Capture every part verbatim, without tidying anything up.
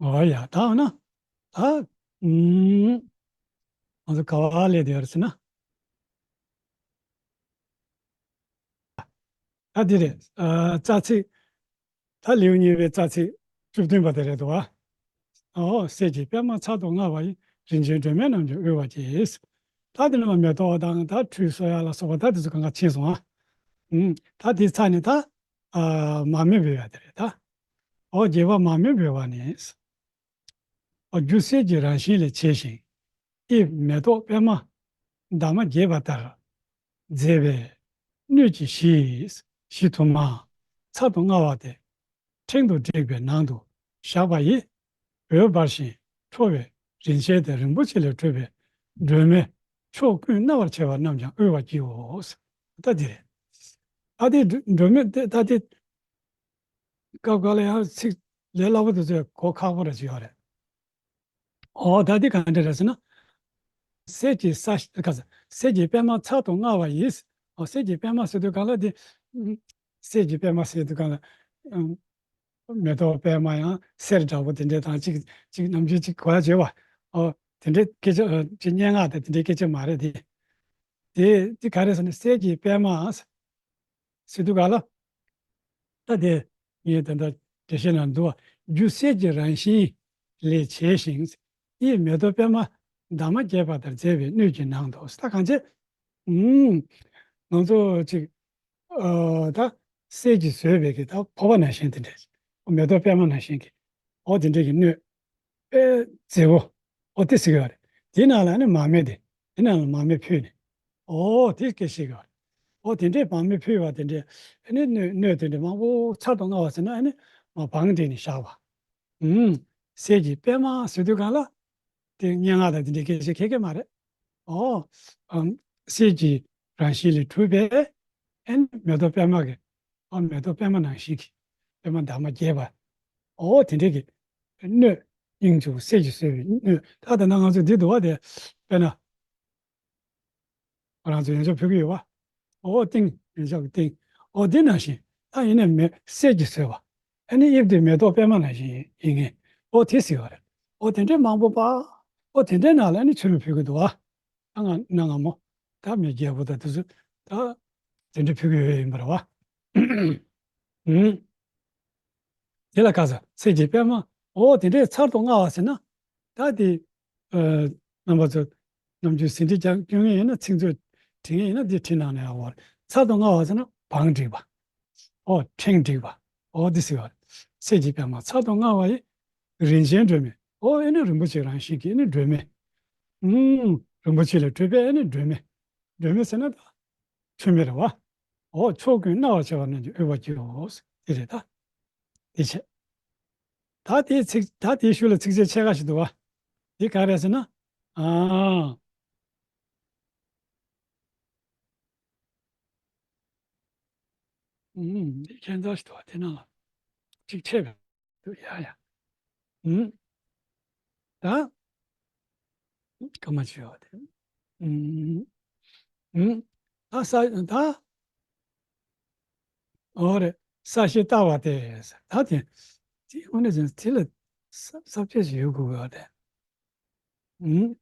འོ་ཡ། ད་འོ་ན། ད། ཨུམ། ང་ཚོ་ག་བ་ལས་དེ་ཡོད་རེད་ཟེར་ན། ད་འདི་རེད། ཨ། རྩ་ཚིག་ད་ལེའུ་གཉིས་པའི་རྩ་ཚིག་བཅུ་བདུན་པ་དེ་རེད་འདུག་བ། ཨོ། གསེར་གྱི་པད་མ་ཚར་དུ་དངར་བ་ཡིས། རིན་ཆེན་སྒྲོན་མེ་རྣམས་ཀྱང་དབུལ་བར་བྱེད། ད་དེ་ནས་མ་མེ་ཏོག་དང་ད་ཁྲུས་གསོལ་ཡ་ལ་སོགས་པ་ད་དེ་ཚོ་གང་ག་ཕྱིན་སོང་ཨ། ཨུམ། ད་དེའི་ཚར་ནས་ད། ཨ། མར་མེ་འབུད་ཡ་དེ་རེད་ད། ཨོ། རྒྱས་པར་མར་མེ་འབུལ་བ་ནི། ཨོ། རྒྱུ་གསེར་གྱི་རང་བཞིན་ལས་བྱས་ཤིང་། དབྱིབས་མེ་ཏོག་པད་མ་འདབ་མ་རྒྱས་པ་ལྟར་མཛེས་པའི་སྣོད་ཀྱི་གཞི། གཞི་དུ་མ་ཚར་དུ་དངར་བ་དེ་ཕྲེང་དུ་བསྒྲིགས་པའི་ནང་དུ་བཞག་པ་ཡིས། འོད་འབར་ཞིང་འཕྲོ་བའི་རིན་ཆེན་དེ་རིན་པོ་ཆེ་ལས་གྲུབ་པའི་སྒྲོན་མེ་ཕྱོགས་ཀུན་སྣང་བར་བྱེད་པ་རྣམས་ཀྱང་དབུལ་བར་བགྱིའོ། ད་འདི་རེད། ད་དེ་སྒྲོན་མེ་དེ་ད་དེ། སྐབས་འགའ་ལ་ཡང་ཚིག་ལས་སླ་པོ་དེ་ཚོ་གོ་ཁག་པོ་རེ་ཞིག་ཡོད་རེད། ཨོ། ད་འདི་ག་འདྲ་རེད་ཟེར་ན། གསེར་གྱི་ས་ག་ས་གསེར་གྱི་པད་མ་ཚར་དུ་དངར་བ་ཡིས། ཨོ། གསེར་གྱི་པད་མ་ཟེར་དུས་གང་ལ་འདི། གསེར་གྱི་པད་མ་ཟེར་དུས་གང་ལ། ཨམ། མེ་ཏོག་པད་མ་ཡང་གསེར་འདྲ་པོ་དེ་འདྲ་དང་གཅིག་གཅིག་ནམ་རྒྱུན་གཅིག་གོ་ཡ་བྱེད་པ། ཨོ། དེ་འདྲའི་སྐད་ཆ། ཨ། ཅིག་སྙན་ངག་དང་དེ་འདྲའི་སྐད་ཆ་མ་རེད་དེ། དེ་དེ་ག་རེ་ཟེར་ན་གསེར་གྱི་པད་མ་ཟེར་དུས་ག་ལ། ད་དེ་ངས་ད་ལྟ་འགྲེལ་བཤད་ནང་འདུག་བ། རྒྱུ་གསེར་གྱི་རང་བཞིན་ལས་བྱས་ཤིང་། དབྱིབས་མེ་ཏོག་པད་མ་འདབ་མ་རྒྱས་པ་ལྟར་མཛེས་པའི་སྣོད་ཀྱི་ནང་དུ། ད་གང་བྱེད། ཨུམ། ང་ཚོ་ཅིག་ཨ། ད་གསེར་གྱིས་བཟོས་པའི་གི་ད་ཕོར་པ་ནང་བཞིན་དེ་འདྲ། མེ་ཏོག་པད་མ་ནང་བཞིན་གྱི། ཨོ། དེ་འདྲ་གི་སྣོད། དཔེ་མཛེས་པོ། ཨོ། དེ་ཟེར་གྱི་ཡོད་རེད། དེའི་ནང་ལ་ནི་མར་མེ་དེ། དེ་ནང་ལ་མར་མེ་ཕུལ་ནས། ཨོ། དེ་སྐད་བཤད་ཀྱི་ཡོད་རེད། ཨོ། དེ་འདྲའི་མར་མེ་ཕུལ་བ་དེ་འདྲའི། ཨ་ནི་སྣོད་སྣོད་དེ་འདྲའི་མང་པོ་ཚར་དུ་དངར་བ་ཟེར་ན་ཨ་ནི་མར་བང་བསྒྲིགས་ནས་བཞག་པ། ཨུམ། གསེར་གྱི་པད་མ་ཟེར་དུས་གང་ལ། དེ་སྙན་ངག་དང་དེ་འདྲའི་སྐད་ཆ་ཁྱད་ཁྱད་མ་རེད། ཨོ། ཨམ། གསེར་གྱི་རང་བཞིན་ལས་གྲུབ་པའི། ཨེ་ནི་མེ་ཏོག་པད་མ་གི། ཨོ། མེ་ཏོག་པད་མ་ནང་བཞིན་གྱི། པད་མ་འདབ་མ་རྒྱས་པ། ཨོ། དེ་འདྲའི་གི་སྣོད། སྙིང་རྗེ་པོ་གསེར་གྱིས་བཟོས་པའི་སྣོད། ད་ད་ལྟ་ང་ཚོ་འདི་འདུག་བ་དེ། དཔེར་ན། ང་རང་ཚོ་ཡོན་ཆབ་ཕུལ་གྱི་ཡོད་པ། ཨོ། ཏིང་། ཡོན་ཆབ་ཀྱི་ཏིང་། ཨོ། འདི་ནང་བཞིན་ད་ཡིན་ནའི་མེ་གསེར་གྱིས་བཟོས་པ། ཨ་ནི་དབྱིབས་དེ་མེ་ཏོག་པད་མ་ནང་བཞིན་ཡིན་ངེས། ཨོ། དེ་ཟེར་བ་རེད། ཨོ། དེ་འདྲའི་མང་པོ་པ། ཨོ། དེ་འདྲའི་ནང་ལ་ནི་ཆུ་ལུད་ཕུལ་གྱི་འདུག་བ། ད་ང་གནའ་སྔ་མོ། ད་མི་རྒྱལ་པོ་དང་དེ་ཚོ་ད་དེ་འདྲའི་ཕུལ་གྱི་ཡོད་ཡིན་པ་རེད་བ། ཨུམ། དེ་ལ་ག་ས་གསེར་གྱི་པད་མ། ཨོ། དེ་འདྲའི་ཚར་དུ་དངར་བ་ཟེར་ན། ད་དེ། ཨ། རྣམ་པ་ཚོ། ནམ་རྒྱུན་ཟིན་བྲིས་ཀྱང་སྐྱོན་ངེས་ཡིན་ན། ཚིག་མཛོད་བྲིས་ངེས་ཡིན་ན་འདི་བྲིས་གནང་ན་ཡག་པོ་རེད། ཚར་དུ་དངར་བ་ཟེར་ན་བང་བསྒྲིགས་པ། ཨོ། ཕྲེང་བསྒྲིགས་པ། ཨོ། འདི་ཟེར་བ་རེད། གསེར་གྱི་པད་མ་ཚར་དུ་དངར་བ་ཡིས། རིན་ཆེན་སྒྲོན་མེ། ཨོ། ཨེ་ནི་རིན་པོ་ཆེ་རང་བཞིན་གྱི་ཨེ་ནི་སྒྲོན་མེ། ཨུམ། རིན་པོ་ཆེ་ལས་གྲུབ་པའི་ཨེ་ནི་སྒྲོན་མེ། སྒྲོན་མེ་ཟེར་ན་ད་མཚོན་མེ་རེད་བ། ཨོ། ཕྱོགས་ཀུན་སྣང་བར་བྱེད་པ་རྣམས་ཀྱང་དབུལ་བར་བགྱིའོ། དེ་རེད་ད། དེ་བྱས། ད་དེའི་ཚིག་ད་དེའི་ཤུལ་ལ་ཚིགས་བཅད་ཕྱེད་ཀ་ཞིག་འདུག་བ། དེ་ག་རེ་ཟེར་ན། ཨ། ཨུམ། འདི་ཁྱད་མཚར་ཞིག་འདུག་བ། དེ་ནང་ལ་ཅིག་ཕྱེད་ཀ་འདུག་ཡ་ཡ། ཨུམ། ད། སྐར་མ་བྱེད་པ་དེ། ཨུམ། ཨུམ། ད་ས་ད། ཨོ་རེད། ས་གཞི་བསྟར་བ་སྟེ། ད་དེ། དེ་དངོས་གནས་བྱས་ན་དེ་ལ་ས་ས་བཅད་ཅིག་ཡོད་དགོས་པ་རེད། ཨུམ།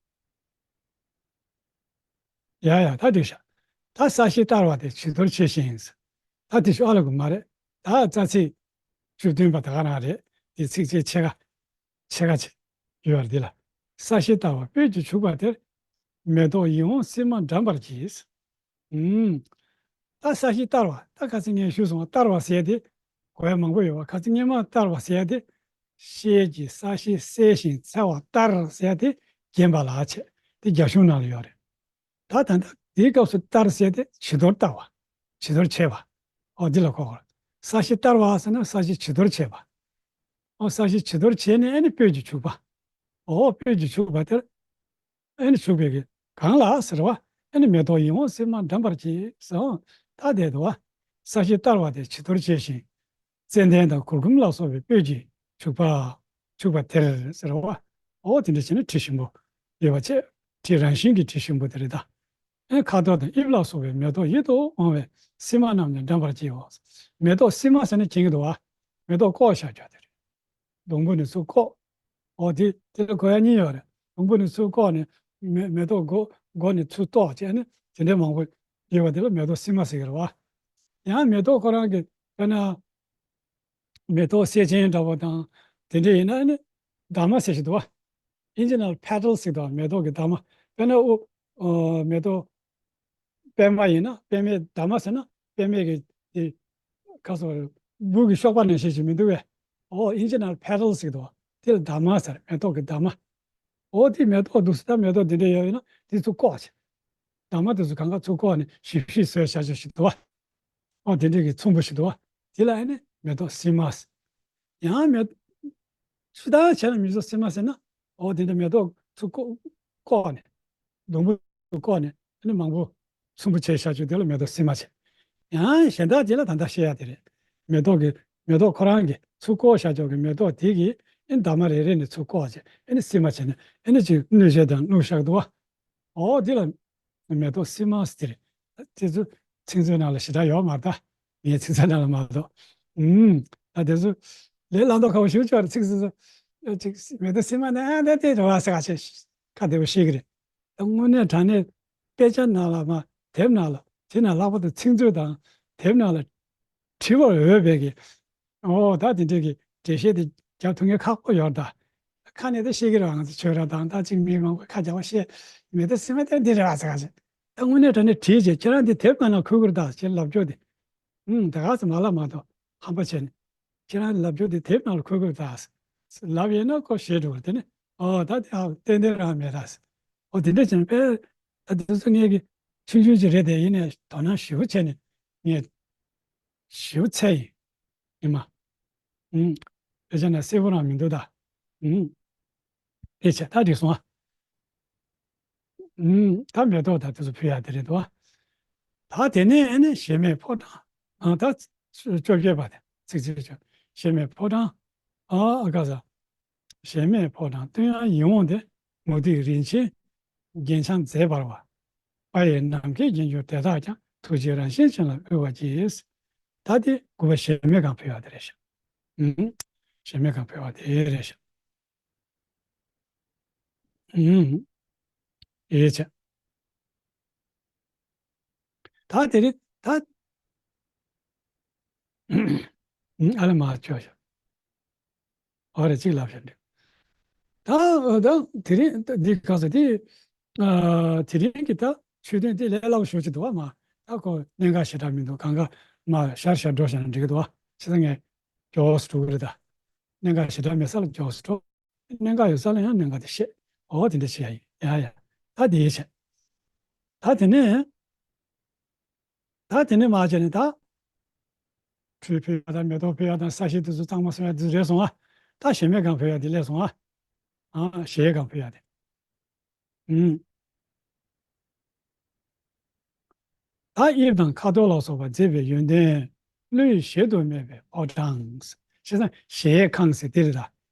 ཡ་ཡ། ད་འགྲིག་ཤག་ད་ས་གཞི་བསྟར་བ་སྟེ་བྱི་དོར་བྱས་ཤིང་། ད་དེ་ཤོག་ཨ་ལ་དགོས་མ་རེད། ད་རྩ་ཚིག་བཅུ་བདུན་པ་ད་ག་རང་རེད། དེ་ཚིགས་བཅད་ཕྱེད་ཀ་ཕྱེད་ཀ་ཅིག་ཡོད་རེད། འདི་ལ། ས་གཞི་བསྟར་བ་སྤོས་ཀྱིས་བྱུགས་པ་དེར། མེ་ཏོག་ཡིད་འོང་སིལ་མ་འགྲམ་པར་གྱིས། ཨུམ། ད་ས་གཞི་བསྟར་བ། ད་ཁ་སང་ངས་ཞུས་སོང་བ། བསྟར་བ་ཟེར་ཡ་དེ་གོ་ཡ་མང་པོ་ཡོད་བ། ཁ་སང་སྔོན་མ་བསྟར་བ་ཟེར་ཡ་དེ། ཤེལ་གྱི་ས་གཞི་གསལ་ཞིང་འཚེར་བ་ལྟར་ཟེར་ཡ་དེ་བརྒྱན་པ་ལ་བྱེད། དེ་རྒྱ་གཞུང་ནང་ལ་ཡོད་རེད། ད་ད་ལྟ་དེའི་སྐབས་སུ་བསྟར་ཟེར་ཡ་དེ་བྱི་དོར་བསྟར་བ། བྱི་དོར་བྱས་པ། ཨོ། འདི་ལ་གོ་དགོས། ས་གཞི་བསྟར་བ་ཟེར་ན་ས་གཞི་བྱི་དོར་བྱས་པ། ཨོ། ས་གཞི་བྱི་དོར་བྱས་ནས་ཨ་ནི་སྤོས་ཀྱིས་བྱུགས་པ། ཨོ། སྤོས་ཀྱིས་བྱུགས་པ་དེར། ཨེ་ནི་བྱུག་པའི་གི་གང་ལ་ཟེར་བ། ཨེ་ནི་མེ་ཏོག་ཡིད་འོང་སིལ་མ་འགྲམ་པར་གྱིས་ཟེར། ད་དེ་འདུག་བ། ས་གཞི་བསྟར་བ་དེ་བྱི་དོར་བྱས་ཤིང་། ཙན་དན་དང་གུར་གུམ་ལ་སོགས་པའི་སྤོས་ཀྱིས་བྱུག་པ། བྱུག་པ་དེར་ཟེར་བ། ཨོ། དེ་འདྲ་བྱས་ན་དྲི་ཞིམ་པོ་ཡོད་པ་བྱས། དྲི་རང་བཞིན་གྱི་དྲི་ཞིམ་པོ་དེ་རེད་ད། ཨེ། ཁ་དོག་དང་དབྱིབས་ལ་སོགས་པའི་མེ་ཏོག་ཡིད་དུ་འོང་བའི་སིལ་མ་རྣམས་ཀྱང་འགྲམ་པར་གྱིས་འོ། མེ་ཏོག་སིལ་མ་ཟེར་ན་མཁྱེན་གྱི་འདུག་བ། མེ་ཏོག་བཀོག་བཞག་རྒྱུ་དེ་རེད། སྡོང་པོ་ནས་ཚུར་བཀོག་འོ་དེ་དེ་ལ་གོ་ཡ་གཉིས་ཡོད་རེད། དང་པོ་ནི་ཚུར་བཀོག་ནས་མེ་མེ་ཏོག་མགོ་མགོ་ནས་ཚུར་གཏོར་བྱས་ནས་དེ་འདྲའི་མང་པོ་ཡོད་པ་དེ་ལ་མེ་ཏོག་སིལ་མ་ཟེར་གི་རེད་བ། ཡང་མེ་ཏོག་ཁོ་རང་གི་དཔེར་ན་མེ་ཏོག་སེར་ཆེན་འདྲ་པོ་དང་དེ་འདྲ་ཡིན་ན་ནི་འདབ་མ་ཟེར་ཞིག་འདུག་བ། Internal petal ཟེར་འདུག་བ། མེ་ཏོག་གི་འདབ་མ། དཔེར་ན་ཨོ་ཨོ་མེ་ཏོག་པད་མ་ཡིན་ན་པད་མའི་འདབ་མ་ཟེར་ན་པད་མའི་གི་དེ་ཁ་སོ་སྦུག་གི་གཤོག་པ་ནང་བཞིན་ཞིག་མི་འདུག་བས། ཨོ་internal petal ཟེར་འདུག་བ། དེ་ལ་འདབ་མ་ཟེར། མེ་ཏོག་གི་འདབ་མ། ཨོ་དེ་མེ་ཏོག་འདུག་ཟེར། ད་མེ་ཏོག་དེ་འདྲ་ཡོད་ཡིན་ན་དེ་ཚུར་བཀོག་བྱས། འདབ་མ་དེ་ཚོ་གང་ག་ཚུར་བཀོག་ནས་ཞིབ་ཞིབ་བཟོས་བྱ་ཆོག་ཞིག་འདུག་བ། ཨོ་དེ་འདྲའི་གི་ཚོམ་བུ་ཞིག་འདུག་བ། དེ་ལ་ཨ་ནི་མེ་ཏོག་སིལ་མ་ཟེར། ཡང་མེ་སུ་དང་བྱས་ན་མེ་ཏོག་སིལ་མ་ཟེར་ན། ཨོ་དེ་འདྲ་མེ་ཏོག་ཚུར་བཀོག་བཀོག་ནས་སྡོང་པོ་ཚུར་བཀོག་ནས་ཨ་ནི་མང་པོ་ཚོམ་བུ་བྱས་བཞག་ཆོག་དེ་ལ་མེ་ཏོག་སིལ་མ་བྱས། ཡང་གཞན་དག་དེ་ལ་ད་ལྟ་བཤད་ཡ་དེ་རེད། མེ་ཏོག་གི་མེ་ཏོག་ཁོ་རང་གི་ཚུར་བཀོག་བཞག་ཆོག་གི་མེ་ཏོག་དེ་གི་ཨ་ནི་འདབ་མ་རེ་རེ་ནས་ཚུར་བཀོག་བྱས་ཨ་ནི་སིལ་མ་བྱས་ནས་ཨ་ནི་ཅིག་སྣོད་ཆས་དང་བླུགས་བཞག་འདུག་བ། ཨོ་དེ་ལ་མེ་ཏོག་སིལ་མ་ཟེར། དེ་ཚོ་ཚིག་མཛོད་ནང་ལ་ཞེ་དྲག་ཡོད་མ་རེད་ད། ངའི་ཚིག་མཛོད་ནང་ལ་མ་གཏོགས། ཨུམ། ད་དེ་ཚོ་ལས་སླ་མདོག་ཁ་པོ་ཞེ་པོ་ཅིག་རེད། ཚིག་ཚིག་ཚོ་ཅིག་མེ་ཏོག་སིལ་མ་ནི་ཨ་འདྲ་དེ་རེད་བ་ཟེར་ག་ཅིག་ཁ་བདེ་པོ་ཤེས་ཀྱི་རེད། ད་དངོས་གནས་དྲང་གནས་དཔེ་ཆ་ནང་ལ་མ་དེབ་ནང་ལ་དེ་ནང་ལྷག་པར་དུ་ཚིག་མཛོད་དང་དེབ་ནང་ལ་བྲིས་པར་འོས་པའི་གི། ཨོ་ད་དེ་འདྲའི་གི་འགྲེལ་བཤད་དེ་རྒྱབ་ཐུབ་མཁན་ཁག་པོ་ཡོད་རེད་ད། ཁ་ནས་ད་བཤད་ཀྱི་རེད་བ། ང་ཚོ་ཆོས་ར་དང་ད་ཅིག་མི་མང་པོས་ཁ་རྒྱག་པ་བཤད། མེ་ཏོག་སིལ་མ་དེ་འདི་རེད་བ་ཟེར་ག་ཟེར། ད་དངོས་གནས་དྲང་གནས་བྲིས་བྱས་ཁྱེད་རང་འདི་དེབ་ནང་ན་འཁོད་ཀྱི་རེད་ད་ཅེས་ལབ་ཆོག་དེ། ཨུམ་ད་ག་ཟེར་མ་ལབ་མ་གཏོགས་ཧམ་པ་བྱས་ནས། ཁྱེད་རང་ལབ་ཆོག་དེ་དེབ་ནང་ལ་འཁོད་ཀྱི་རེད་ད་ཟེར་ལབ་ཡིན་ན་ཁོ་ཞེད་འགྲོ་གི་རེད། དེ་ནས་ཨོ་ད་དེ་ཧ་ཏན་ཏན་རང་མེད་ད་ཟེར། ཨོ་དེ་འདྲ་བྱས་ནས་དཔེ་ད་དེ་ཚོ་ངས་གི་ཆུང་ཆུང་ཅིག་རེད་དེ། ཡིན་ནའི་དོ་སྣང་ཞེ་པོ་བྱས་ནས་ངས་ཞེ་པོ་འཚོལ་ཡིན། ཉི་མ། ཨུམ། དཔེ་ཆ་ནང་གསལ་པོ་རང་མི་འདུག་ད། ཨུམ། དཔེ་ཆ་ད་འགྲིག་སོང་ཨ། ཨུམ། ད་མེ་ཏོག་ད་དེ་ཚོ་ཕུལ་ཡག་དེ་རེད་འདུག་ཨ། ད་དེ་ནས་ཨ་ནི་གཞལ་མེད་ཕོ་བྲང་། ཨ་ད་བཅོ་བརྒྱད་པ་དེ་ཚིག་ཚིག་བཅོ། གཞལ་མེད་ཕོ་བྲང་། ཨ་ཨ་ག་ས། གཞལ་མེད་ཕོ་བྲང་སྟོན་ཡང་ཡིད་འོང་སྟེ། མུ་ཏིག་རིན་ཆེན་རྒྱན་འཕྱང་མཛེས་འབར་བ། པ་ཡི་ནམ་མཁའི་རྒྱན་གྱུར་དེ་དག་ཀྱང་། ཐུགས་རྗེའི་རང་བཞིན་ཅན་ལ་དབུལ་བར་བགྱི། ད་དེ་དགུ་པ་གཞལ་མེད་ཁང་ཕུལ་བ་དེ་རེད་ཤག་ཨུམ། གཞལ་མེད་ཁང་ཕུལ་བ་དེ་རེད་ཤག་ཨུམ། ཡེ་ཆ། ད་དེ་རེད་ད། ཨུམ། ཨ་ལ་མ་ཆོག་ཤག་ཨོ་རེད། གཅིག་ལབ་བཞག་འདུག་ད་ད་དེ་རིང་ད་འདི་ག་ས་དེ། ཨ་དེ་རིང་གི་ད་ཆོས་ཐུན་དེ་ལས་སླ་པོ་ཞེ་པོ་ཅིག་འདུག་བ། མ་ད་ཁོ་གནད་འགག་ཞེ་དྲག་མི་འདུག་གང་ག་མ་ཤར་ཤར་འགྲོ་བཞག་ན་འགྲིག་གི་འདུག་བ། བྱས་ཙང་ངས་མགྱོགས་སུ་འགྲོ་གི་རེད་ད། གནད་འགག་ཞེ་དྲག་མེད་ས་ལ་མགྱོགས་སུ་འགྲོ། གནད་འགག་ཡོད་ས་ལ་ཡང་གནད་འགག་དེ་བཤད། འོ་དེ་འདྲ་བྱེད་ཡ་ཡིན། ཡ་ཡ། ད་དེ་བྱས། ད་དེ་ནས། ད་དེ་ནས་མར་བྱས་ནས་ད། ཁྲུས་ཕུལ་ཡ་དང་མེ་ཏོག་ཕུལ་ཡ་དང་ས་གཞི་དེ་ཚོ་གཙང་མ་བཟོ་ཡ་དེ་ཚོ་རེད་སོང་ཨ། ད་གཞལ་མེད་ཁང་ཕུལ་ཡ་དེ་སླེབས་སོང་ཨ། ཨ་གཞལ་ཡས་ཁང་ཕུལ་ཡ་དེ། ཨུམ། ད་དབྱིབས་དང་ཁ་དོག་ལ་སོགས་པ་མཛེས་པའི་ཡོན་ཏན་བློ་ཡིས་གཞལ་དུ་མེད་པའི་ཕོ་བྲང་། བྱས་ཙང་གཞལ་ཡས་ཁང་ཟེར་དེ་རེད་ད།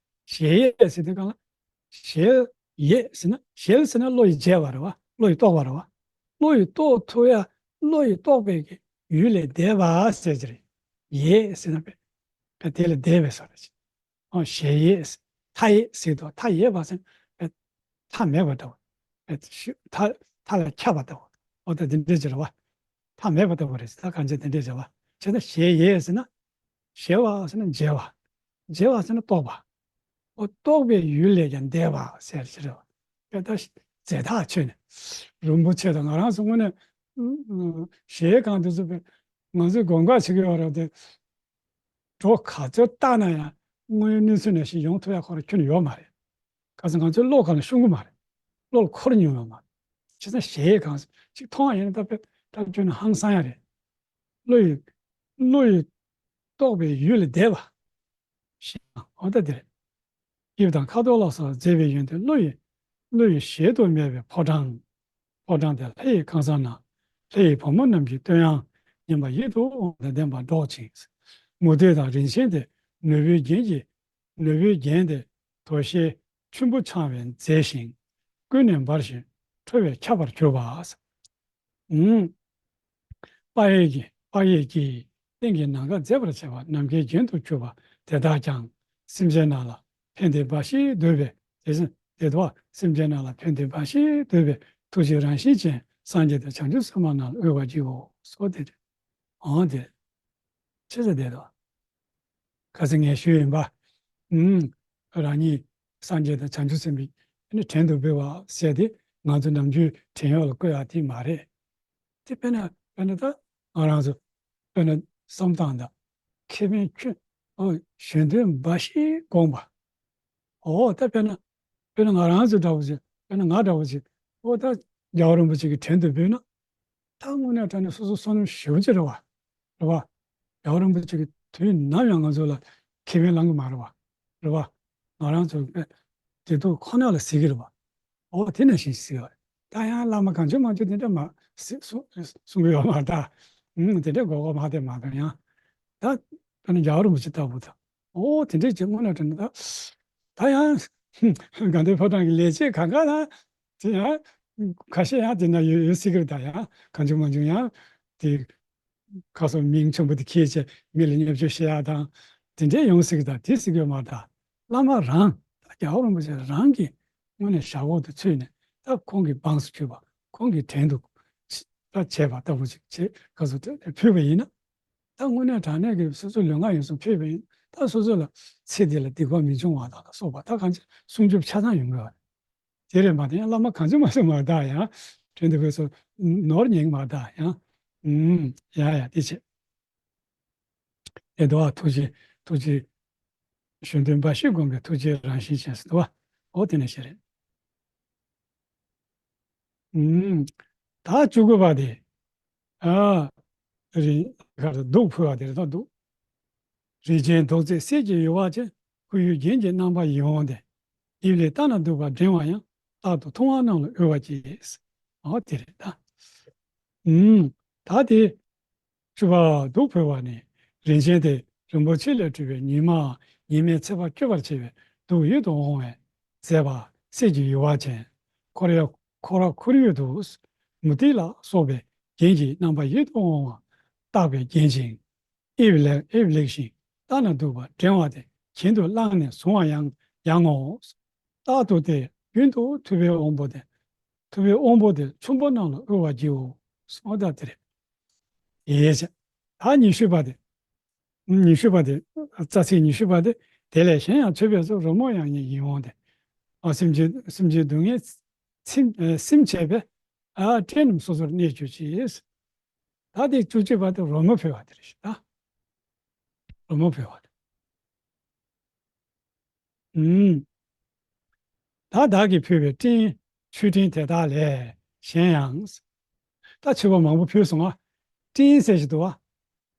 གཞལ་ཡས་ཟེར་དུས་གང་ལ། གཞལ་ཡས་ཟེར་ན། གཞལ་ཟེར་ན་བློ་ཡིས་མཇལ་བ་རེད་བ། བློ་ཡིས་རྟོགས་པ་རེད་བ། བློ་ཡིས་རྟོགས་ཐུབ་ཡ། བློ་ཡིས་རྟོགས་པའི་གི་ཡུལ་ལས་འདས་པ་ཟེར་གྱི་རེད། ཡས་ཟེར་ན་བས་བས་དེ་ལས་འདས་པའི་བཟོ་འདྲ་ཅིག་ཨོ་གཞལ་ཡས། མཐའ་ཡས་ཟེར་དུས་མཐའ་ཡས་པ་ཟེར་ན་བས་མཐའ་མེད་པ་འདྲ་བ། བས་ཤུ་མཐའ་མཐའ་ལས་ཁྱབ་པ་འདྲ་བ། ཨོ་ད་འདི་འདྲ་ཅིག་རེད་བ། མཐའ་མེད་པ་འདྲ་བ་རེད། ད་གང་ཅི་འདི་འདྲ་ཅིག་རེད་བ། བྱས་ན་གཞལ་ཡས་ཟེར་ན། གཞལ་བ་ཟེར་ན་མཇལ་བ། མཇལ་བ་ཟེར་ན་རྟོགས་པ། ཨོ་རྟོགས་པའི་ཡུལ་ལས་ཀྱང་འདས་པ་ཟེར་ཞིག་རེད་བ། དཔེ་ད་རྫས་ཐག་ཆོད་ནས། རིན་པོ་ཆེ་དང་ང་རང་ཚོ་དངོས་གནས་གཞལ་ཁང་དེ་ཚོ་དཔེ་ང་ཚོས་དགོངས་པ་བྱེད་ཀྱི་ཡོད་རེད་དེ། གྲོགས་ག་ཚོད་བལྟས་ན་ཡང་དངོས་ཡོད་གནས་ཚུལ་ནང་བཞིན་ཡོང་ཐུབ་ཡ་ཁོ་རང་ཁྱོན་ནས་ཡོད་མ་རེད། ག་ཚོད་ང་ཚོའི་བློ་གང་ལ་ཤོང་གི་མ་རེད། བློ་ལ་འཁོར་མྱོང་ཡོད་མ་རེད། བྱས་ཙང་གཞལ་ཡས་ཁང་ཅིག་མཐོང་བ་ཡིན་ན་ད་དཔེ་ཐག་ཆོད་ནས་ཧང་སང་ཡ་རེད། བློ་ཡིས་བློ་ཡིས་རྟོགས་པའི་ཡུལ་ལས་འདས་པ་ཞེས་ཨོ་ད་དེ་རེད། དབྱིབས་དང་ཁ་དོག་ལ་སོགས་མཛེས་པའི་ཡོན་ཏན་བློ་ཡིས་བློ་ཡིས་གཞལ་དུ་མེད་པའི་ཕོ་བྲང་། ཕོ་བྲང་དེ་ལྷ་ཡི་ཁང་བཟང་ན། ལྷ་ཡི་བུ་མོ་རྣམས་ཀྱི་བསྟོད་དབྱངས་སྙན་པ་ཡིད་དུ་འོང་དང་ལྡན་པ་སྒྲོག་ཅིང་། མུ་ཏིག་དང་རིན་ཆེན་དེ་ནོར་བུའི་རྒྱན་གྱིས་ནོར་བུའི་རྒྱན་དེ་དོ་ཤལ་ཆུན་པོ་འཕྱང་བས་མཛེས་ཤིང་། ཀུན་ནས་འབར་ཞིང་ཁྲོ་བས་ཁྱབ་པར་གྱུར་པ། ཨུམ། དཔག་ཡས་ཀྱི་དཔག་ཡས་ཀྱིས་སྟེང་གི་ནམ་མཁའ་མཛེས་པར་བྱས་པ་ནམ་མཁའི་རྒྱན་དུ་གྱུར་པ་དེ་དག་ཀྱང་སེམས་ཅན་རྣམས་ལ་ཕན་བདེ་འབའ་ཞིག་འདོད་པའི་ དེ་བཞིན་དེ་དག་སེམས་ཅན་རྣམས་ལ་ཕན་བདེ་འབའ་ཞིག་འདོད་པའི་ཐུགས་རྗེ་རང་བཞིན་ཅན་སངས་རྒྱས་དང་བྱང་ཆུབ་སེམས་དཔའ་རྣམས་ལ་འོས་པར་བགྱིའོ། སོ་དེ་རེད། འོ་དེ་རེད། ཅི་ཟེར་བསྡད་དོ། ཁ་སང་ངས་ཞུས་ཡིན་པ། ཨུམ། རང་ཉིད་སངས་རྒྱས་དང་བྱང་ཆུབ་སེམས་དཔའི་ནི་བྲན་དུ་འབུལ་བ་ཟེར་དེ་ང་ཚོ་ནམ་རྒྱུན་བྲན་གཡོག་ལ་བཀོལ་ཡག་དེ་མ་རེད། དེ་དཔེར་ན་དཔེར་ན་ད་ང་རང་ཚོ་དཔེར་ན་བསམ་སྟངས་དང་ཁེ་ཕན་ཁྱོད་ཨོ་གཞན་དོན་འབའ་ཞིག་དགོངས་པ། ཨོ་ད་དཔེར་ན་དཔེར་ན་ང་རང་ཚོ་འདྲ་བོ་ཅིག་དཔེར་ན་ང་འདྲ་བོ་ཅིག་ཨོ་ད་རྒྱལ་བ་རིན་པོ་ཆེ་གི་བྲན་དུ་འབུལ་ན། ད་དངོས་གནས་དྲང་གནས་སོ་སོ་བསོད་ནམས་ཞེ་པོ་ཅིག་རེད་བ། རེད་བ། རྒྱལ་བ་རིན་པོ་ཆེ་གིས་དུས་ནམ་ཡང་ང་ཚོ་ལ་ཁེ་ཕན་བླང་གི་མ་རེད་བ། རེད་བ། ང་རང་ཚོ་བདེ་སྡུག་ཁོ་ན་ལ་གཟིགས་ཀྱི་རེད་བ། འོ་དེ་ནང་བཞིན་གཟིགས་པ་རེད། ད་ཡང་བླ་མ་གང་བྱུང་མང་བྱུང་དེ་འདྲ་མ་གཟིགས་གསུང་གསུང་གི་ཡོད་མ་རེད་ད། ཨང་དེ་འདྲ་དགོས་མཁོ་མ་དེ་མ་གཏོགས་ཡང་། ད་དཔེར་ན་རྒྱལ་བ་རིན་པོ་ཆེ་ལྟ་བུ་དང་། འོ་དེ་འདྲས་ཀྱི་དངོས་གནས་དྲང་གནས་ད། ད་ཡང་དགའ་ལྡན་ཕོ་བྲང་གི་ལས་བྱེད་གང་ག་ན། དེ་ཡང་ཁ་ཤས་ཡང་དེ་ན་ཡོད་ཡོད་སྲིད་ཀྱི་རེད། ད་ཡང་གང་བྱུང་མང་བྱུང་ཡང་དེ་ཁ་སོ་མིང་ཆེན་པོ་དེ་ཁྱེར་བྱས་མི་ལ་བརྙས་བཅོས་བྱེད་ཡག་དང་དེ་འདྲས་ཡོང་སྲིད་ཀྱི། ད་དེ་སྲིད་ཀྱི་མ་རེད། ད་བླ་མ་རང་ད་རྒྱལ་བ་རིན་པོ་ཆེ་རང་གི་དངོས་གནས་ཞབས་འོག་ཏུ་ཚུད་ནས་ད་ཁོང་གི་འབངས་སུ་གྱུར་པ་ཁོང་གི་བྲན་དུ་ད་བྱས་པ་ལྟ་བུ་ཅིག་བྱེད་ག་ཚོད་ཕུལ་བ་ཡིན་ན། ད་དངོས་གནས་དྲང་གནས་ཀྱི་སོ་སོའི་ལུས་ངག་ཡིད་གསུམ་ཕུལ་བ་ཡིན་ན་ད་སོ་སོ་ལ་ཚེ་འདི་ལ་སྡིག་པ་མི་འབྱུང་བ་དང་ལ་སོགས་པ་ད་གང་ཅི་སྲུང་སྐྱོབ་ཆ་ཚང་ཡོང་གི་རེད། དེ་རེད་མ་གཏོགས་ཡང་བླ་མ་གང་བྱུང་མང་བྱུང་མ་རེད་ད་ཡང་བྲན་དུ་འབུལ་སོགས་ནོར་ཉེན་མ་རེད་ད་ཡང་། ཨུམ། ཡ་ཡ་དེ་བྱེད། དེ་འདུག་བ། ཐུགས་རྗེ་ཐུགས་རྗེ། གཞན་དོན་འབའ་ཞིག་སྒོམ་པའི་ཐུགས་རྗེའི་རང་བཞིན་ཅན་ཟེར་འདུག་བ། འོ་དེ་ནས་ཞེས་རེད། ཨུམ། ད་བཅུ་དགུ་པ་དེ། ཨ། རིན་གར་གདུགས་ཕུལ་བ་དེ་རེད་ད་གདུགས། རིན་ཆེན་གདུགས་བརྩེགས་གསེར་གྱི་ཡུ་བ་ཅན། སྐུ་ཡི་རྒྱན་གྱི་རྣམ་པ་ཡིད་འོང་སྟེ། དབྱིབས་ལེགས་ལྟ་ན་སྡུག་པ་བསྒྲེང་བ་ཡང་། རྟག་ཏུ་མཐོང་བ་རྣམས་ལ་འོས་པར་གྱིས། འོ་དེ་རེད་ད། ཨུམ། ད་དེ། བཅུ་པ་གདུགས་ཕུལ་བ་ནི། རིན་ཆེན་ཏེ་རིན་པོ་ཆེ་ལས་གྲུབ་པའི་ཉི་མ་ཉི་མའི་ཚེས་པ་བསྐྱོད་པར་བྱེད་པའི་གདུགས་ཡིད་དུ་འོང་བས་མཛེས་པ་གསེར་གྱི་ཡུ་བ་ཅན། ཁོ་རའི་ཁོ་ར་ཁོར་ཡུག་ཏུ་མུ་ཏིག་ལ་སོགས་པའི་རྒྱན་གྱི་རྣམ་པ་ཡིད་དུ་འོང་བ་བཏགས་པས་བརྒྱན་ཅིང་། དབྱིབས་ལེགས་དབྱིབས་ལེགས་ཤིང་ལྟ་ན་སྡུག་པ་བསྒྲེང་བ་སྟེ་གྱེན་དུ་བླངས་ནས་བཟུང་བ་ཡང་ཡང་ངོ་། རྟག་ཏུ་སྟེ་རྒྱུན་དུ་ཐུབ་པའི་དབང་པོ་སྟེ། ཐུབ་པའི་དབང་པོ་སྟེ་ཆུང་པོ་རྣམས་ལ་དབུལ་བར་བགྱིའོ། གསུངས་པ་དེ་རེད། ཡེ་ཆ། ད་ཉི་ཤུ་པ་དེ། ཉི་ཤུ་པ་དེ། རྩ་ཚིག་ཉི་ཤུ་པ་དེ། དེ་ལས་གཞན་ཡང་མཆོད་པའི་ཚོགས། རོལ་མོ་དབྱངས་སྙན་ཡིད་འོང་སྟེ། ཨ་སེམས་ཅན་སེམས་ཅན་སྡུག་བསྔལ་སེམས་ཨ་སེམས་བྱས་པས། ཨ་བསྐྲད་རྣམས་སོ་སོར་གནས་གྱུར་ཅིག། ད་དེ་བཅུ་གཅིག་པ་དེ་རོལ་མོ་ཕུལ་བ་དེ་རེད་ཤག་ད། རོལ་མོ་ཕུལ་བ་དེ། ཨུམ། ད་བདག་གིས་ཕུལ་བའི་སྤྲིན་མཆོད་སྤྲིན་དེ་དག་ལས་གཞན་ཡང་། ད་མཆོད་པ་མང་པོ་ཕུལ་སོང་ང་། སྤྲིན་ཟེར་ཞིག་འདུག་བ།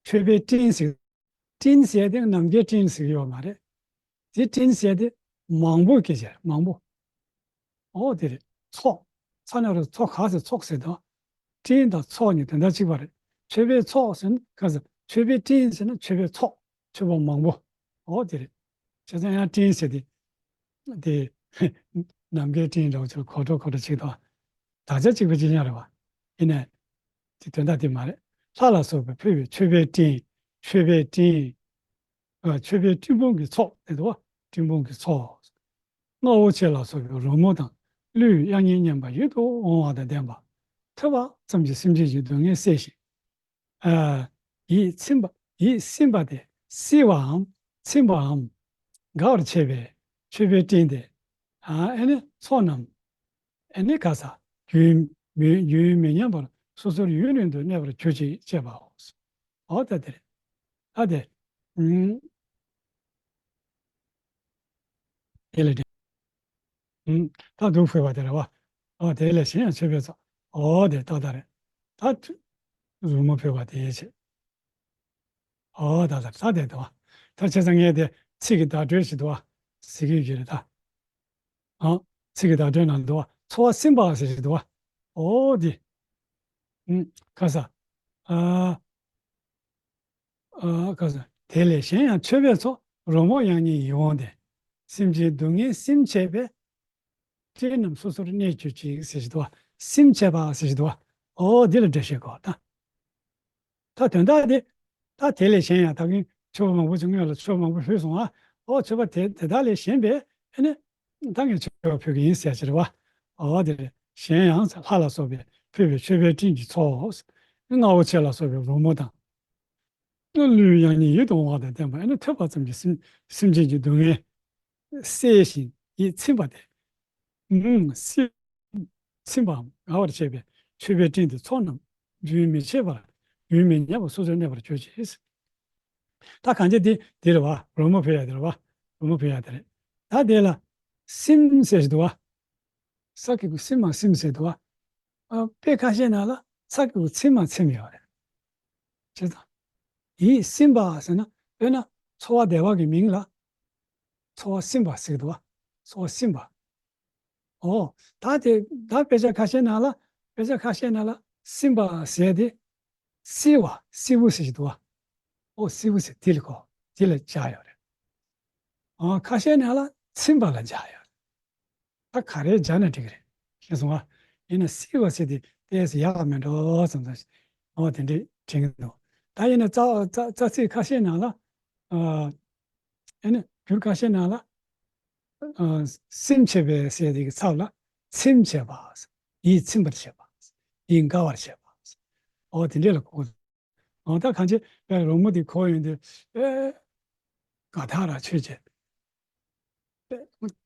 མཆོད་པའི་སྤྲིན་ཟེར། སྤྲིན་ཟེར་དེ་ནམ་མཁའི་སྤྲིན་ཟེར་གྱི་ཡོད་མ་རེད། དེ་སྤྲིན་ཟེར་དེ་མང་པོ་སྐད་ཆ་རེད་མང་པོ། ཨོ་དེ་རེད། ཚོགས། ཚ་ན་རོ་ཚོགས་ག་ཟེར་ཚོགས་ཟེར་དོ། སྤྲིན་དང་ཚོགས་གཉིས་དོན་དག་གཅིག་པ་རེད། མཆོད་པའི་ཚོགས་ཟེར་ན་ག་ཟེར་མཆོད་པའི་སྤྲིན་ཟེར་ན་མཆོད་པའི་ཚོགས། མཆོད་པ་མང་པོ། ཨོ་དེ་རེད། བྱས་ཙང་ཡང་སྤྲིན་ཟེར་དེ། དེ་ནམ་མཁའི་སྤྲིན་འདྲ་བོ་ཅིག་ལ་གོ་འགྲོ་གོ་འགྲོ་ཅིག་དང་། དག་ཆ་གཅིག་པ་གཅིག་རྐྱང་རེད་བ། ཡིན་ནའི། དེ་དོན་དག་དེ་མ་རེད། ལྷ་ལ་སོགས་པས་ཕུལ་བའི་མཆོད་པའི་སྤྲིན། མཆོད་པའི་སྤྲིན། ཨ་མཆོད་པའི་སྤྲིན་ཕུང་གི་ཚོགས་དེ་འདུག་བ། སྤྲིན་ཕུང་གི་ཚོགས། རྔ་བོ་ཆེ་ལ་སོགས་པའི་རོལ་མོ་དང་གླུའི་དབྱངས་སྙན་སྙན་པ་ཡིད་དུ་འོང་བ་དང་ལྡན་པ། ཐོས་པ་ཙམ་གྱིས་སེམས་ཅན་གྱི་སྡུག་བསྔལ་སེལ་ཞིང་། ཨ་ཡིད་ཚིམ་པ་ཡིད་ཚིམ་པ་སྟེ་བསིལ་བའམ་ཚིམ་པའམ་དགའ་བར་བྱེད་པའི་མཆོད་པའི་སྤྲིན་ཏེ། ཨ་ཨེ་ནི་ཚོགས་རྣམས་ཨེ་ནི་ག་ས་རྒྱུན་མི་རྒྱུན་མི་ཉམས་པར་སོ་སོར་ཡུན་རིང་དུ་གནས་པར་གྱུར་ཅིག་ཅེས་པའོ། འོ་ད་དེ་རེད། ད་དེ། ཨུམ། དེ་ལས་དེ། ཨུམ། ད་གདུགས་ཕུལ་བ་དེ་རེད་བ། འོ་དེ་ལས་གཞན་ཡང་མཆོད་པའི་ཚོགས། འོ་དེ་ཏག་ཏག་རེད། ད་རོལ་མོ་ཕུལ་བ་དེ་ཡེ་ཆེ། འོ་ད་ད་ད་དེ་འདུག་བ། ད་བྱས་ཙང་ངས་དེ་ཚིག་གི་བརྡ་སྤྲོད་ཞིག་འདུག་བ། ཟེར་གྱི་ཡོད་རེད་ད། ཨ། ཚིག་གི་བརྡ་སྤྲོད་ནང་འདུག་བ། ཚོར་བ་སིམ་པ་ཟེར་ཞིག་འདུག་བ། འོ་དེ། ཨུམ། ག་ས། ཨ། ཨ་ག་ས། དེ་ལས་གཞན་ཡང་མཆོད་པའི་ཚོགས། རོལ་མོ་དབྱངས་སྙན་ཡིད་འོང་སྟེ། སེམས་ཅན་སྡུག་བསྔལ་སིམ་བྱས་པས། སྤྲིན་རྣམས་སོ་སོར་གནས་གྱུར་ཅིག་ཟེར་ཞིག་འདུག་བ། སིམ་བྱས་པ་ཟེར་ཞིག་འདུག་བ། འོ་འདི་ལ་འགྲེལ་བཤད་དགོས་ད། ད་དོན་དག་དེ། ད་དེ་ལས་གཞན་ཡང་ད་གིན་མཆོད་པ་མང་པོ་ཅིག་སྔོན་ལ་མཆོད་པ་མང་པོ་ཕུལ་སོང་ང་། འོ་མཆོད་པ་དེ་དེ་དག་ལས་གཞན་པའི་ཨ་ནི། ད་ངས་མཆོད་པ་ཕུལ་གྱི་ཡིན་ཟེར་ཡ་ཅིག་རེད་བ། འོ་དེ་རེད། གཞན་ཡང་ལྷ་ལ་སོགས་པས་ཕུལ་བའི་མཆོད་པའི་སྤྲིན་གྱི་ཚོགས། རྔ་བོ་ཆེ་ལ་སོགས་པའི་རོལ་མོ་དང་། ཀླུའི་དབྱངས་སྙན་ཡིད་དུ་འོང་བ་དང་ལྡན་པ། ཨ་ནི་ཐོས་པ་ཙམ་གྱིས་སེམས་སེམས་ཅན་གྱི་སྡུག་བསྔལ་སེལ་ཞིང་ཡིད་ཚིམ་པ་སྟེ། ཨུམ། སེམས་ཚིམ་པའམ་དགའ་བར་བྱེད་པའི་མཆོད་པའི་སྤྲིན་དེ་ཚོགས་རྣམས་རྒྱུན་མི་འཆད་པར་རྒྱུན་མི་ཉམས་པར་སོ་སོར་གནས་པར་གྱུར་ཅིག། ད་གང་བྱེད་དེ་དེ་རེད་བ། རོལ་མོ་ཕུལ་ཡ་དེ་རེད་བ། རོལ་མོ་ཕུལ་ཡ་དེ་རེད། ད་དེ་ལ་སེམས་ཟེར་ཞིག་འདུག་བ། ས་གི་གུ་སེམས་མ་སེམས་ཟེར་འདུག་བ། ཨ། དཔེ་ཁ་ཤས་ནང་ལ་ས་གི་གུ་ཚིམ་མ་ཚིམ་ཡོད་རེད། བྱས་ཙང་། ཡིད་ཚིམ་པ་ཟེར་ན། དཔེར་ན་ཚོར་བ་བདེ་བ་གི་མིང་ལ་ཚོར་བ་སིམ་པ་ཟེར་གི་འདུག་བ། ཚོར་བ་སིམ་པ། ཨོ། ད་དེ་ད་དཔེ་ཆ་ཁ་ཤས་ནང་ལ། དཔེ་ཆ་ཁ་ཤས་ནང་ལ་སིམ་པ་ཟེར་དེ། བསིལ་བ། བསིལ་པོ་ཟེར་གྱི་འདུག་བ། ཨོ། བསིལ་པོ་ཟེར་དེ་ལ་གོ། དེ་ལ་སྦྱར་ཡོད་རེད། ཨོ། ཁ་ཤས་ནང་ལ་ཚིམ་པ་ལ་སྦྱར་ཡོད་རེད། ད་ག་རེ་སྦྱར་ན་འགྲིག་གི་རེད། ཤེས་སོང་ང་། ཡིན་ན་བསིལ་བ་ཟེར་དེ་ཏོག་ཙམ་ཡག་ག་མེད་འགྲོ་བསམ་བསམ། ཨོ། དེ་འདྲས་དྲན་གྱི་འདུག་ད་ཡིན་ན་རྩ་རྩ་རྩ་ཚིག་ཁ་ཤས་ནང་ལ། ཨ། ཨ་ནི་འགྱུར་ཁ་ཤས་ནང་ལ། ཨ། སེམས་བྱེད་པའི་ཟེར་དེ་གི་ཚབ་ལ་ཚིམ་བྱེད་པ། ཡིད་ཚིམ་པར་བྱེད་པ། ཡིད་དགའ་བར་བྱེད་པ། ཨོ། དེ་འདྲས་ལ་གོ་དགོས། འོ། ད་གང་བྱེད་པའི་རོལ་མོ་དེ་གོ་ཡོང་དུས། ཨེ། དགའ་ཐག་རང་ཆོད་བྱས།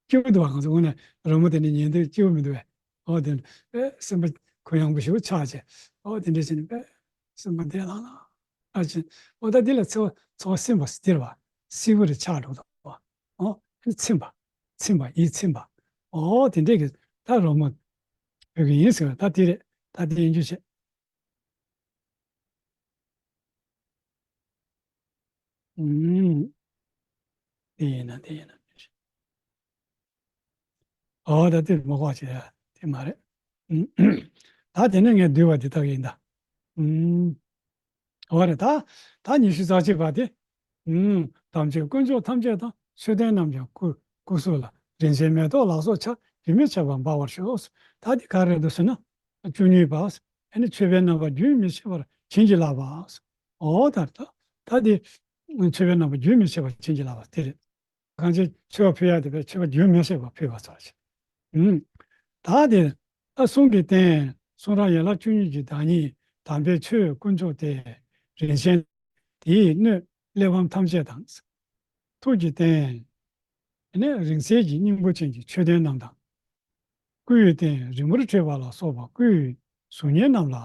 སྐྱིད་པོ་འདུག་བ། ང་ཚོ་དངོས་གནས་རོལ་མོ་དེ་ནི་ཉན་དུས་སྐྱིད་པོ་མི་འདུག་བས། འོ་དེ། ཨེ། སེམས་པ་གུ་ཡངས་པོ་ཞིག་ཆགས་བྱས། འོ་དེ་འདྲས་བྱས་ནས་པས་སེམས་པ་བདེ་ལྷང་ལྷང་ཨ་ཅེ། འོ་ད་འདི་ལ་ཚོར་ཚོར་སེམས་པ་སྟེར་བ། སིལ་བུ་རེ་ཆགས་འགྲོ་འདུག་བ། འོ། ཚིམ་པ། ཚིམ་པ། ཡིད་ཚིམ་པ། འོ་དེ་འདྲས་ཀྱི་ད་རོལ་མོ་ཕུལ་གྱི་ཡིན་ཟེར་བ། ད་དེ་རེད། ད་དེ་ཡིན་རྒྱུ་བྱས། ཨུམ། དེ་ཡིན་ན་དེ་ཡིན་ན། ཨོ། ད་དེ་མ་གོ་བྱས་དེ་མ་རེད། ཨུམ། ད་དེ་ནས་ངས་བསྡུས་པ་དེ་དག་ཡིན་ད། ཨུམ། ཨོ་རེད། ད་ད་ཉི་ཤུ་རྩ་གཅིག་པ་དེ། ཨུམ། དམ་ཆོས་དཀོན་མཆོག་ཐམས་ཅད་དང་། མཆོད་རྟེན་རྣམས་ཀྱང་སྐུ་སྐུ་གཟུགས་ལ། རིན་ཆེན་མེ་ཏོག་ལ་སོགས་ཆར། རྒྱུན་མི་འཆད་པར་འབར་བར་ཤོག། ད་དེ་ག་རེ་རེད་འདུག་ཟེར་ན། བཅུ་གཉིས་པ། ཨ་ནི་མཆོད་པའི་རྣམ་པ་རྒྱུན་མི་འཆད་པར་བྱིན་གྱིས་བརླབས་པ། ཨོ་ད་ད་ད་དེ་མཆོད་པའི་རྣམ་པ་རྒྱུན་མི་འཆད་པར་བྱིན་གྱིས་བརླབས་པ་དེ་རེད། གང་ཅི་མཆོད་པ་ཕུལ་ཡག་དེ་བས་མཆོད་པ་རྒྱུན་མི་འཆད་པར་ཕུལ་བ་ཚོར་ཞིང་། ཨུམ། ད་དེ་ལ་གསུང་གི་རྟེན། གསུང་རབ་ཡན་ལག་བཅུ་གཉིས་ཀྱི་བདག་ཉིད་དམ་པའི་ཆོས་དཀོན་མཆོག་སྟེ། རིན་ཆེན་དེའི་སྣོད་གླེགས་བམ་ཐམས་ཅད་དང་། ཐུགས་ཀྱི་རྟེན། ནི་རིང་བསྲེལ་གྱི་སྙིང་པོ་ཅན་གྱི་མཆོད་རྟེན་རྣམས་དང་། སྐུ་ཡི་རྟེན་རི་མོར་བྲིས་པ་ལ་སོགས་པ་སྐུའི་གཟུགས་བརྙན་རྣམས་ལ།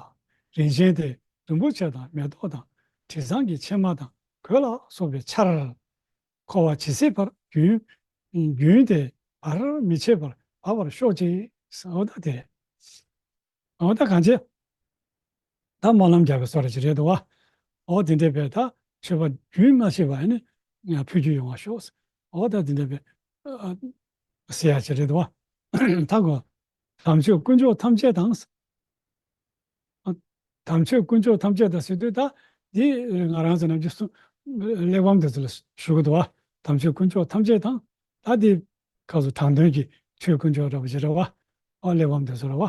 རིན་ཆེན་དེ་བདུན་པོ་ཆེ་དང་མེ་ཏོག་དང་དྲི་བཟང་གི་ཕྱེ་མ་དང་གོས་ལ་སོགས་པའི་ཆར། འཁོར་བ་ཇི་སྲིད་བར་རྒྱུན་རྒྱུན་དེ་བར་མི་ཆད་པར་འབབ་པར་ཤོག་ཅིག་ཟེར་བ་དེ་རེད། འོ་ད་གང་བྱེད། ད་སྨོན་ལམ་རྒྱག་པའི་བཟོ་འདྲ་ཅིག་རེད་འདུག་བ། འོ་དེ་འདྲས་པས་ད་མཆོད་པ་རྒྱུན་མ་ཆད་པར་ནི་ཕུལ་རྒྱུ་ཡོང་བ་ཤོག། འོ་ད་དེ་འདྲས་པས་ཟེར་ཡ་ཅིག་རེད་འདུག་བ། ད་གོ། དམ་ཆོས་དཀོན་མཆོག་ཐམས་ཅད་དང་། དམ་ཆོས་དཀོན་མཆོག་ཐམས་ཅད་དང་ཟེར་དུས་ད་འདི་ང་རང་ཚོ་ནམ་རྒྱུན་གསུང་གླེགས་བམ་དེ་ཚོ་ལ་ཞུ་གི་འདུག་བ། དམ་ཆོས་དཀོན་མཆོག་ཐམས་ཅད་དང་། ད་འདི་ཁ་སོ་དྲང་དོན་གྱི་ཆོས་དཀོན་མཆོག་འདྲ་པོ་ཞིག་རེད་བ། ཨོ་གླེགས་བམ་དེ་ཚོ་རེད་བ།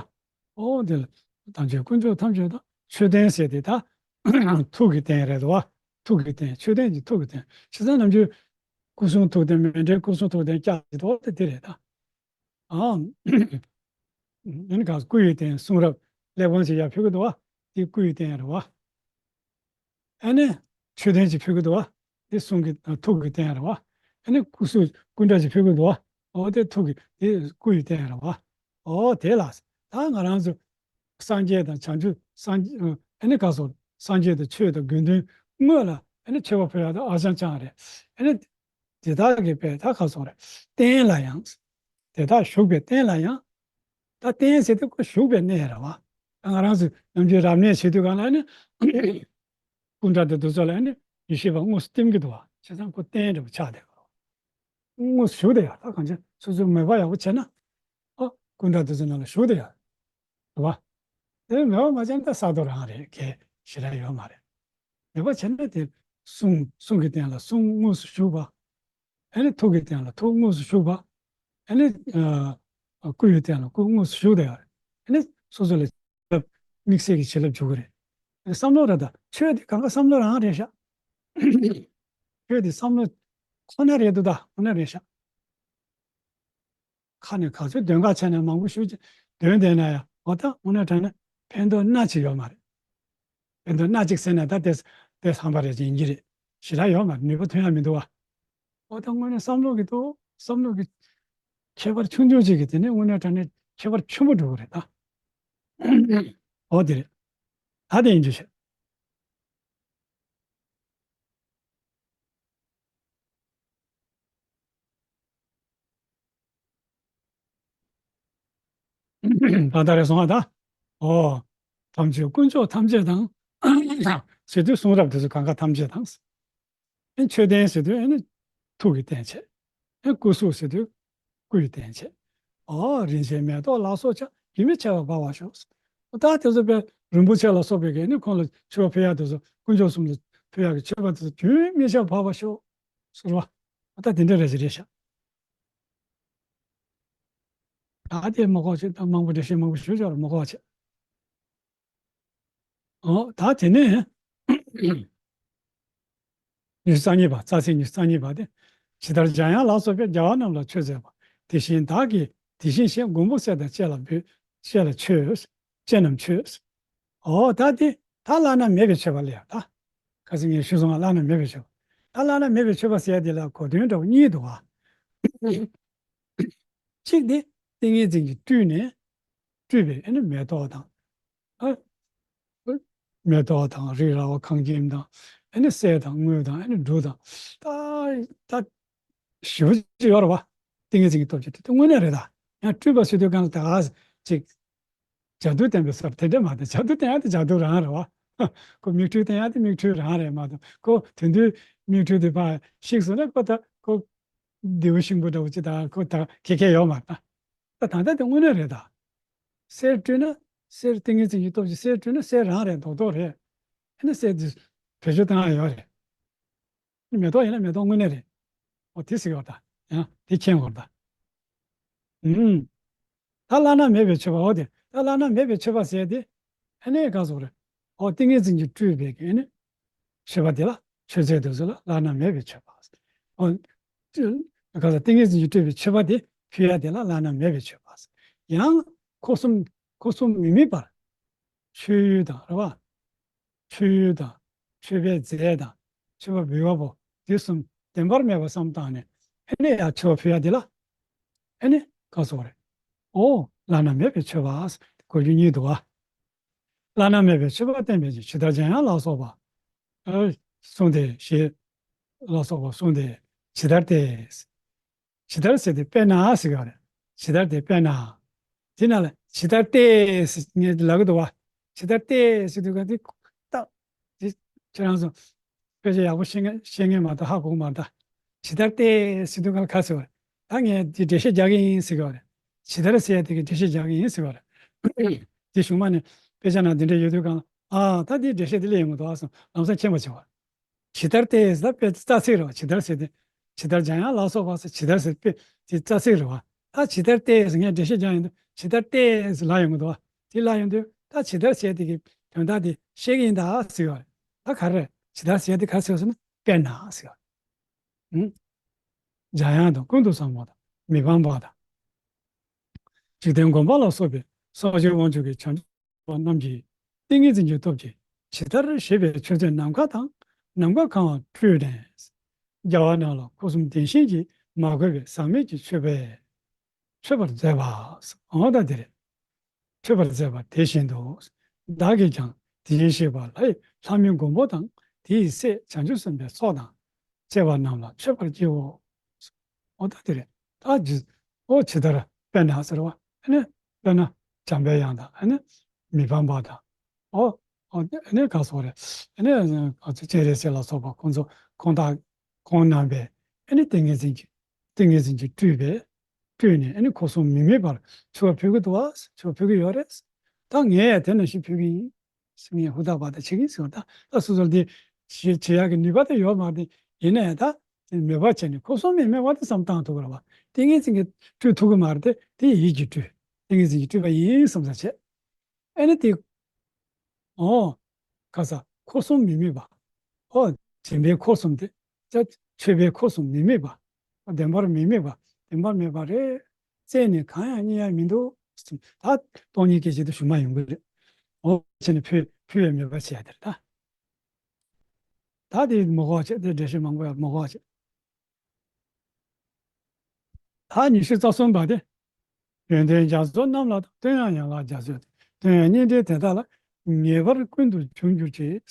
ཨོ་དེ་ལ་དམ་ཆོས་དཀོན་མཆོག་ཐམས་ཅད་དང་། མཆོད་རྟེན་ཟེར་དེ་ད་ཐུགས་ཀྱི་རྟེན་རེད་བ། ཐུགས་ཀྱི་རྟེན། མཆོད་རྟེན་གྱི་ཐུགས་ཀྱི་རྟེན། བྱས་ཙང་ནམ་རྒྱུན་སྐུ་གསུང་ཐུགས་རྟེན། མཎྜལ་སྐུ་གསུང་ཐུགས་རྟེན་བཀྱག་ཅིག་འདུག་བ། དེ་དེ་རེད་ད། ཨང་། ཨ་ནི་གང་སྐུ་ཡི་རྟེན་གསུང་རབ་གླེགས་བམ་ཞིག་ཡར་ཕུལ་གི་འདུག་བ། དེ་སྐུ་ཡི་རྟེན་རེད་བ། ཨ་ནི་མཆོད་རྟེན་ཞིག་ཕུལ་གི་འདུག་བ། དེ་གསུང་གི་ཨ་ཐུགས་ཀྱི་རྟེན་རེད་བ། ཨ་ནི་སྐུ་གཟུགས་སྐུ་འདྲ་ཞིག་ཕུལ་གི་འདུག་བ། འོ་དེ་ཐུགས་ཀྱི་དེ་སྐུ་ཡི་རྟེན་རེད་བ། འོ་དེ་ལ་ད་ང་རང་ཚོ་སངས་རྒྱས་དང་བྱང་ཆུབ་སངས་རྒྱས་ཨ་ནི་ག་སོགས་སངས་རྒྱས་དང་ཆོས་དང་དགེ་འདུན་དངོས་ལ་ཨ་ནི་མཆོད་པ་ཕུལ་ཡག་དེ་ཨ་ཅང་ཅང་རེད། ཨ་ནི། དེ་དག་གི་པས་ད་ག་སོགས་རེད། རྟེན་ལ་ཡང་། དེ་དག་བཞུགས་པའི་རྟེན་ལ་ཡང་། ད་རྟེན་ཟེར་དུས་ཁོ་བཞུགས་པའི་གནས་རེད་བ། ད་ང་རང་ཚོ་ནམ་རྒྱུན་རབ་གནས་བྱེད་དུས་གང་ལ་ནི། སྐུ་འདྲ་དེ་དུས་ཚོད་ལ་ནི་ཡེ་ཤེས་པ་དངོས་སུ་སྟིམ་གྱི་འདུག་བ། བྱས་ཙང་ཁོ་རྟེན་འདྲ་པོ་ཆགས་བསྡད་ཀྱི་རེད། དངོས་སུ་བཞུགས་བསྡད་ཡག་ད་གང་ཅི་སོ་སོའི་མོས་པ་ཡག་པོ་བྱས་ན། ཨོ། སྐུ་འདྲ་དེ་ཚོ་ནང་ལ་བཞུགས་བསྡད་ཡག་རེད་བ། དེ་མོས་པ་མ་བྱས་ན་ད་ས་རྡོ་རང་རེད། གལ་ཞེ་དྲག་ཡོད་མ་རེད། མོས་པ་བྱས་ན་དེ་གསུང་གསུང་གི་སྟེང་ལ་གསུང་དངོས་སུ་བཞུགས་པ། ཨ་ནི་ཐུགས་ཀྱི་སྟེང་ལ་ཐུགས་དངོས་སུ་བཞུགས་པ། ཨ་ནི་ཨ་སྐུ་ཡི་སྟེང་ལ་སྐུ་དངོས་སུ་བཞུགས་བསྡད་ཡག་རེད། ཨ་ནི་སོ་སོ་ལ་བྱིན་རླབས་དམིགས་བསལ་གྱི་བྱིན་རླབས་འཇུག་གི་རེད། བསམ་བློ་རེད་ད། ཆོས་དེ་གང་ག་བསམ་བློ་རང་རེད་ཤག་ཆོས་དེ་བསམ་བློ་ཁོ་ན་རེད་འདུག་ད་ཁོ་ན་རེད་ཤག་ཁ་ནས་ག་ཚོད་འདོན་ག་བྱས་ན་མང་པོ་ཞེ་པོ་ཅིག་འདོན་བསྡད་ན་ཡང་འོ་ད་དངོས་གནས་དྲང་གནས་ཕན་ཐོགས་སྣ་གཅིག་ཡོད་མ་རེད། ཕན་ཐོགས་སྣ་གཅིག་ཟེར་ན་ད་དེ་དེ་ཧམ་པ་རེད་ཅིག་ཡིན་གྱི་རེད། ཞེ་དྲག་ཡོད་མ་རེད། ནུས་པ་ཐོན་ཡ་མི་འདུག་བ། འོ་ད་དངོས་གནས་བསམ་བློ་གི་ཐོག་བསམ་བློ་གི་ཁྱད་པར་ཆུང་ཆུང་ཅིག་གིས་དེ་ནས་དངོས་གནས་དྲང་གནས་ཁྱད་པར་ཆེན་པོ་འགྲོ་གི་རེད་ད། འོ་དེ་རེད། ད་དེ་ཡིན་རྒྱུ་བྱས། ད་ལྟ་རེ་སོང་ང་ད། ཨོ། ཐམས་ཅད་དཀོན་མཆོག་ཐམས་ཅད་དང་། ཟེར་དུས་གསུང་རབ་དེ་ཚོ་གང་ག་ཐམས་ཅད་དང་། ཨེ་མཆོད་རྟེན་ཟེར་དུས་ཨེ་ནི་ཐུགས་ཀྱི་རྟེན་བྱས། ཨེ་སྐུ་གཟུགས་ཟེར་དུས་སྐུའི་རྟེན་བྱས། ཨོ་རིན་ཆེན་མེ་ཏོག་ལ་སོགས་ཀྱང་། རྒྱུན་མི་འཆད་པར་འབར་བར་ཤོག། ད་དེ་ཚོ་དཔེ་རིན་པོ་ཆེ་ལ་སོགས་པའི་གི་ཨེ་ནི་ཁོང་ལ་མཆོད་པ་ཕུལ་ཡག་དེ་ཚོ་དཀོན་མཆོག་གསུམ་ལ་ཕུལ་ཡག་གི་མཆོད་པ་དེ་ཚོ་རྒྱུན་མི་འཆད་པར་འབར་བར་ཤོག་ཟེར་བ། ད་དེ་འདྲ་རེ་ཞིག་རེད་ཤག། ད་དེ་མ་གོ་ཆེ་ད་མང་པོ་འགྲེལ་བཤད་མང་པོ་ཞུ་ཆོག་ལ་མ་གོ་ཆེ། ཨོ་ད་དེ་ནས་ཉི་ཤུ་རྩ་གཉིས་པ། རྩ་ཚིག་ཉི་ཤུ་རྩ་གཉིས་པ་དེ། ཇི་ལྟར་འཇམ་དབྱངས་ལ་སོགས་པས། རྒྱལ་བ་རྣམས་ལ་མཆོད་མཛད་པ། དེ་བཞིན་བདག་གིས་དེ་བཞིན་གཤེགས། མགོན་པོ་སྲས་དང་བཅས་ལ་འབུལ། བཅས་ལ་མཆོད། བཅས་རྣམས་མཆོད། ཨོ་ད་དེ་ད་བླ་ན་མེད་པའི་མཆོད་པ་ལ་ཡང་ད། ཁ་སང་ངས་ཞུས་སོང་ང་། བླ་ན་མེད་པའི་མཆོད་པ། ད་བླ་ན་མེད་པའི་མཆོད་པ་ཟེར་ཡ་དེ་ལ་གོ་དོན་འདྲ་བོ་གཉིས་འདུག་བ། གཅིག་དེ་ཏིང་ངེ་འཛིན་གྱིས་སྤྲུལ་ནས་སྤྲུལ་པའི་ཨ་ནི་མེ་ཏོག་དང་། ཨ། མེ་ཏོག་དང་རི་ར་བ་ཁང་ཁྱིམ་དང་། ཨ་ནི་སྲས་དང་དངུལ་དང་། ཨ་ནི་འབྲུ་དང་། ད་ད་ཞེ་པོ་ཅིག་ཡོད་རེད་བ། ཏིང་ངེ་འཛིན་གྱི་སྟོབས་ཀྱིས་དེ་དངོས་གནས་རེད་ད། ཡང་སྤྲུལ་པ་ཟེར་དུས་གང་ལ་ད་ག་ཅིག་ཇ་དུ་བསྟན་པའི་སར་དེ་འདྲ་མ་གཏོགས། ཇ་དུ་བསྟན་ཡག་དེ་ཇ་དུ་རང་རེད་བ། ཁོ་མིག་འཕྲུལ་བསྟན་ཡག་དེ་མིག་འཕྲུལ་རང་རེད་མ་གཏོགས། ཁོ་དེ་དུས་མིག་འཕྲུལ་དེ་ཕར་བཤིག་སོང་ན་ཁོ་ད་ཁོ་རྡེའུ་ཤིང་བུ་འདྲ་བོ་ཅིག་ད་ཁོ་ད་ཁེ་ཁེ་ཡོད་མ་རེད་ད། ད་ད་ལྟ་དེ་དངོས་གནས་རེད་ད། གསེར་སྤྲུལ་ན་གསེར་ཏིང་ངེ་འཛིན་གྱི་སྟོབས་ཀྱིས་གསེར་སྤྲུལ་ན་གསེར་རང་རེད་མདོག་མདོག་རེད། ཨ་ནི་གསེར་དེ་བེད་སྤྱོད་བཏང་ཡག་ཡོད་རེད། མེ་ཏོག་ཡིན་ན་མེ་ཏོག་དངོས་གནས་རེད། འོ་དེ་ཟེར་གྱི་ཡོད་ད། ཡང་དེ་མཁྱེན་དགོས་ད། ཨུམ། ད་བླ་ན་མེད་པའི་མཆོད་པ། འོ་དེ་ད་བླ་ན་མེད་པའི་མཆོད་པ་ཟེར་དེ། ཨ་ནི་ག་ཟེར་རེད། འོ་ཏིང་ངེ་འཛིན་གྱིས་སྤྲུལ་པའི་གི་ཨ་ནི་མཆོད་པ་དེ་ལ་མཆོད་རྫས་དེ་ཚོ་ལ་བླ་ན་མེད་པའི་མཆོད་པ། འོ་ག་ཟེར། ཏིང་ངེ་འཛིན་གྱིས་སྤྲུལ་པའི་མཆོད་པ་དེ་ཕུལ་ཡག་དེ་ལ་བླ་ན་མེད་པའི་མཆོད་པ། ཡང་འཁོར་གསུམ་འཁོར་གསུམ་མི་དམིགས་པར་མཆོད་ཡུལ་དང་རེད་བ། མཆོད་ཡུལ་དང་། མཆོད་པའི་རྫས་དང་། མཆོད་པ་འབུལ་བ་པོ་དེ་གསུམ་བདེན་པར་མེད་པ་བསམ་བཏང་ནས་ཨ་ནི་ཡང་མཆོད་པ་ཕུལ་ཡག་དེ་ལ་ཨ་ནི་ག་ཟེར་རེད། འོ་བླ་ན་མེད་པའི་མཆོད་པ་གོ་རྒྱུ་གཉིས་འདུག་བ། བླ་ན་མེད་པའི་མཆོད་པ་བསྟན་པའི་ཕྱིར། ཇི་ལྟར་འཇམ་དབྱངས་ལ་སོགས་པ། ཨ། གསུངས་ཏེ་ཞེས་ལ་སོགས་པ་གསུངས་ཏེ། ཇི་ལྟར་ཏེ། ཇི་ལྟར་ཟེར་དེ་དཔེར་ན་ཟེར་གྱི་ཡོད་རེད། ཇི་ལྟར་ཏེ་དཔེར་ན། དེ་ན་ལ་ཇི་ལྟར་ཏེ་ཟེར་ངས་ལབ་ཀྱི་འདུག་བ། ཇི་ལྟར་ཏེ་ཟེར་དུས་ག་དེ་ཏ། དེ་ཁྱེད་རང་ཚོ་དཔེ་ཆ་ཡག་པོ་ཤེས་མཁན་ཤེས་མཁན་མ་གཏོགས་ཧ་གོ་གི་མ་རེད་ད། ཇི་ལྟར་ཏེ་ཟེར་དུས་ག་ལ་ག་ཟེར་བ་རེད། ད་ངས་དེ་འགྲེལ་བཤད་རྒྱག་གི་ཡིན་ཟེར་གྱི་ཡོད་རེད། ཇི་ལྟར་ཟེར་ཡ་དེ་གི་འགྲེལ་བཤད་རྒྱག་གི་ཡིན་ཟེར་གྱི་ཡོད་རེད། དེ་གཞུག་མ་ནས་དཔེ་ཆ་ནང་དེ་འདྲ་ཡོད་དུས་ག་ལ། ཨ། ད་དེའི་འགྲེལ་བཤད་དེ་སླེབས་ཡོང་གི་འདུག་ཨ་སོང་ལམ་སང་མཁྱེན་པ་བྱེད་པ། ཇི་ལྟར་ཏེ་ཟེར་ད་དཔེ་རྩ་ཚིག་རེད་བ། ཇི་ལྟར་ཟེར་དེ། ཇི་ལྟར་འཇམ་དབྱངས་ལ་སོགས་པ་ཟེར་ཇི་ལྟར་ཟེར་དཔེ་དེ་རྩ་ཚིག་རེད་བ། ད་ཇི་ལྟར་ཏེ་ཟེར་ངས་འགྲེལ་བཤད་རྒྱག་ཡོང་དུས་ཇི་ལྟར་ཏེ་ཟེར་ལབ་ཡོང་གི་འདུག་བ། དེ་ལབ་ཡོང་དུས་ད་ཇི་ལྟར་ཟེར་དེ་གི་དོན་དག་དེ་བཤད་ཀྱི་ཡིན་ད་ཟེར་བ་རེད། ད་ག་རེ་རེད། ཇི་ལྟར་ཟེར་དེ་ག་རེ་ཟེར་བ་ཟེར་ན་དཔེར་ན་ཟེར་བ་རེད། ཨུ། འཇམ་དབྱངས་དང་ཀུན་ཏུ་བཟང་པོ་དང་མི་ཕམ་པ་དང་། འཇིག་རྟེན་མགོན་པོ་ལ་སོགས་པའི་སངས་རྒྱས་དབང་ཕྱུག་གི་བྱང་ཆུབ་པ་རྣམས་ཀྱིས་ཏིང་ངེ་འཛིན་གྱི་སྟོབས་ཀྱིས་ཇི་ལྟར་བཞེད་པའི་མཆོད་རྫས་ནམ་མཁའ་དང་ནམ་མཁའ་གང་བ་སྤྲུལ་ནས། རྒྱལ་བ་རྣམས་ལ་འཁོར་གསུམ་བདེན་ཞེན་གྱིས་མ་གོས་པའི་ཟག་མེད་ཀྱི་མཆོད་པས་མཆོད་པར་མཛད་པ། འོ་ད་དེ་རེད། མཆོད་པར་མཛད་པ་དེ་བཞིན་དུ། བདག་གིས་ཀྱང་དེ་བཞིན་གཤེགས་པ་ལྷའི་ལྷ་མིའི་མགོན་པོ་དང་དེའི་སྲས་བྱང་ཆུབ་སེམས་དཔའི་ཚོགས་དང་བཅས་པ་རྣམས་ལ་མཆོད་པར་བགྱིའོ། འོ་ད་དེ་རེད། ད་ཇི། འོ་ཇི་ལྟར་དཔེར་ན་ཟེར་བ། ཨ་ནི་དཔེར་ན་འཇམ་པའི་དབྱངས་དང་། ཨ་ནི་མི་ཕམ་པ་དང་། འོ། འོ་ཨ་ནི་ག་སོགས་རེད། ཨ་ནི་སྤྱན་རས་གཟིགས་ལ་སོགས་པ་ཁོང་ཚོ་ཁོང་དག་ཁོང་རྣམ་པས་ཨ་ནི་ཏིང་ངེ་འཛིན་གྱི་ཏིང་ངེ་འཛིན་གྱིས་སྤྲུལ་པས། སྤྲུལ་ནས་ཨ་ནི་འཁོར་གསུམ་མི་དམིགས་པར་མཆོད་པ་ཕུལ་གྱི་འདུག་བ། མཆོད་པ་ཕུལ་གྱི་ཡོད་རེད། ད་ངས་ཡང་དེ་ནང་བཞིན་ཕུལ་གྱི་ཡིན་ཟེར་ངས་ཧུར་ཐག་བར་ཐག་བྱེད་ཀྱི་ཡིན་ཟེར་བ། ད་ད་སོ་སོར་འདི་བྱེད་བྱེད་ཡག་གི་ནུས་པ་དེ་ཡོད་མ་རེད། ཡིན་ན་ཡང་ད་དེ་མོས་པ་བྱས་ནས་འཁོར་གསུམ་མི་དམིགས་པ་དེ་བསམ་བཏང་ཐུབ་ཀྱི་རེད་བ། ཏིང་ངེ་འཛིན་གྱིས་སྤྲུལ་ཐུབ་ཀྱི་མ་རེད་དེ། དེ་ཡིད་ཀྱིས་སྤྲུལ། ཏིང་ངེ་འཛིན་གྱིས་སྤྲུལ་པ་ཡིན་བསམ་ས་བྱས། ཨ་ནི་དེ། ཨོ། ག་ས་འཁོར་གསུམ་མི་དམིགས་པ། ཨོ། སྦྱིན་པའི་འཁོར་གསུམ་དེ། ཅ། མཆོད་པའི་འཁོར་གསུམ་མི་དམིགས་པ། བདེན་པར་མི་དམིགས་པ། བདེན་པར་མེད་པ་རེད། རྩད་ནས་གང་ཡང་རྙེད་ཡ་མི་འདུག་ད་སྟོང་ཉིད་སྐད་ཆ་དེ་ཞུ་མ་ཡོང་གི་རེད། འོ་བྱས་ནས་ཕུལ་ཕུལ་བའི་མོས་པ་བྱས་ཡ་དེ་རེད་ད། ད་དེ་མ་གོ་བྱས་དེ་འགྲེལ་བཤད་མང་པོ་ཡང་མ་གོ་བྱས། ད་ཉི་ཤུ་རྩ་གསུམ་པ་དེ། ཡོན་ཏན་རྒྱ་མཚོ་རྣམས་ལ་དང་། སྟོན་ཡང་ཡན་ལག་རྒྱ་མཚོ་སྟེ། སྟོན་ཡང་སྙིང་འདྲེན་དེ་དག་ལ། ངེས་པར་ཀུན་ཏུ་འབྱུང་འགྱུར་ཅིག་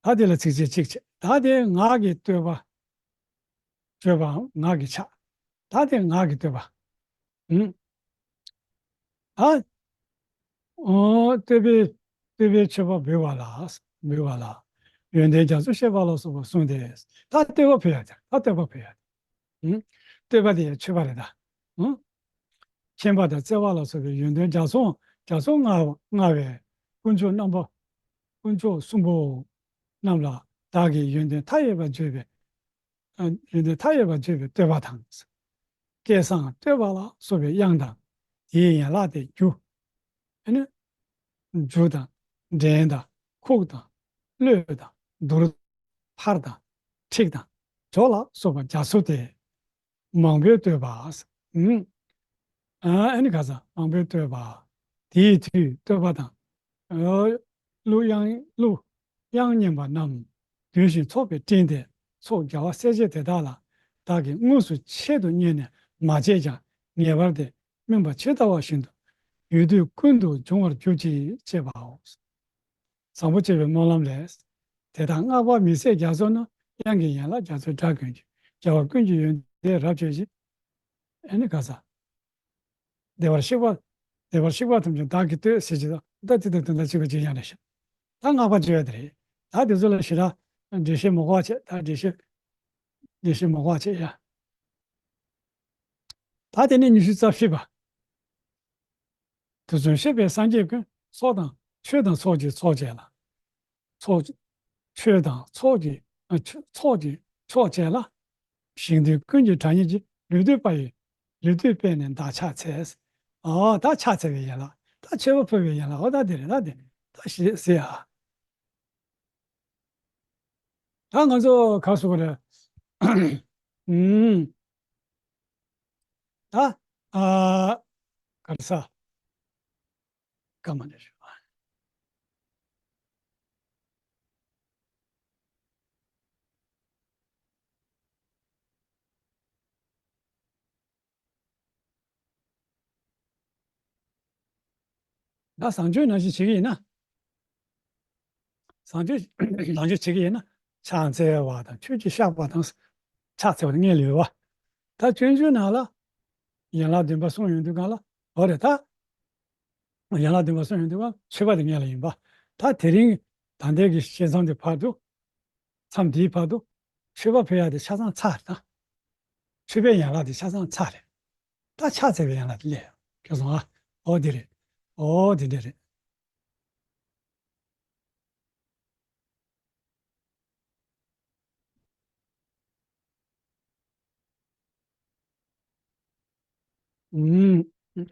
ད་དེ་ལ་ཚིགས་བཅད་གཅིག་བྱས། ད་དེ་ངག་གི་བསྟོད་པ། བརྗོད་པའམ་ངག་གི་ཕྱག་ད་དེ་ངག་གི་བསྟོད་པ། ཨུམ། ད། ཨོ། བསྟོད་པའི། བསྟོད་པའི་མཆོད་པ་འབུལ་བ་ལ། འབུལ་བ་ལ། ཡོན་ཏན་རྒྱ་མཚོ་བཤད་པ་ལ་སོགས་པ་གསུངས་ཏེ། ད་བསྟོད་པ་ཕུལ་ཡ་དེ། ད་བསྟོད་པ་ཕུལ་ཡ་དེ། ཨུམ། བསྟོད་པ་དེ་ཡང་མཆོད་པ་རེད་ད། ཨུམ། མཁྱེན་པ་དང་བརྩེ་བ་ལ་སོགས་པའི་ཡོན་ཏན་རྒྱ་མཚོ། རྒྱ་མཚོ་མངའ་མངའ་བའི་དཀོན་མཆོག་རྣམ་པ། དཀོན་མཆོག་གསུམ་པོ་རྣམས་ལ་བདག་གིས་ཡོན་ཏན་མཐའ་ཡས་པ་བརྗོད་པའི། ཨ། ཡོན་ཏན་མཐའ་ཡས་པ་བརྗོད་པའི་བསྟོད་པ་དང་། སྐལ་བཟང་བསྟོད་པ་ལ་སོགས་པའི་དབྱངས་དང་། དེའི་ཡན་ལག་སྟེ་རྒྱུ། ཨ་ནི། རྒྱུ་དང་། འགྲེང་དང་། ཁུག་དང་། གློད་དང་། དུར། འཕར་དང་། འཁྲིག་དང་། སྒྲོག་ལ་སོགས་པ་རྒྱ་མཚོ་སྟེ། མང་པོས་བསྟོད་པ། ཨུམ། ཨ་ནི་ག་ས་མང་པོས་བསྟོད་པ། དེའི་མཐུས་བསྟོད་པ་དང་། ཨ། གླུ་དབྱངས། གླུ་དབྱངས་སྙན་པ་རྣམས་ལྡུད་ཅིང་ཚོགས་པས་སྤྲིན་དེ་ཚོགས་རྒྱལ་བ་སྲས་བཅས་དེ་དག་ལ། བདག་གིས་དངོས་སུ་ཆེད་དུ་གཉེར་ནས་མ་བྱས་ཀྱང་ངེས་པར་དེ་སྨིན་པ་ཇི་ལྟ་བ་བཞིན་དུ་ཡུལ་དུས་ཀུན་ཏུ་འབྱུང་བར་གྱུར་ཅིག་ཅེས་པའོ། བཟང་པོ་སྤྱོད་པའི་སྨོན་ལམ་ལས། དེ་དག་བསྔགས་པ་མི་ཟད་རྒྱ་མཚོ་རྣམས། དབྱངས་ཀྱི་ཡན་ལག་རྒྱ་མཚོའི་སྒྲ་ཀུན་གྱིས། རྒྱལ་བ་ཀུན་གྱི་ཡོན་ཏན་རབ་བརྗོད་ཅིང་། ཨ་ནི་ག་ས། བདེ་བར་གཤེགས་པ། བདེ་བར་གཤེགས་པ་ཐམས་ཅད་བདག་གིས་བསྟོད་ཟེར་གྱི་འདུག་ད་དེ་དང་དོན་དག་གཅིག་པ་གཅིག་རྐྱང་རེད་ཤག་ད་བསྔགས་པ་བརྗོད་ཡ་དེ་རེད། ད་དེ་ཚོ་ལ་ཞེ་དྲག་འགྲེལ་བཤད་མ་དགོས་པ་བྱས། ད་འགྲེལ་བཤད། འགྲེལ་བཤད་མ་དགོས་པ་བྱས་ཡ། ད་དེ་ནས་ཉི་ཤུ་རྩ་བཞི་པ། དུས་གསུམ་གཤེགས་པའི་སངས་རྒྱས་ཀུན། ཚོགས་དང་ཆོས་དང་ཚོགས་ཀྱི་ཚོགས་བཅས་ལ། ཚོགས། ཆོས་དང་ཚོགས་ཀྱི། ཨ། ཆོས། ཚོགས་ཀྱི་ཚོགས་བཅས་ལ། ཞིང་དུས་ཀུན་གྱི་གྲགས་སྙན་གྱིས། ལུས་བཏུད་པ་ཡི། ལུས་བཏུད་པས་ནི་བདག་ཕྱག་འཚལ། ཨོ། ད་ཕྱག་འཚལ་བའི་ཡན་ལག་ད་མཆོད་པ་ཕུལ་བའི་ཡན་ལག་ཨོ་ད་དེ་རེད། ད་དེ་ད་ཞེས་ཟེར་ཨ། ད་ང་ཚོ་ག་སོ་ག་རེད། ཨུམ། ད། ཨ། ག་རེ་ས། སྐར་མ་ནས་ཞུ་བ། ད་བཟང་སྤྱོད་ནང་བཞིན་བྱེད་ཀྱི་ཡིན་ན། བཟང་སྤྱོད། བཟང་སྤྱོད་བྱེད་ཀྱི་ཡིན་ན། ཕྱག་འཚལ་བ་དང་ཆོས་ཀྱི་བཤགས་པ་དང་། ཕྱག་འཚལ་བ་དང་སྔོན་ལ་ཡོད་པ། ད་སྤྱོད་འཇུག་ནང་ལ། ཡན་ལག་བདུན་པ་གསུངས་ཡོང་དུས་སྒང་ལ། འོ་རེད་ད། ཡན་ལག་བདུན་པ་གསུངས་ཡོང་དུས་སྒང་མཆོད་པ་དེ་སྔོན་ལ་ཡིན་པ། ད་དེ་རིང་ད་ལྟའི་གི་བཤད་མཚམས་དེ་བར་དུ། མཚམས་འདིའི་བར་དུ་མཆོད་པ་ཕུལ་ཡག་དེ་ཆ་ཚང་ཚར་རེད་ད། མཆོད་པའི་ཡན་ལག་དེ་ཆ་ཚང་ཚར་རེད། ད་ཕྱག་འཚལ་བའི་ཡན་ལག་དེ་སླེབས་ཡོང་། ཁྱོད་སོང་ཨ། ཨོ་དེ་རེད། ཨོ་དེ་འདྲ་རེད། ཨུམ། ད།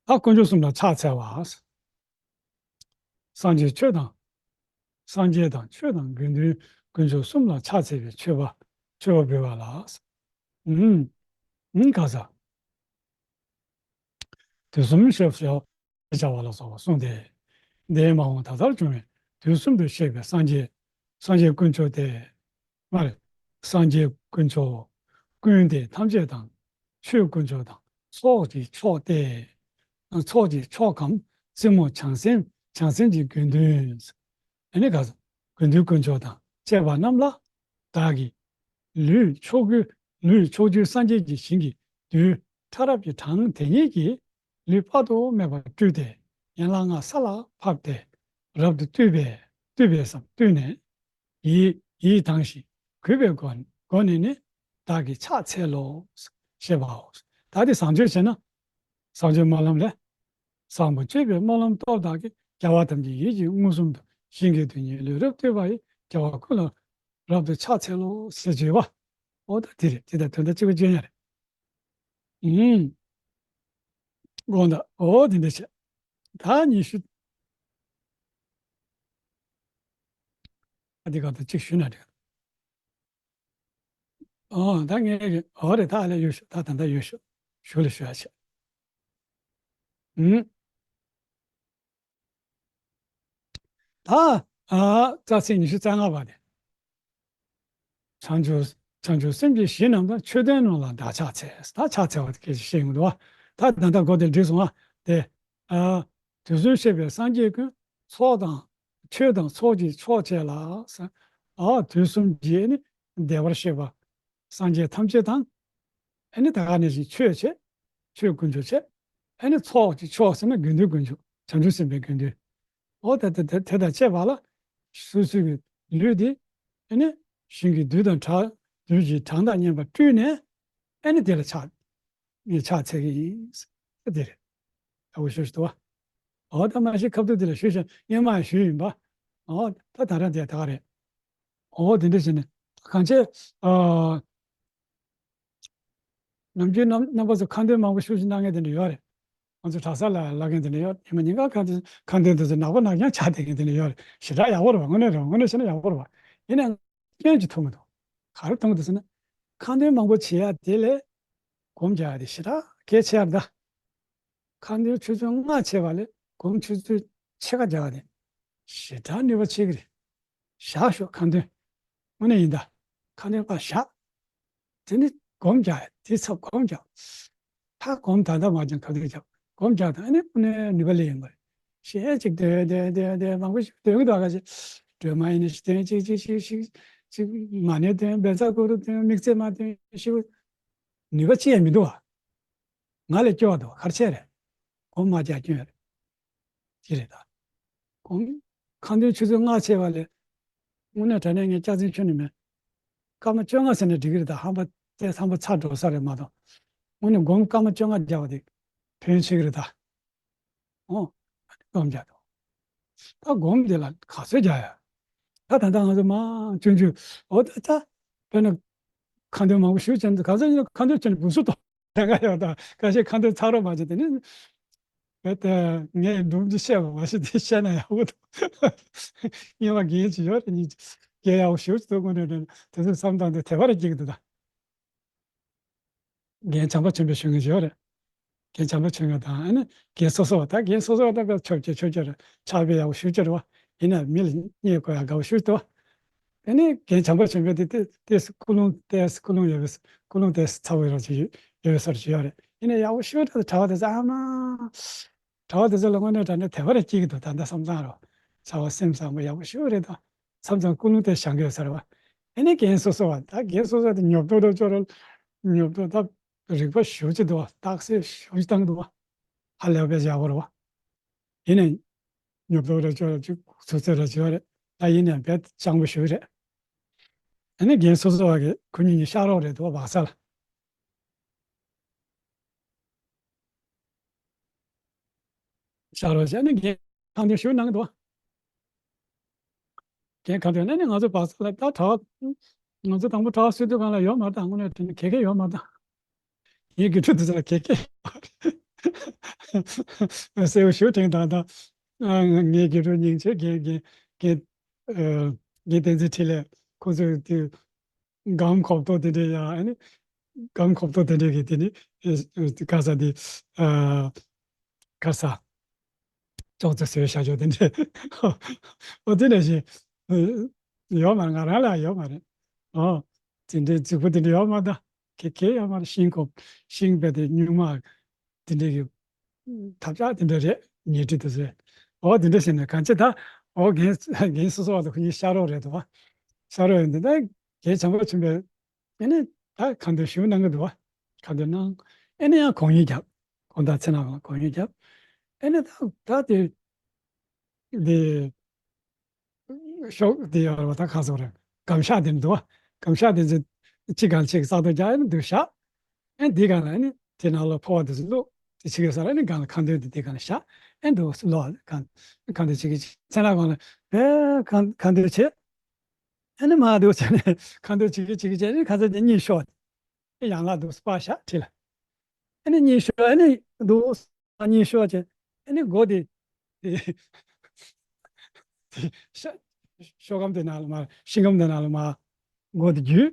ད་དཀོན་མཆོག་གསུམ་ལ་ཕྱག་འཚལ་བ། སངས་རྒྱས་ཆོས་དང་། སངས་རྒྱས་དང་ཆོས་དང་དགེ་འདུན་དཀོན་མཆོག་གསུམ་ལ་ཕྱག་འཚལ་བའི་མཆོད་པ། མཆོད་པ་འབུལ་བ་ལ། ཨུམ། ཨུམ། ག་ས། དུས་གསུམ་གཤེགས་པའི་ཞབས་བྱ་བ་ལ་སོགས་པ་གསུངས་ཏེ། འདས་མ་འོངས་ད་ལྟར་བྱུང་བའི་དུས་གསུམ་དུ་གཤེགས་པའི་སངས་རྒྱས། སངས་རྒྱས་དཀོན་མཆོག་སྟེ། མ་རེད། སངས་རྒྱས་དཀོན་མཆོག་ཀུན་དེ་ཐམས་ཅད་དང་། ཆོས་དཀོན་མཆོག་དང་ཚོགས་ཀྱི་མཆོག་སྟེ། ཚོགས་ཀྱི་མཆོག་གམ་རྩེ་མོ་བྱང་སེམས། བྱང་སེམས་ཀྱི་དགེ་འདུན། ཨ་ནི་ག་ས། དགེ་འདུན་དཀོན་མཆོག་དང་བཅས་པ་རྣམས་ལ། བདག་གིས་ལུས་ཕྱོགས་ཀྱི། ལུས་ཕྱོགས་བཅུའི་སངས་རྒྱས་ཀྱི་ཞིང་གི་རྡུལ་ཕྲ་རབ་ཀྱི་གྲངས་དེ་ཉིད་ཀྱིས་ལུས་དཔག་ཏུ་མེད་པར་སྤྲུལ་ཏེ། ཡན་ལག་ལྔ་ས་ལ་ཕབ་སྟེ། རབ་ཏུ་བཏུད་པས། བཏུད་པས་སམ་བཏུད་ནས། ཡིད། ཡིད་དྭངས་ཤིང་གུས་པའི་སྒོ་སྒོ་ནས་ནི། བདག་གིས་ཕྱག་འཚལ་ལོ། ཞེས་པའོ། ད་དེ་བཟང་སྤྱོད་བྱས་ན། བཟང་སྤྱོད་སྨོན་ལམ་ལས། བཟང་པོ་སྤྱོད་པའི་སྨོན་ལམ་སྟོབས་དག་གིས། རྒྱལ་བ་ཐམས་ཅད་ཡིད་ཀྱིས་མངོན་སུམ་དུ། ཞིང་གི་རྡུལ་སྙེད་ལུས་རབ་བཏུད་པ་ཡི། རྒྱལ་བ་ཀུན་ལ་རབ་ཏུ་ཕྱག་འཚལ་ལོ། ཞེས་བརྗོད་པ། ཨོ་ད་དེ་རེད། དེ་དང་དོན་དག་གཅིག་པ་བརྗོད་ཡ་རེད། ཨུམ། དགོངས་དག་ཨོ་དེ་འདྲ་བྱས། ད་ཉི་ཤུ། ཨ་དེ་ག་ད་གཅིག་ཞུས་ན་འགྲིག་ཨོ་ད་ངས་ཨོ་རེད། ད་ཨ་ལས་ཡོད་ཤོག་ད་ད་ད་ཡོད་ཤོག་ཞུ་ལ་ཞུ་ཡ་ཆེ། ཨུམ། ད་ཨ་རྩ་ཚིག་ཉི་ཤུ་རྩ་ལྔ་པ་དེ། བྱང་ཆུབ་བྱང་ཆུབ་སེམས་ཀྱི་གཞི་རྣམས་དང་། མཆོད་རྟེན་རྣམས་ལ་བདག་ཕྱག་འཚལ། ད་ཕྱག་འཚལ་བ་དེ་སྐད་ཆ་བཤད་ཡོང་འདུག་བ། ད་ད་ལྟ་མགོ་དེ་འགྲིག་སོང་བ། དེ་ཨ་དུས་གསུམ་གཤེགས་པའི་སངས་རྒྱས་ཀུན། ཚོགས་དང་ཆོས་དང་ཚོགས་ཀྱི་མཆོག་བཅས་ལ། ཨ་དུས་གསུམ་གྱི་ནི་བདེ་བར་གཤེགས་པ་སངས་རྒྱས་ཐམས་ཅད་དང་། ཨ་ནི་ད་ག་ནང་བཞིན་ཆོས་བྱས། ཆོས་དཀོན་མཆོག་བྱས། ཨ་ནི་ཚོགས་ཀྱི་མཆོག་ཟེར་ན་དགེ་འདུན་དཀོན་མཆོག་བྱང་ཆུབ་སེམས་དཔའི་དགེ་འདུན། འོ་ད་དེ་དེ་དེ་དང་བཅས་པ་ལ་སོ་སོའི་གི་ལུས་དེ་ཨ་ནི་ཞིང་གི་རྡུལ་དང་བྲག་རྡུལ་གྱི་གྲངས་དང་མཉམ་པར་སྤྲུལ་ནས། ཨ་ནི་དེ་ལ་ཕྱག་ངས་ཕྱག་འཚལ་གྱི་ཡིན་ཟེར་དེ་རེད། ཨ་འོ་ཞུ་ཞུ་དོ། འོ་ད་མ་གཞི་ཁ་ཐུག་དེ་ལ་ཞུས་ཤིང་སྔོན་མ་ཞུས་ཡིན་པ། འོ་ད་ད་རང་དེ་ད་ག་རེད། འོ་དེ་འདྲ་བྱས་ནས་གང་བྱས་ཨ། ནམ་རྒྱུན་རྣམ་རྣམ་པ་ཚོ་ཁ་འདོན་མང་པོ་ཤུགས་ཤིག་གནང་མཁན་དེ་འདྲ་ཡོད་རེད། ང་ཚོ་གྲྭ་ས་ལ་ལབ་མཁན་དེ་འདྲ་ཡོད། ཉི་མ་ཉིན་གང་ཁ་འདོན་ཁ་འདོན་དེ་ཚོ་ནག་པོ་ནག་རྐྱང་ཆགས་བསྡད་མཁན་དེ་འདྲ་ཡོད་རེད། ཞེ་དྲག་ཡག་པོ་རེད་བ། དངོས་གནས་རེད་བ། དངོས་གནས་བཤད་ན་ཡག་པོ་རེད་བ། ཡིན་ནའང་སྐྱོན་ཅིག་མཐོང་གི་འདུག་ག་རེ་མཐོང་གི་འདུག་ཟེར་ན། ཁ་འདོན་མང་པོ་བྱེད་ཡ་དེ་ལས་སྒོམ་རྒྱག་ཡ་དེ་ཞེ་དྲག་གལ་ཆེ་ཡ་རེད་ད། ཁ་འདོན་ཆུ་ཚོད་ལྔ་བྱས་པ་ལས་སྒོམ་ཆུ་ཚོད་ཕྱེད་ཀ་རྒྱག་པ་དེ་ཞེ་དྲག་ནུས་པ་ཆེ་གི་རེད། བཞག་ཤོག་ཁ་འདོན། དངོས་གནས་ཡིན་ད། ཁ་འདོན་པ་བཞག་དེ་ནི་སྒོམ་རྒྱག་དེ་ཚབ་སྒོམ་རྒྱག་ད་སྒོམ་ད་ལྟ་མ་ཀྱང་ཁ་འདོན་རྒྱག་སྒོམ་རྒྱག་དང་ཨ་ནི་དངོས་གནས་ནུས་པ་སླེབས་ཡོང་གི་རེད། གཞས་གཅིག་འདོན་འདོན་འདོན་འདོན་མང་པོ་ཞིག་འདོན་གི་འདུག་ཁ་ཤས་སྒྲོལ་མ་ཡིན་ན་ཞིག་འདོན་གཅིག་གཅིག་གཅིག་གཅིག་གཅིག་མ་ཎི་འདོན་བཛྲ་གུ་རུ་འདོན་དམིགས་བརྩེ་མ་འདོན་ཞིག་ནུས་པ་ཅི་ཡང་མི་འདུག་བ། ང་ལས་སྐྱོ་བ་འདུག་ག་རེ་བྱས་རེད། སྒོམ་མ་རྒྱག་སྐྱོན་རེད། ཅི་རེད་ད། སྒོམ། ཁ་འདོན་ཆུ་ཚོད་ལྔ་བྱས་པ་ལས། དངོས་གནས་དྲང་གནས་ངས་སྐྱག་རྫུན་ཁྱོན་ནས་མེད། སྐར་མ་བཅོ་ལྔ་ཟེར་ན་འགྲིག་གི་རེད་ད། ཧམ་པ་དེ་ཧམ་པ་ཚ་འགྲོ་ས་རེད་མ་གཏོགས། དངོས་གནས་སྒོམ་སྐར་མ་བཅོ་ལྔ་རྒྱག་པ་དེ་ཕན་ཆེ་གི་རེད་ད། ཨོ། སྒོམ་རྒྱག་དང་། ད་སྒོམ་དེ་ལ་ག་ཚོད་རྒྱག་ཡ། ད་ད་ལྟ་ང་ཚོ་མང་ཆུང་ཆུང་། འོ་ད་ད། དཔེར་ན། ཁ་འདོན་མང་པོ་ཞུ་ཅན་ག་ཚོད་ཡིན་ན་ཁ་འདོན་ཅན་སྒུག་སུ་ཏོ། ད་ག་ཡོད་ད་ཁ་ཤས་ཁ་འདོན་ཚར་རོགས་མ་བྱེད་དེ་ནི། བས་ད་ངས་འདུམ་གྱི་བཤད་པ་མ་གཞི་དེ་བཤད་ན་ཡག་པོ་འདུག་སྔོན་མ་རྒན་ཅིག་ཡོད་རེད། གཉིས་རྒན་ཡག་པོ་ཞེ་པོ་ཅིག་འདུག་དངོས་གནས་དྲང་གནས་དེ་ཚོ་བསམ་སྟངས་དེ་དད་པ་རེ་སྐྱེ་གི་འདུག་ད། རྒན་བྱམས་པ་ཆེན་པོའི་ཞུ་མཁན་ཞིག་ཡོད་རེད། རྒན་བྱམས་པ་ཆེན་པོ་དང་ཨ་ནི་རྒན་སོ་སོ་བ། ད་རྒན་སོ་སོ་བ་ད་དཔེ་ཆོས་ཀྱི་ཆོས་ཀྱི་རེད། ཕྱག་དཔེ་ཡག་པོ་ཞུ་ཀྱི་རེད་བ། ཡིན་ན་མི་ལ་བརྙས་དགོས་ཡག་དགའ་པོ་ཞུ་ཏོ། ཨ་ནི་རྒན་བྱམས་པ་ཆེན་པོ་དེ་ཏེ་ཏེས་ཀུན་སློང་ཏེས་ཀུན་སློང་ཡོད་པའི་ཀུན་སློང་ཏེས་ཚ་བོའི་རོགས་ཀྱི་ཡོད་པའི་སོར་ཅིག་ཡོད་རེད། ཡིན་ན་ཡག་པོ་ཞུ་ད་གྲྭ་བ་དེ་ཚོ་ཨ་མ། གྲྭ་བ་དེ་ཚོ་ལ་དངོས་གནས་དྲང་གནས་དད་པ་རེ་སྐྱེ་གི་འདུག་ད་ལྟ་བསམ་བློ་རོ། ཚ་བ་སེམས་བཟང་པོ་ཡག་པོ་ཞུ་རེད་ད། མཚམས་མཚམས་ཀུན་སློང་དེ་བཞག་གི་ཡོད་ས་རེད་བ། ཨ་ནི་རྒན་སོ་སོ་བ་ད་རྒན་སོ་སོ་དེ་ཉོབ་ཏོ་ཏོ་ཅོ་ར། ཉོབ་ཏོ་ད་རིག་པ་ཞུ་ཅི་འདུག་བ། རྟགས་གསལ་ཞུ་ཅི་བཏང་འདུག་བ། ཧ་ལས་པའི་ཡག་པོ་རེད་བ། ཡིན་ནའི་ཉོབ་ཏོ་རེ་ཅོ་ར་ཅིག་ཚུགས་ཚེ་ར་ཅོ་ར་ད་ཡིན་ནའི་བེད་སྤྱང་པོ་ཞུ་རེད། ཨ་ནི་རྒན་སོ་སོ་བ་གི་ཁོ་གཉིས་གཉིས་ཤག་རོགས་རེད་འདུག་བ། བག་ས་ལ། ཤག་རོགས་བྱས་ནས་རྒན་ཁ་འདོན་ཞུ་གནང་གི་འདུག་རྒན་ཁ་འདོན་ནས་ནི་ང་ཚོ་བག་ས་ལ་ད་གྲྭ་བ། ང་ཚོ་དང་པོ་གྲྭ་བ་སུ་དུས་གང་ལ་ཡོད་མ་རེད། དངོས་གནས་དྲང་གནས་ག་གེ་ཡོད་མ་རེད། ངའི་དགེ་ཕྲུག་དེ་ཚོ་ལ་ག་གེ་ཡོད་མ་རེད། གསལ་པོ་ཞུ་དྲན་དང་དང་། ཨ་ངའི་དགེ་ཕྲུག་སྙིང་རྗེ་རྒན་རྒན་རྒན་ཨ་རྒན་བསྟན་འཛིན་འཕྲིན་ལས་ཁོ་ཚོ་དུས། སྒམ་ཁོག་ཏོ་དེ་འདྲས་ཡང་ཨ་ནི། སྒམ་ཁོག་ཏོ་དེ་འདྲས་ཀྱི་དེ་ནི། ཨེ་ཨེ་ག་ས་དེ། ཨ་ག་ས། ཅོག་ཙེ་བཟོས་བཞག་ཅོག་དེ་འདྲས། འོ་དེ་འདྲས་ཞིག་ཨེ་ཡོད་མ་རེད། ང་རང་ལ་ཡོད་མ་རེད། ཨོ། དེ་འདྲས་རྫིག་པོ་དེ་འདྲས་ཡོད་མ་རེད། ག་གེ་ཡོད་མ་རེད། ཤིང་ཁོག་ཤིང་པའི་དེ་སྨྱུག་མ། དེ་འདྲས་ཀྱི། ཐབས་ཆག་དེ་འདྲ་རེད། ཉལ་ཁྲི་དེ་ཚོས། འོ་དེ་འདྲ་བྱས་ནས་གང་ཅི་ད། འོ་རྒན་རྒན་སོ་སོ་བ་དང་ཁོ་གཉིས་ཤག་རོགས་རེད་འདུག་བ། ཤག་རོགས་ཡིན་དུས་ད་རྒན་བྱམས་པ་ཆེན་པོས་ཨེ་ནས་ད་ཁ་འདོན་ཞུ་གནང་གི་འདུག་བ། ཁ་འདོན་གནང་། ཨེ་ནས་ཡང་གོང་ཡིག་རྒྱབ། དགོང་དག་ཚེ་ནག་ལ་གོང་ཡིག་རྒྱབ། ཨེ་ནས་ད་ད་དེ། དེ། ཤོག་དེ་ཡོད་རེད་བ། ད་ག་ཟེར་རེད། སྒམ་ཤག་དེ་འདུག་བ། སྒམ་ཤག་དེ་ཚོ་གཅིག་སྒང་ལ་གཅིག་ས་རྡོ་རྒྱག་ཨེ་ནས་འདུག་བཞག་ཨེ་འདི་སྒང་ལ་ཨེ་ནས་དེ་ནང་ལ་ཕོར་པ་དེ་ཚོ་བླུགས། དེ་ཕྱི་གི་ས་ལ་ཨེ་ནས་སྒང་ལ་ཁ་འདོན་དེ་དེ་སྒང་ལ་བཞག་ཨེ་འདུག་ལོག་ཁ་ཁ་འདོན་བྱེད་ཀྱི་ཚེ་ན་སྒང་ལ་ཨེ་ཁ་ཁ་འདོན་བྱེད། ཨེ་ནས་མ་འདུག་བྱས་ནས་ཁ་འདོན་བྱེད་ཀྱི་བྱེད་ཀྱི་བྱས་ནས་ཁ་ཚ་དེ་གཉིད་ཤོར། ཨེ་ཡང་ལ་འདུག་སྤར་བཞག་ཁྲིད་ལ། ཨེ་ནས་གཉིད་ཤོར། ཨེ་ནས་འདུག་གཉིད་ཤོར་བྱས། ཨེ་ནས་སྒོ་དེ། དེ། དེ་ཤ། ཤོག་སྒམ་དེ་ནང་ལ་མར་ཤིང་སྒམ་དེ་ནང་ལ་མར་སྒོ་དེ་བརྒྱུད།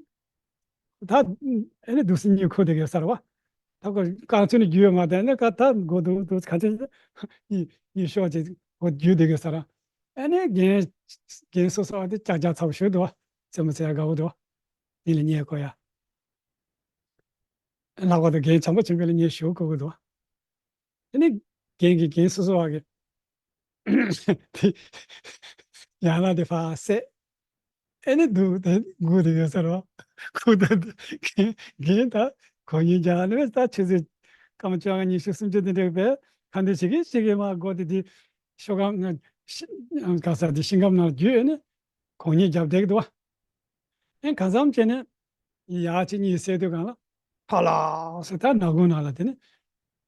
ད་ཨེ་ནི་འདུག་སེ་གཉིད་ཁུག་བསྡད་ཀྱི་ཡོད་ས་རེད་བ། ད་ཁོ་རྐང་ཚུགས་ནས་རྒྱུག་ཡོད་མ་རེད། ཨེ་ནི་ཀ་ད་མགོ་འདུག་འདུག་གང་ཅི་གཉིད་གཉིད་ཤོར་བྱས་ཁོ་རྒྱུག་བསྡད་ཀྱི་ཡོད་ས་རེད། ཨེ་ནི་རྒན་རྒན་སོ་སོ་བ་དེ་ཀྱག་ཀྱག་ཚ་པོ་ཞིག་འདུག་བ། རྩེད་མོ་རྩེ་ཡ་དགའ་བོ་འདུག་བ། དེ་ལ་གཉིད་ཁུག་ཡ། ལྷག་པར་དུ་རྒན་བྱམས་པ་ཆེན་པོ་ལ་གཉིད་ཞིག་ཁུག་གི་འདུག་བ། དེ་ནི་རྒན་གྱིས་རྒན་སོ་སོ་བ་གི་དེ་ཡང་ན་དེ་ཕར་བསད། ཨེ་ནི་འདུག་དེ་སྒུག་བསྡད་ཡོད་ས་རེད་བ། སྒུག་བསྡད་དེ་རྒན་རྒན་ད་གོ་གཉིད་རྒྱག་ནས་ད་ཆུ་ཚོད་སྐར་མ་བཅོ་ལྔ་ཉི་ཤུ་སུམ་ཅུ་དེ་འདྲ་བས་ཁ་འདོན་བྱེད་ཀྱིན་བྱེད་ཀྱིན་མར་སྒུག་བསྡད་དེ་ཤོག་སྒམ་ཤི་ག་ས་དེ་ཤིང་སྒམ་ནང་རྒྱུག་ཨེ་ནི་གོ་གཉིད་རྒྱབ་བསྡད་ཀྱི་འདུག་བ། ཨེ་གང་འཚམ་བྱས་ནས་ཡར་གཅིག་གཉིད་སད་དུས་སྒང་ལ་ཕར་ལ་སོ་ད་ནག་ཁུང་ནང་ལ་དེ་ནི་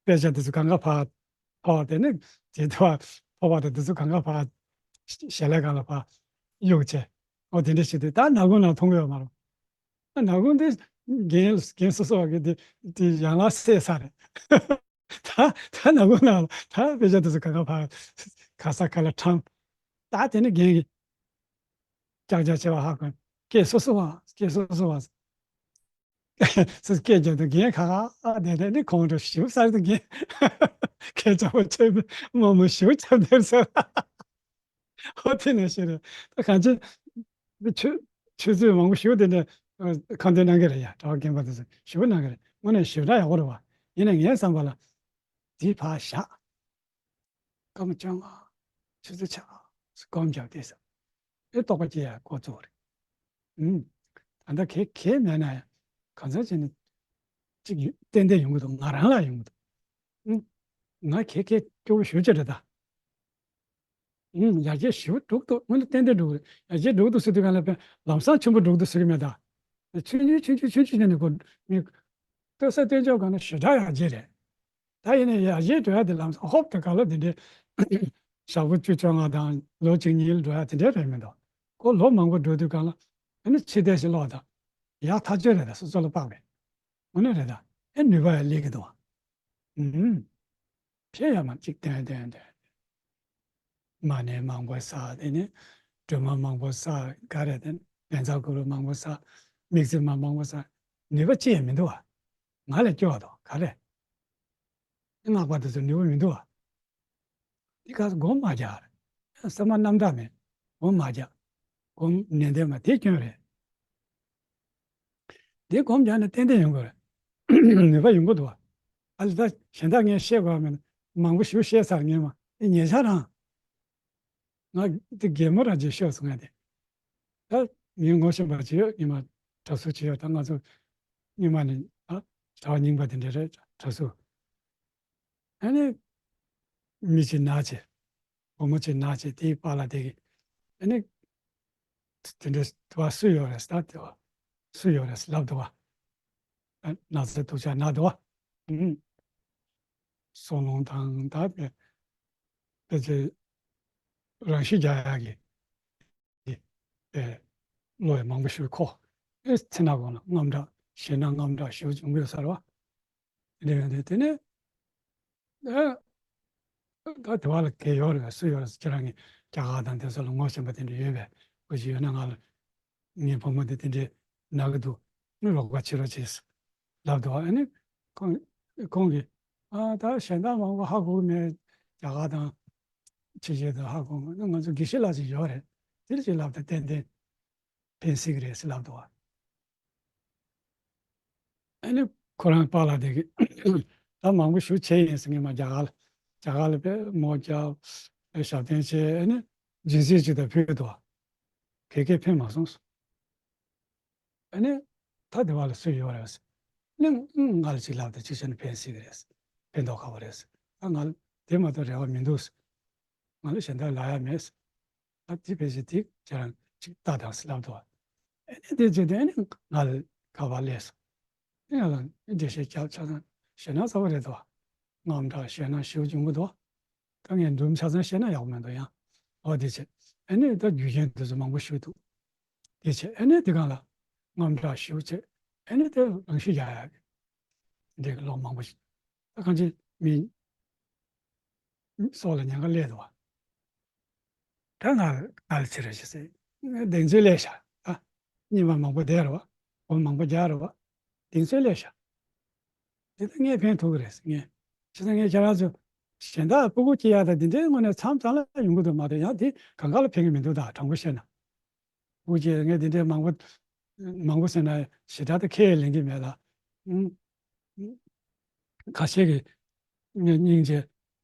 དཔེ་ཆ་དེ་ཚོ་གང་ག་ཕར་ཕར་དེ་ནི་དེ་ཐོག་ཕོར་པ་དང་དེ་ཚོ་གང་ག་ཕར་ཞལ་ལག་སྒང་ལ་ཕར་གཡུག་བྱས། ཨོ་དེ་འདྲ་བྱེད་དུས་ད་ནག་ཁུང་ནང་མཐོང་གི་ཡོད་མ་རེད། ནག་ཁུང་དེ་རྒན་རྒན་སོ་སོ་བ་གི་དེ་དེ་ཡང་ལ་སད་ས་རེད། ད་ད་ནག་ཁུང་ནང་ལ་ད་དཔེ་ཆ་དེ་ཚོ་གང་ག་ཕར་ག་ས་ག་ལ་འཁྱམས། ད་དེ་ནི་རྒན་གྱིས་ཀྱག་ཀྱག་བྱེད་པ་ཧ་གོ། སྐད་སོ་སོ་བ་སྐད་སོ་སོ་བ། སོ་སོ་སྐད་རྒྱབ་དུས་རྒན་ཁ་ཁ་བསྡད་དེ་ནི་ཁོང་ཁྲོ་ཞེ་པོ་ཟ་རེད་དུ་རྒན། ཁྱེད་ཅག་པོ་ཆོས་པའི་མ་མོ་ཞེ་པོ་ཆགས་བསྡད་ཟེར། ཧོ་དེ་ནས་ཤེས་རེད། ད་གང་ཅི་ཆོས་ཆོས་ཚུལ་མང་པོ་ཞེ་པོ་དེ་འདྲ་ཁ་འདོན་གནང་གི་རེད་ཡ། གྲྭ་པ་རྒན་པ་དེ་ཚོ་ཞེ་པོ་གནང་གི་རེད། དངོས་གནས་ཞེ་དྲག་ཡག་པོ་རེད་བ། ཡིན་ནའི་ངའི་བསམ་པ་ལ་དེ་ཕར་བཞག་སྐར་མ་བཅོ་ལྔ་ཆུ་ཚོད་ཆ་སྒོམ་རྒྱག་དེ་ས་ཨེ་རྟོགས་པ་སྐྱེ་ཡ་འགོ་བཙུགས་རེད། ཨུམ། ད་ལྟ་གལ་གལ་མེད་ན་ཡང་གང་ཟག་ཅིག་ནི་གཅིག་ཡོད་ཏན་ཏན་ཡོང་གི་འདུག་ང་རང་ལ་ཡོང་གི་འདུག་ཨུམ། ང་གལ་གལ་སྐྱོ་བོ་ཞེ་པོ་ཅིག་རེད་ད། ཨུམ། ཡར་རྒྱས་ཞེ་པོ་འགྲོ་གི་འདུག་དངོས་གནས་ཏན་ཏན་འགྲོ་གི་རེད། ཡར་རྒྱས་འགྲོ་གི་འདུག་ཟེར་དུས་གང་ལ་དཔེ་ལམ་སང་ཆེན་པོ་འགྲོ་གི་འདུག་ཟེར་གི་མེད་ད། ཆུང་ཆུང་ཆུང་ཆུང་ཆུང་ཆུང་ནས་གོ་མི་སྟོད་ས་སྟོད་འཇོག་གང་ན་ཞེ་དྲག་ཡར་རྒྱས་རེད། ད་ཡིན་ནའི་ཡར་རྒྱས་འགྲོ་ཡ་དེ་ལམ་སང་ཧོབ་དེ་ག་ལ་དེ་འདྲའི་ཞག་པོ་བཅུ་བཅོ་ལྔ་དང་ལོ་གཅིག་གཉིས་འགྲོ་ཡ་དེ་འདྲའི་རེད་མི་འདུག་ཁོ་ལོ་མང་པོ་འགྲོ་དུས་གང་ལ་ཨ་ནི་ཕྱི་བལྟས་ཤིག་ལོག་དང་། ཡག་ཐག་ཆོད་རེད་ད། སོ་སོ་ལ་དཔག་པའི་དངོས་གནས་རེད་ད། ཨེ་ནུས་པ་ཡང་སླེབས་ཀྱི་འདུག་བ། ཨུམ། ཕྱེ་ཡ་མ་གཅིག་ཏན་ཏན་ཏན། མ་ཎི་མང་པོ་བསགས། དེ་ནས་སྒྲོལ་མ་མང་པོ་བསགས། ག་རེ་དེ་ལན་ཚྭ་གུ་རུ་མང་པོ་བསགས། དམིགས་བརྩེ་མ་མང་པོ་བསགས། ནུས་པ་ཅི་ཡང་མི་འདུག་བ། ང་ལས་སྐྱོ་བ་དང་ག་རེ། སྔགས་པ་དེ་ཚོ་ནུས་པ་མི་འདུག་བ། དེ་ག་སྒོམ་མ་རྒྱག་རེད། སེམས་མ་རྣམ་དག་མེད། སྒོམ་མ་རྒྱག་སྒོམ་ནན་ཏན་མ་དེ་སྐྱོན་རེད། དེ་སྒོམ་རྒྱག་ནས་ཏན་ཏན་ཡོང་གི་རེད། ནུས་པ་ཡོང་གི་འདུག་བ། ཨ་ལས་ད་གཞན་དག་ངས་བཤད་དགོས་མེད། མང་པོ་ཞིག་བཤད་ཚར་ངས་མ། དེ་ཉེ་ཆར་རང་། ང་དེ་རྒན་མོ་རང་ཅིག་ཤོད་སོང་ངས་དེ། ད་ངས་ངོ་ཤེས་པ་ཅིག་ཡོད། ཉི་མ་གྲྭ་ཟུར་ཅིག་ཡོད། ད་ང་ཚོ་སྔོན་མ་ནས་ཨ་གྲྭ་པ་རྙིང་པ་དེ་འདྲ་རེད། གྲྭ་ཟུར། ཨ་ནི་མི་ཅིག་ན་ཅེ། བུ་མོ་ཅིག་ན་ཅེ། དེའི་པཱ་ལགས་དེ་གིས་ཨ་ནི་དེ་འདྲ་དུ་བ་སུ་ཡོད་རེད་ད། དེ་བ་སུ་ཡོད་རེད་ལབ་འདུག་བ། ཨ་ན་ཚ་སྡུག་ཅག་ན་འདུག་བ། ཨུམ། སོ་ལོང་དང་ད་དཔེ་དཔེ་ཆ་རང་ཤི་རྒྱག་ཡག་གི་དེ་ཨེ་བློ་ཡང་མང་པོ་ཞིག་འཁོར། ཨེ་ཚེ་ན་གང་ལ་དངངས་སྐྲག་ཞེད་སྣང་དངངས་སྐྲག་ཞེ་པོ་ཅིག་ཡོང་གི་ཡོད་ས་རེད་བ། དེ་འདྲ་ཡོད་དུས་དེ་ནས་ཨེ་ད་དེ་བ་ལ་གལ་ཡོད་རེད་པས། སུ་ཡོད་རེད། ཁྱེད་རང་གིས་རྒྱ་གར་དང་དེ་ཚོ་ལ་ངོ་ཤེས་པ་དེ་འདྲ་ཡོད་པས། དགོས་ཀྱི་ཡོད་ན་ང་ལ། ངའི་བུ་མོ་དེ་དེ་འདྲའི་ན་གི་འདུག་ངས་རོགས་པ་བྱེད་རོགས་བྱེད་ལབ་འདུག་ཨ་ནི་ཁོང་ཁོང་གིས་ཨ་ད་གཞན་དག་མང་པོ་ཧ་གོ་གི་མེད། རྒྱ་གར་དང་ཕྱི་རྒྱལ་དང་ཧ་གོ་མེད། ང་ཚོ་དགེ་བཤེས་ལགས་ཅིག་ཡོད་རེད། དེ་ལ་ཅིག་ལབ་ད་ཏན་ཏན་ཕན་སྲིད་ཀྱི་རེད་ཟེར་ལབ་འདུག་ཨ་ནི་ཁོ་རང་པཱ་ལགས་དེ་གིས་ད་མང་པོ་ཞུ་བྱས་ཡིན་ཟེར། ངས་མ་རྒྱ་གར་ལ་རྒྱ་གར་ལ་དཔེ་མོ་རྒྱག་དཔེ་ཞབས་བརྟན་བྱས། ཨ་ནི་སྦྱིན་སྲེག་ཅིག་ད་ཕུལ་འདུག་ག་གེ་ཕན་མ་སོང་། ཨ་ནི་ད་དེ་བ་ལ་སུ་ཡོད་རེད་ཟེར། ཨ་ནི་ང་ལ་ཅིག་ལབ་ད་ཅིག་བྱས་ན་ཕན་སྲིད་ཀྱི་རེད། ཕན་ཐོགས་ཁག་པོ་རེད། ཨ་ང་ལ་དེ་མ་གཏོགས་རེ་བ་མི་འདུག་ང་ལ་གཞན་དག་ལབ་ཡ་མེད། ཨ་དེ་ཕལ་ཆེར་དེ་ཁྱེད་རང་ཅིག་ལྟ་དང་ཟེར་ལབ་འདུག་ཨ་ནི་དེ་བྱས་ཏེ་ཨ་ནི་ང་ལ་ག་པར་སླེབས་སོང་། ཨ་ནི་ང་ལ་འགྲེལ་བཤད་རྒྱབ་ཆ་ཚང་ཞེད་སྣང་ཚ་པོ་རེད་འདུག་དངངས་སྐྲག་ཞེད་སྣང་ཞེ་པོ་ཅིག་ཡོང་གི་འདུག་ད་ངས་འདུམ་ཆ་ཚང་བཤད་ན་ཡག་པོ་མི་འདུག་ཡང་། འོ་དེ་བྱས། ཨ་ནི་ད་རྒྱུ་རྐྱེན་དེ་ཚོ་མང་པོ་ཞིག་འདུག་དེ་བྱས་ཨ་ནི་དེ་སྒང་ལ་དངངས་སྐྲག་ཞེ་པོ་བྱས། ཨ་ནི་དེ་རང་ཤི་རྒྱག་ཡག་གི་འདི་གི་ལོ་མང་པོ་ཞིག་ད་གང་ཅི་མི་སྲོག་ལ་ཉེན་ཁ་སླེབས་འདུག་བ། ད་ང་ག་ལ་ཅི་རེད་ཅེས་ཟེར། ང་གདེང་ཚོད་སླེབས་ཤག་ཨ་སྙེ་མ་མང་པོ་བསྡད་རེད་བ། སྒོམ་མང་པོ་རྒྱག་རེད་བ། གདེང་ཚོད་སླེབས་ཤག་འདི་ལྟར་ངས་ཕན་ཐོགས་ཀྱི་རེད་ངས། བྱས་ཙང་ངས་ཁྱེད་རང་ཚོ་གཞན་དག་སྤུ་གུ་སྐྱེ་ཡག་དང་འདི་འདྲའི་དངོས་གནས་མཚམས་མཚམས་ལ་ཡོང་གི་འདུག་མ་གཏོགས། ཡང་དེ་གང་ག་ལ་ཕན་གྱི་མི་འདུག་ད་དྲང་པོ་བཤད་ན། སྤུ་གུ་སྐྱེ་ངས་འདི་འདྲའི་མང་པོ་མང་པོ་ཟེར་ན་ཞེ་དྲག་ཏུ་ཁས་ལེན་གྱི་མེད་ལ། ཨུམ། ཁ་ཤས་ཀྱིས་ངས་སྙིང་རྗེ།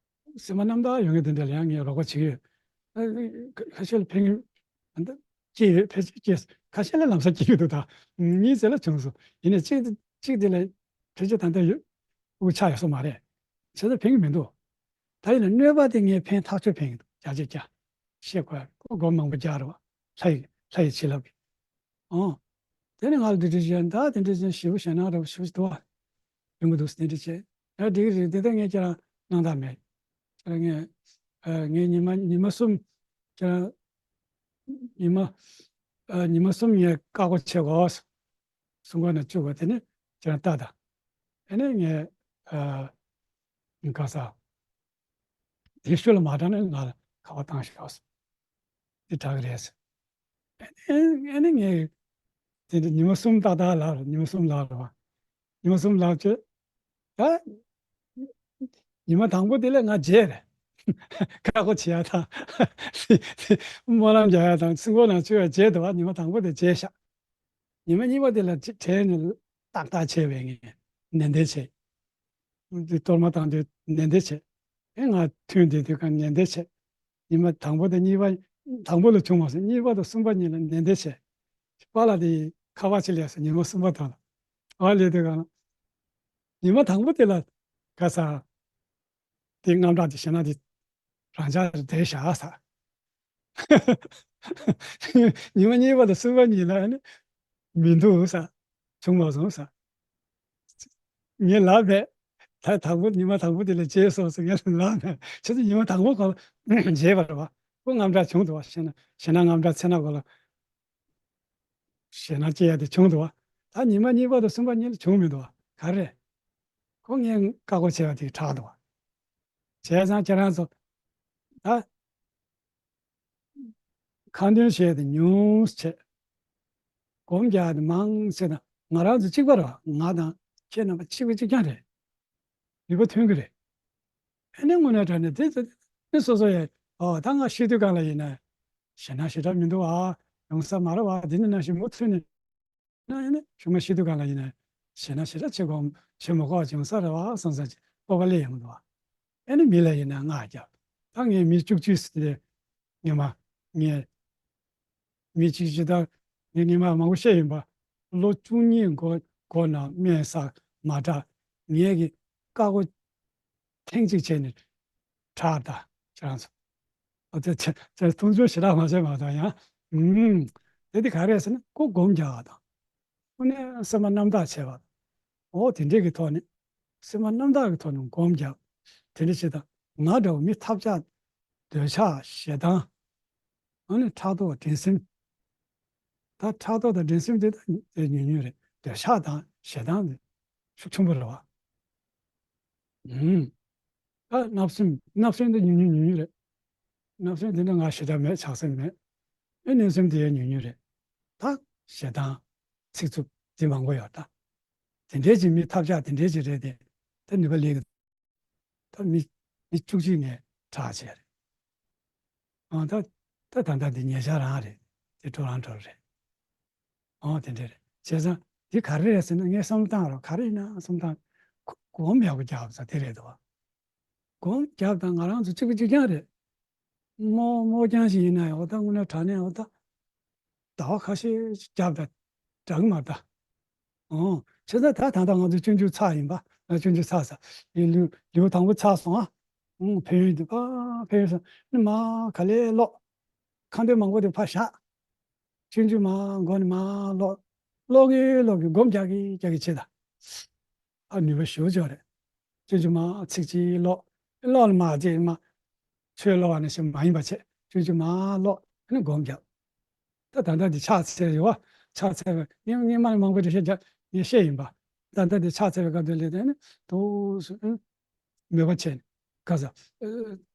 སེམས་པ་རྣམ་དག་ཡོང་མཁན་དེ་འདྲ་ལ་ཡང་ངས་རོགས་པ་བྱེད་ཀྱི་ཡོད། ཨ། ཁ་ཤས་ལ་ཕན་གྱི་ཡོད། ཕལ་ཆེར་སྐྱེས། ཁ་ཤས་ལ་ལམ་སང་སྐྱེ་གི་འདུག་ད་གཉིས་ཙམ་ལ་བྱུང་སོང་། ཡིན་ནའི་གཅིག་གཅིག་དེ་ལ་ཕལ་ཆེར་ད་ལྟ་ཡོད། དབུགས་ཆག་ཡོད་ས་མ་རེད། བྱས་ཙང་ཕན་གྱི་མི་འདུག་ད་ཡིན་ན་གནོད་པ་དེ་ངས་ཕན་ཐག་ཆོད་ཕན་གྱི་འདུག་བརྒྱ་ཆ་བརྒྱ། བཤད་དགོས་ཡ་སྒོར་མང་པོ་རྒྱག་རེད་བ། ལྷ་ཡི་ལྷ་ཡི་བྱིན་རླབས་ཀྱིས། ཨོ། དེ་ནས་ང་ལ་འདི་འདྲ་བཤད། ད་དེ་འདྲ་བཤད། ཞེ་པོ་ཞེད་སྣང་ར་བ་ཞེ་པོ་ཞིག་འདུག་བ། ཡོང་གི་འདུག་དེ་འདྲ་བྱས། ཡ་འགྲིག་གི་རེད། དེ་ལྟར་ངས་ཁྱེད་རང་སྣང་དག་མེད། ཁྱེད་རང་ངས་ཨ་ངས་ཉི་མ་ཉི་མ་གསུམ། ཁྱེད་རང་ཉི་མ་ཨ་ཉི་མ་གསུམ་ངས་བཀག་འགོག་བྱེད་དགོས། གསུམ་པ་ནས་བཅུ་པ་དེ་ནས་ཁྱེད་རང་ལྟ་དང་། ཨ་ནས་ངས་ཨ་ག་ས། དེ་ཤུལ་ལ་མ་དྲག་ན་ང་ལ་ཁ་པར་བཏང་ཤོག་ཟེར། དེ་དྲག་གི་རེད་ཟེར། ཨ་ནི་ཨ་ནི་ངས་དེ་འདྲ་ཉི་མ་གསུམ་ཏག་ཏག་ལབ་རེད། ཉི་མ་གསུམ་ལབ་རེད་བ། ཉི་མ་གསུམ་ལབ་བྱས། ད་ཉི་མ་དང་པོ་དེ་ལ་ང་བརྗེད་རེད། བཀག་འགོག་བྱེད་ཡ་དང་། སྨོན་ལམ་རྒྱག་ཡ་དང་། སེམས་ཁོང་ནང་ཆུད་ཡ་བརྗེད་འདུག་བ། ཉི་མ་དང་པོ་དེ་བརྗེད་ཤག་ཉི་མ་གཉིས་པ་དེ་ལ་ཅིག་དྲན་ནས་ཏག་ཏག་བྱས་པས་ངས་ནན་ཏན་བྱས། འདི་གཏོར་མ་བཏང་དུས་ནན་ཏན་བྱས། ཨེ་ང་ཐུན་བསྡད་དུས་གང་ནན་ཏན་བྱས། ཉི་མ་དང་པོ་དང་གཉིས་པ། དང་པོ་ལ་བྱུང་མ་སོང་། གཉིས་པ་དང་གསུམ་པ་གཉིས་ལ་ནན་ཏན་བྱས། པཱ་ལགས་དེ་ཁ་པར་ཅིག་སླེབས་སོང་། ཉི་མ་གསུམ་པ་དག་ལ་ཁ་པར་སླེབས་དུས་གང་ལ། ཉི་མ་དང་པོ་དེ་ལ་ག་ས། དེ་དངངས་སྐྲག་དེ་ཞེད་སྣང་དེ་རང་འཇགས་བསྡད་བཞག་ཟེར། ཉི་མ་གཉིས་པ་དང་གསུམ་པ་གཉིས་ལ་ནི་མི་འདུག་ཟེར། བྱུང་མ་སོང་ཟེར། ངས་ལབ་པས། ད་དང་པོ་ཉི་མ་དང་པོ་དེ་ལ་བརྗེད་སོང་ཟེར་ངས་ལབ་པས། བྱས་ཙང་ཉི་མ་དང་པོ་གང་ལ་བརྗེད་པ་རེད་བ། ཁོ་དངངས་སྐྲག་བྱུང་འདུག་བ། ཞེད་སྣང་ཞེད་སྣང་དངངས་སྐྲག་ཚེར་སྣང་གང་ལ། ཞེད་སྣང་སྐྱེ་ཡ་དེ་བྱུང་འདུག་བ། ད་ཉི་མ་གཉིས་པ་དང་གསུམ་པ་གཉིས་ལ་བྱུང་མི་འདུག་བ། ག་རེ། ཁོ་ངས་བཀག་འགོག་བྱས་པ་དེ་དྲག་འདུག་བ། བྱས་ཙང་ཁྱེད་རང་ཚོ་ད་ཁ་འདོན་བྱས་ཏེ་ཉུང་བྱས། སྒོམ་རྒྱག་ཏེ་མང་བྱས་ན་ང་རང་ཚོ་གཅིག་པ་རེད་བ། ང་དང་ཁྱེད་རྣམ་པ་གཅིག་པ་གཅིག་རྐྱང་རེད། ནུས་པ་ཐོན་གྱི་རེད། ཨ་ནི་དངོས་གནས་དྲང་གནས་དེ་ཚོ་ནི་སོ་སོ་ཡ། ཨོ་ད་ང་ཤི་དུས་གང་ལ་ཡིན་ན་ཞེད་སྣང་ཞེ་དྲག་མི་འདུག་བ། ཡོང་ས་མ་རེད་བ། འདི་ནི་ནང་བཞིན་མུ་མཐུད་ནས། ན་ཡིན་ན་གཞུག་མ་ཤི་དུས་གང་ལ་ཡིན་ན་ཞེད་སྣང་ཞེ་དྲག་བྱེད་དགོས་བྱེད་མི་དགོས་བྱུང་ས་རེད་བ་བསམ་བསམ་གྱི་སྤོབས་པ་སླེབས་ཡོང་གི་འདུག་བ། ཨ་ནི་མི་ལ་ཡིན་ན་ང་རྒྱབ། ད་ངས་མི་བཅུ་གཅིག་ཟེར་ཏེ་ངས་མ་ངས་མི་གཅིག་གཅིག་ད་ངས་ངས་མ་མང་པོ་བཤད་ཡིན་པ། ལོ་བཅུ་གཉིས་འགོར་འགོར་ན་སྨན་ཟ་མ་དྲག་ངས་ཀྱི་བཀག་འགོག་ཐེངས་གཅིག་བྱས་ནས་དྲག་ད་ཁྱེད་རང་ཚོ། ཨ་ཙི་ཙི་ཙི་མཐོང་ཆུང་ཞེ་དྲག་མ་བྱེད་མ་གཏོགས་ཡང་། ཨུམ། དེ་དེ་ག་རེ་ཟེར་ན་ཁོ་སྒོམ་རྒྱག་པ་དང་། ཁོ་ནས་སེམས་པ་རྣམ་དག་བྱེད་པ། འོ་དེ་འདྲས་ཀྱི་ཐོག་ནས་སེམས་པ་རྣམ་དག་གི་ཐོག་ནས་སྒོམ་རྒྱག་དེ་འདྲས་བྱེད་དང་ང་འདྲ་བོ་མི་ཐབས་ཆག་འདོད་ཆགས་ཞེ་སྡང་། ཨ་ནི་ཕྲག་དོག་འགྲན་སེམས། ད་ཕྲག་དོག་དང་འགྲན་སེམས་དེ་དང་དེ་ཉུང་ཉུང་རེད། འདོད་ཆགས་དང་ཞེ་སྡང་དེ་ཤུགས་ཆེན་པོ་རེད་བ། ཨུམ། ད་བརྣབ་སེམས། བརྣབ་སེམས་དེ་ཉུང་ཉུང་ཉུང་ཉུང་རེད། བརྣབ་སེམས་དེ་འདྲ་ང་ཞེ་དྲག་མེད། ཆགས་སེམས་མེད། ཨེ་གནོད་སེམས་དེ་ཡང་ཉུང་ཉུང་རེད། ད་ཞེ་སྡང་། ཚིག་རྩུབ་དེ་མང་པོ་ཡོད་ད། དེ་འདྲའི་ཅིག་མི་ཐབས་ཆག་དེ་འདྲའི་ཅིག་རེད་དེ། ད་ནུས་པ་ལེགས་ཀྱི། ད་མི་མི་བཅུ་གཅིག་ནས་དྲག་ཆེ་རེད། ཨང་ད་ད་ད་ད་འདི་ཉེ་ཆར་རང་རེད། དེ་འགྲོ་རང་འགྲོ་རེད། ཨང་དེ་འདྲ་རེད། བྱས་ཙང་འདི་ག་རེ་རེད་ཟེར་ན་ངས་བསམ་བློ་བཏང་རོགས། ག་རེ་ཡིན་ན་བསམ་བློ་བཏང་། ཁོ་སྒོམ་ཡག་པོ་རྒྱག་ས་དེ་རེད་དོ། སྒོམ་རྒྱབ་དང་ང་རང་ཚོ་གཅིག་པ་གཅིག་རྐྱང་རེད། རྨོ་རྨོ་རྐྱང་ཞིག་ཡིན་ན་ཡང་འོ་ད་དངོས་གནས་དྲང་གནས་འོ་ད་ཟླ་བ་ཁ་ཤས་རྒྱབ་ད་དྲག་གི་མ་རེད་ད། ཨོ་བྱས་ཙང་ད་ད་ལྟ་ང་ཚོ་སྤྱོད་འཇུག་ཚར་ཡིན་པ། ང་སྤྱོད་འཇུག་ཚར་ས་ཡིན། ལེའུ་ལེའུ་དང་པོ་ཚར་སོང་ཨ། ཨུང་ཕན་ཡོན་དེ་ཕ་ཕན་ཡོན་སོང་ནི་མ་ག་ལེ་ཀློག་ཁ་འདོན་མང་པོ་དེ་ཕར་བཞག་སྤྱོད་འཇུག་མ་མགོ་ནས་མ་ཀློག་ཀློག་གི་ཀློག་གི་སྒོམ་རྒྱག་གི་རྒྱག་གི་བྱེད་ད། ཨ་ནུས་པ་ཞེ་པོ་ཅིག་རེད། སྤྱོད་འཇུག་མ་ཚིག་གཅིག་ཀློག་ཀློག་ལ་མ་བྱེད་མ། ཆོས་ཀློག་པ་ནང་བཞིན་མ་ཡིན་པ་བྱེད། སྤྱོད་འཇུག་མ་ཀློག་ཨ་ནི་སྒོམ་རྒྱག་ད་ད་ལྟ་འདི་ཕྱག་འཚལ་ཡོད་བ། ཕྱག་འཚལ་བའི་སྔོན་སྔོན་མ་ནས་མང་པོ་འགྲེལ་བཤད་རྒྱག་ངས་བཤད་ཡིན་པ། ད་ལྟ་འདི་ཕྱག་འཚལ་བའི་སྐབས་དུ་ལས་དེ་ནི་དུས་སུ་མོས་པ་བྱས་ནས་ག་ས་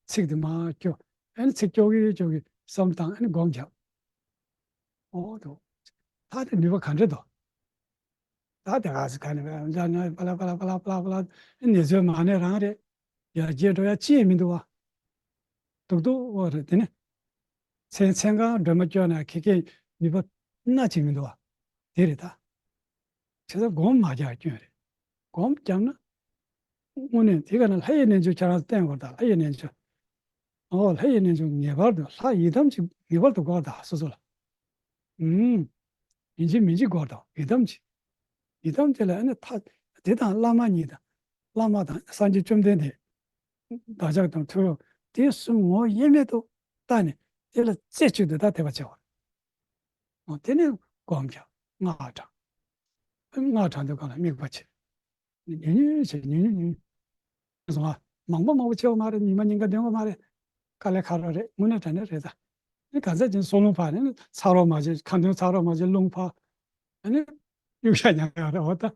ཚིག་དེ་མ་སྐྱོ། ཨ་ནི་ཚིག་སྐྱོ་གི་སྐྱོ་གི་བསམ་བཏང་ཨ་ནི་སྒོམ་རྒྱག་ཨོ་དོ། ད་དེ་ནུས་པ་ག་འདྲ་འདུག་ད་དེ་ག་ཟེ་ག་ནས་པ་ལ་པ་ལ་པ་ལ་པ་ལ་པ་ལ་ནས་ཚོད་མ་ནས་རང་རེད། ཡར་རྒྱས་འགྲོ་ཡ་ཅི་ཡང་མི་འདུག་བ། སྡུག་སྡུག་བ་རེད་དེ་ནི། མཚན་མཚན་གང་སྒྲོལ་མ་སྐྱོར་ན་ཁེ་ཁེ་ནུས་པ་སྣ་གཅིག་མི་འདུག་བ། དེ་རེད་ད། བྱས་ཙང་སྒོམ་མ་རྒྱག་སྐྱོན་རེད། སྒོམ་བརྒྱབ་ན། དངོས་གནས་དེ་ག་ན་ལྷ་ཡི་རྣལ་འབྱོར་ཁྱེད་རང་བསྟེན་དགོས་ད་ལྷ་ཡི་རྣལ་འབྱོར། ཨོ་ལྷ་ཡི་རྣལ་འབྱོར་ངེས་པར་དུ་ལྷ་ཡི་དམ་གྱི་ངེས་པར་དུ་དགོས་ད་སོ་སོ་ལ། ཨུམ། ཡིན་གཅིག་མིན་གཅིག་དགོས་ད་ཡི་དམ་གྱི། ཡི་དམ་དེ་ལ་ཨ་ནི་ཐ་དེ་དང་བླ་མ་ཉིད་དང་། བླ་མ་དང་སངས་རྒྱས་བཅོམ་ལྡན་འདས། བདག་ཅག་དང་ཐུབ་རོགས་དེ་གསུམ་ངོ་དབྱེར་མེད་དུ་བལྟ་ནས་དེ་ལ་རྩེ་གཅིག་ཏུ་ད་དད་པ་བྱེད་པ། དེ་ནས་སྒོམ་རྒྱག་སྔགས་བགྲང་། སྔགས་བགྲང་དུས་གང་ལ་དམིགས་པ་བྱེད། ཉུང་ཉུང་བྱེད་ཉུང་ཉུང་ཉུང་། སོང་ང་མང་པོ་མང་པོ་བྱེད་པ་མ་རེད། ཉི་མ་ཉིན་འགའ་འདོན་པ་མ་རེད། དཀའ་ལས་ཁག་རོགས་རེད། དངོས་གནས་དྲང་གནས་རེད་ད། ཨ་ནི་གང་ཟག་ཅིག་སོ་རླུང་འཕར་ནས་ཚ་རོགས་མ་བྱེད། ཁ་འདོན་ཚ་རོགས་མ་བྱེད། རླུང་འཕར། ཨ་ནི་གཡུག་ཤ་ཉག་ཉག་རེད་འོ་ད།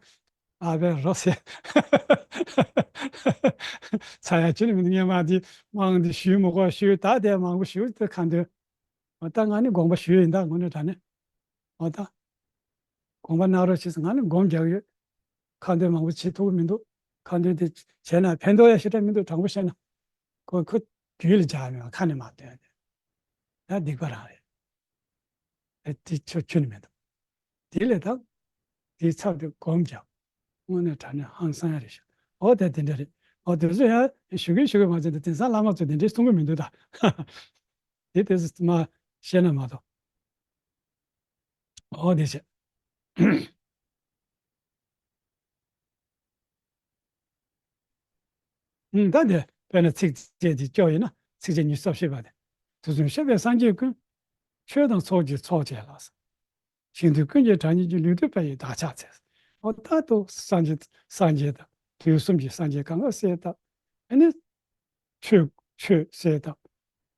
ཨ་བའི་རོ་ཟེར། ཚ་ཡ་ཅི་ནི་མི་འདུག་སྔོན་མ་འདི་མང་འདི་ཞུས་མི་དགོས། ཞུས་ད་དེ་མང་པོ་ཞུས་དེ་ཁ་འདོན། འོ་ད་ང་ནི་དགོངས་པ་ཞུས་ཡིན་ད་དངོས་གནས་དྲང་གནས། འོ་ད། དགོངས་པ་གནང་རོགས་བྱེད་ཟེར། ང་ནི་སྒོམ་རྒྱག་ཡོད། ཁ་འདོན་མང་པོ་བྱེད་ཐུབ་ཀྱི་མི་འདུག་ཁ་འདོན་དེ་བྱས་ན་ཕན་ཐོགས་ཡ་ཞེ་དྲག་མི་འདུག་དྲང་པོ་བཤད་ན། ཁོ་ཁོ་རྒྱུད་ལ་འཇགས་མེད་པ་ཁ་ནས་མ་འདོན་ཏེ། ད་སྡིག་པ་རང་རེད། ཨེ་དེ་ཆོ་ཁྱོན་ནས་མི་འདུག་དེ་ལས་ད། དེའི་ཚབ་ཏུ་སྒོམ་རྒྱག་དངོས་གནས་དྲང་གནས་ཧང་སང་ཡ་རེད་ཤག་འོ་དེ་དེ་འདྲ་རེད། འོ་དེ་ཚོ་ཡང་ཞུ་གི་ཞུ་གི་མ་བྱས་ཏེ་དེང་སང་བླ་མ་ཚོས་དེ་འདྲའི་གསུང་གི་མི་འདུག་ད། དེ་དེ་ཚོ་མ་བཤད་ན་མ་གཏོགས། འོ་དེ་བྱས། ཨུམ། ད་དེ་དཔེར་ན་ཚིགས་བཅད་དེ་སྐྱོ་ཡིན་ན་ཚིགས་བཅད་ཉི་ཤུ་རྩ་བཞི་པ་དེ། དུས་གསུམ་གཤེགས་པའི་སངས་རྒྱས་ཀུན། ཆོས་དང་ཚོགས་ཀྱི་ཚོགས་བཅས་ལ། ཞིང་དུ་ཀུན་གྱི་གྲགས་སྙན་གྱི། ལུས་བཏུད་པ་ཡི་བདག་ཕྱག་འཚལ། འོ་ད་དུ་སངས་རྒྱས་སངས་རྒྱས་དང་དུས་གསུམ་གྱི་སངས་རྒྱས་གང་ག་གསལ་བཏབ། ཨ་ནི། ཆོས་ཆོས་གསལ་བཏབ།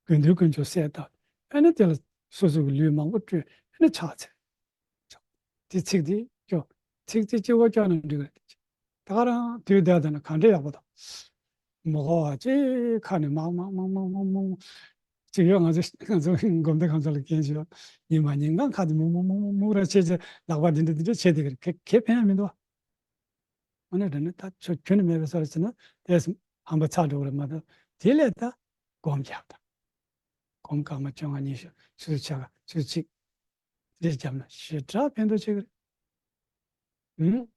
དགེ་འདུན་དཀོན་མཆོག་གསལ་བཏབ། ཨ་ནི་དེ་ལ་སོ་སོ་གི་ལུས་མང་པོ་སྤྲོད། ཨ་ནི་ཕྱག་འཚལ། དེ་ཚིག་དེ་སྐྱོ། ཚིག་དེ་སྐྱོ་བ་སྐྱོ་ན་འགྲིག་གི་རེད། ད་ག་རང་དུས་བསྡད་ད་ན་ག་འདྲ་ཡག་པོ་དང་། མོ་ཧོ་ཅེ་ཁ་ནས་མང་མང་མང་མང་མང་མང་ཅིག་ཡོད། ང་ཚོ་ང་ཚོ་སྒོམ་སྡེ་ཁང་ཚོ་ལ་རྒན་ཞིག་ཡོད། ཉི་མ་ཉིན་གང་ཁ་དེ་མུག་མུག་མུག་མུག་མུག་ར་བྱས་བྱས་ལག་པ་འདི་འདྲ་འདི་འདྲ་བྱས་བསྡད་ཀྱི་རེད། ག་ག་ཕན་ཡ་མི་འདུག་བ། དངོས་གནས་དྲང་གནས་ད་ཆོ་ཁྱོན་ནས་མེད་པའི་བཟོ་འདྲ་བྱས་ན་དེ་ཧམ་པ་ཚ་འགྲོ་གི་རེད་མ་གཏོགས། དེ་ལས་ད་སྒོམ་རྒྱག་ད། སྒོམ་སྐར་མ་བཅོ་ལྔ་ཉི་ཤུ་ཆུ་ཚོད་ཕྱེད་ཀ་ཆུ་ཚོད་གཅིག་འདི་བརྒྱབ་ན་ཞེ་དྲག་ཕན་ཐོགས་ཆེ་གི་རེད། ཨུམ།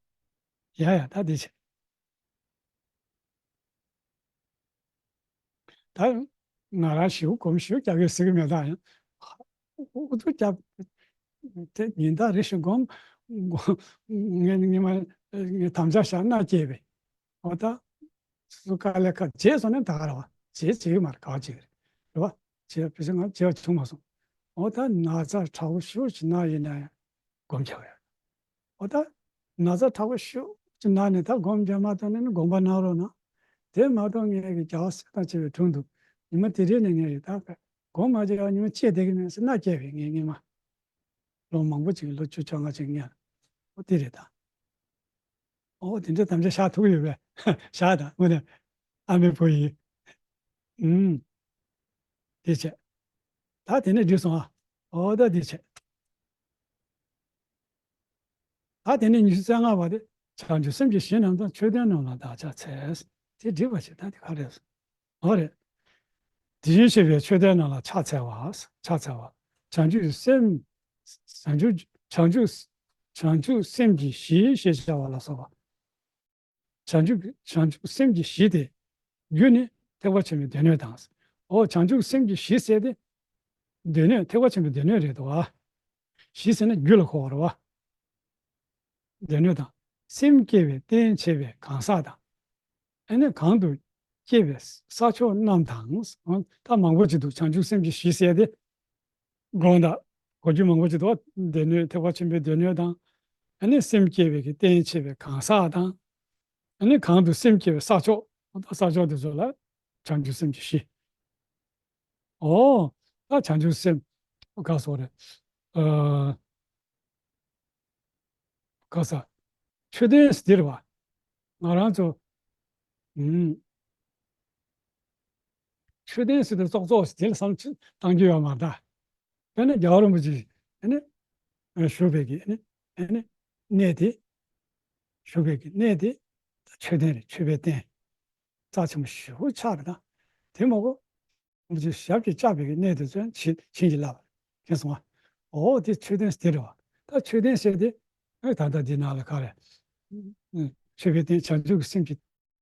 ཡ་ཡ་ད་འདི་བྱེད། ད་ང་རང་ཞེ་པོ་སྒོམ་ཞེ་པོ་རྒྱག་ཡོད་ཟེར་གི་མེད། ད་ཡང་ཨུ་ཚུགས་རྒྱབ། དེ་ཉིན་ལྟར་རེ་བཞིན་སྒོམ། སྒོམ་ངས་ངས་མ་ངས་དམ་བཅའ་བཞག་མནའ་སྐྱེལ་བས། འོ་ད། སོ་སོ་དཀའ་ལས་ཁག་བྱས་སོང་ན་ད་ག་རེད་བ། བྱས་བྱས་ཡོད་མ་རེད། ག་བ་བྱེད་གི་རེད། རེད་བ། བྱས་བྱས་ང་བྱས་བ་བྱུང་མ་སོང་། འོ་ད་ན་ཚ་དྲག་པོ་ཞེ་པོ་ཅིག་ན་ཡིན་ན་ཡང་སྒོམ་རྒྱག་ཡོད། འོ་ད་ན་ཚ་དྲག་པོ་ཞེ་པོ་ཅིག་ན་ནས་ད་སྒོམ་རྒྱག་མ་ཐུབ་ན་ནི་དགོངས་པ་གནང་རོགས་གནང་། དེ་མ་གཏོགས་ངས་ཀྱི་རྒྱག་སྲིད་དང་བྱས་པའི་དྲུང་དུ་ཉི་མ་དེ་རིང་ནས་ངས་ཀྱི་ད་སྒོམ་མ་བྱས་པ་ཉི་མ་བཅད་བསྡད་ཀྱི་མེད་ཟེར་མནའ་སྐྱེལ་བས་ངས་སྔོན་མ། ལོ་མང་པོ་ཅིག་ལོ་བཅུ་བཅོ་ལྔ་ཅིག་སྔོན། འོ་དེ་རེད་ད། འོ་དེ་འདྲའི་དམ་བཅའ་བཞག་ཐུབ་ཀྱི་ཡོད་པས། བཞག་ད་དངོས་གནས་ཨ་མའི་བུ་ཡིན། ཨུམ། དེ་བྱས། ད་དེ་ནས་འགྲིག་སོང་ཨ། འོ་ད་དེ་བྱས། ད་དེ་ནས་ཉི་ཤུ་རྩ་ལྔ་པ་དེ་བྱང་ཆུབ་སེམས་ཀྱི་གཞི་རྣམས་དང་མཆོད་རྟེན་རྣམས་ལ་བདག་ཕྱག་འཚལ། དེ་འགྲིག་པ་བྱས། ད་དེ་ག་རེད། འོ་རེད། དེ་བཞིན་གཤེགས་པའི་མཆོད་རྟེན་རྣམས་ལ་ཕྱག་འཚལ་བ། ཕྱག་འཚལ་བ། བྱང་ཆུབ་སེམས། བྱང་ཆུབ་བྱང་ཆུབ་བྱང་ཆུབ་སེམས་ཀྱི་གཞི་ཞེས་བྱ་བ་ལ་སོགས་པ། བྱང་ཆུབ་བྱང་ཆུབ་སེམས་ཀྱི་གཞི་དེ་རྒྱུ་ནི་ཐེག་པ་ཆེན་པོའི་སྡེ་སྣོད་དང་། འོ་བྱང་ཆུབ་སེམས་ཀྱི་གཞི་ཟེར་དེ་སྡེ་སྣོད་ཐེག་པ་ཆེན་པོའི་སྡེ་སྣོད་རེད་དོ། གཞི་ཟེར་ན་རྒྱུ་ལ་གོ་བ་རེད་བ། སྡེ་སྣོད་དང་། སེམས་བསྐྱེད་པའི་རྟེན་བྱེད་པའི་གང་ཟག་དང་། ཨ་ནི་གང་དུ་སྐྱེས་པའི་ས་ཕྱོགས་རྣམས་དང་། ད་མང་པོ་ཅིག་འདུག་བྱང་ཆུབ་སེམས་ཀྱི་གཞི་ཟེར་དེ། དགོངས་དག་གོ་རྒྱུ་མང་པོ་ཅིག་འདུག་སྡེ་སྣོད་ཐེག་པ་ཆེན་པོའི་སྡེ་སྣོད་དང་། ཨ་ནི་སེམས་བསྐྱེད་པའི་གི་རྟེན་བྱེད་པའི་གང་ཟག་དང་། ཨ་ནི་གང་དུ་སེམས་བསྐྱེད་པའི་ས་ཕྱོགས། ས་ཕྱོགས་དེ་ཚོ་ལ་བྱང་ཆུབ་སེམས་ཀྱི་གཞི། འོ། ད་བྱང་ཆུབ་སེམས། ག་སོགས་རེད། ཨ། ག་ས། མཆོད་རྟེན་ཟེར་དེ་རེད་བ། ང་རང་ཚོ། ཨུམ། མཆོད་རྟེན་ཟེར་དེ་ཙོག་ཙོག་ཟེར་དེ་ལ་བསམ་ཚུལ་བཏང་རྒྱུ་ཡོད་མ་རེད་ད། དཔེར་ན་རྒྱལ་བ་རིན་པོ་ཆེ་ཨ་ནི་བཞུགས་པའི་གི་ཨ་ནི་ཨ་ནི་གནས་དེ། བཞུགས་པའི་གི་གནས་དེ་མཆོད་རྟེན་རེད། མཆོད་པའི་རྟེན་རྩ་ཆེན་པོ་ཞེ་པོ་ཆགས་རེད་ད། དེ་མ་གཏོགས་རིན་པོ་ཆེ་ཞབས་ཀྱིས་བཅགས་པའི་གི་གནས་དེ་ཚོ་བྱིན་བྱིན་གྱིས་བརླབས་པ་མཁྱེན་སོང་ང་། འོ་དེ་མཆོད་རྟེན་དེ་རེད་བ། ད་མཆོད་རྟེན་ཟེར་དེ་ཨེ་ད་ལྟ་འདི་ནང་ལ་ག་རེ། མཆོད་པའི་རྟེན་བྱང་ཆུབ་ཀྱི་སེམས་ཀྱི་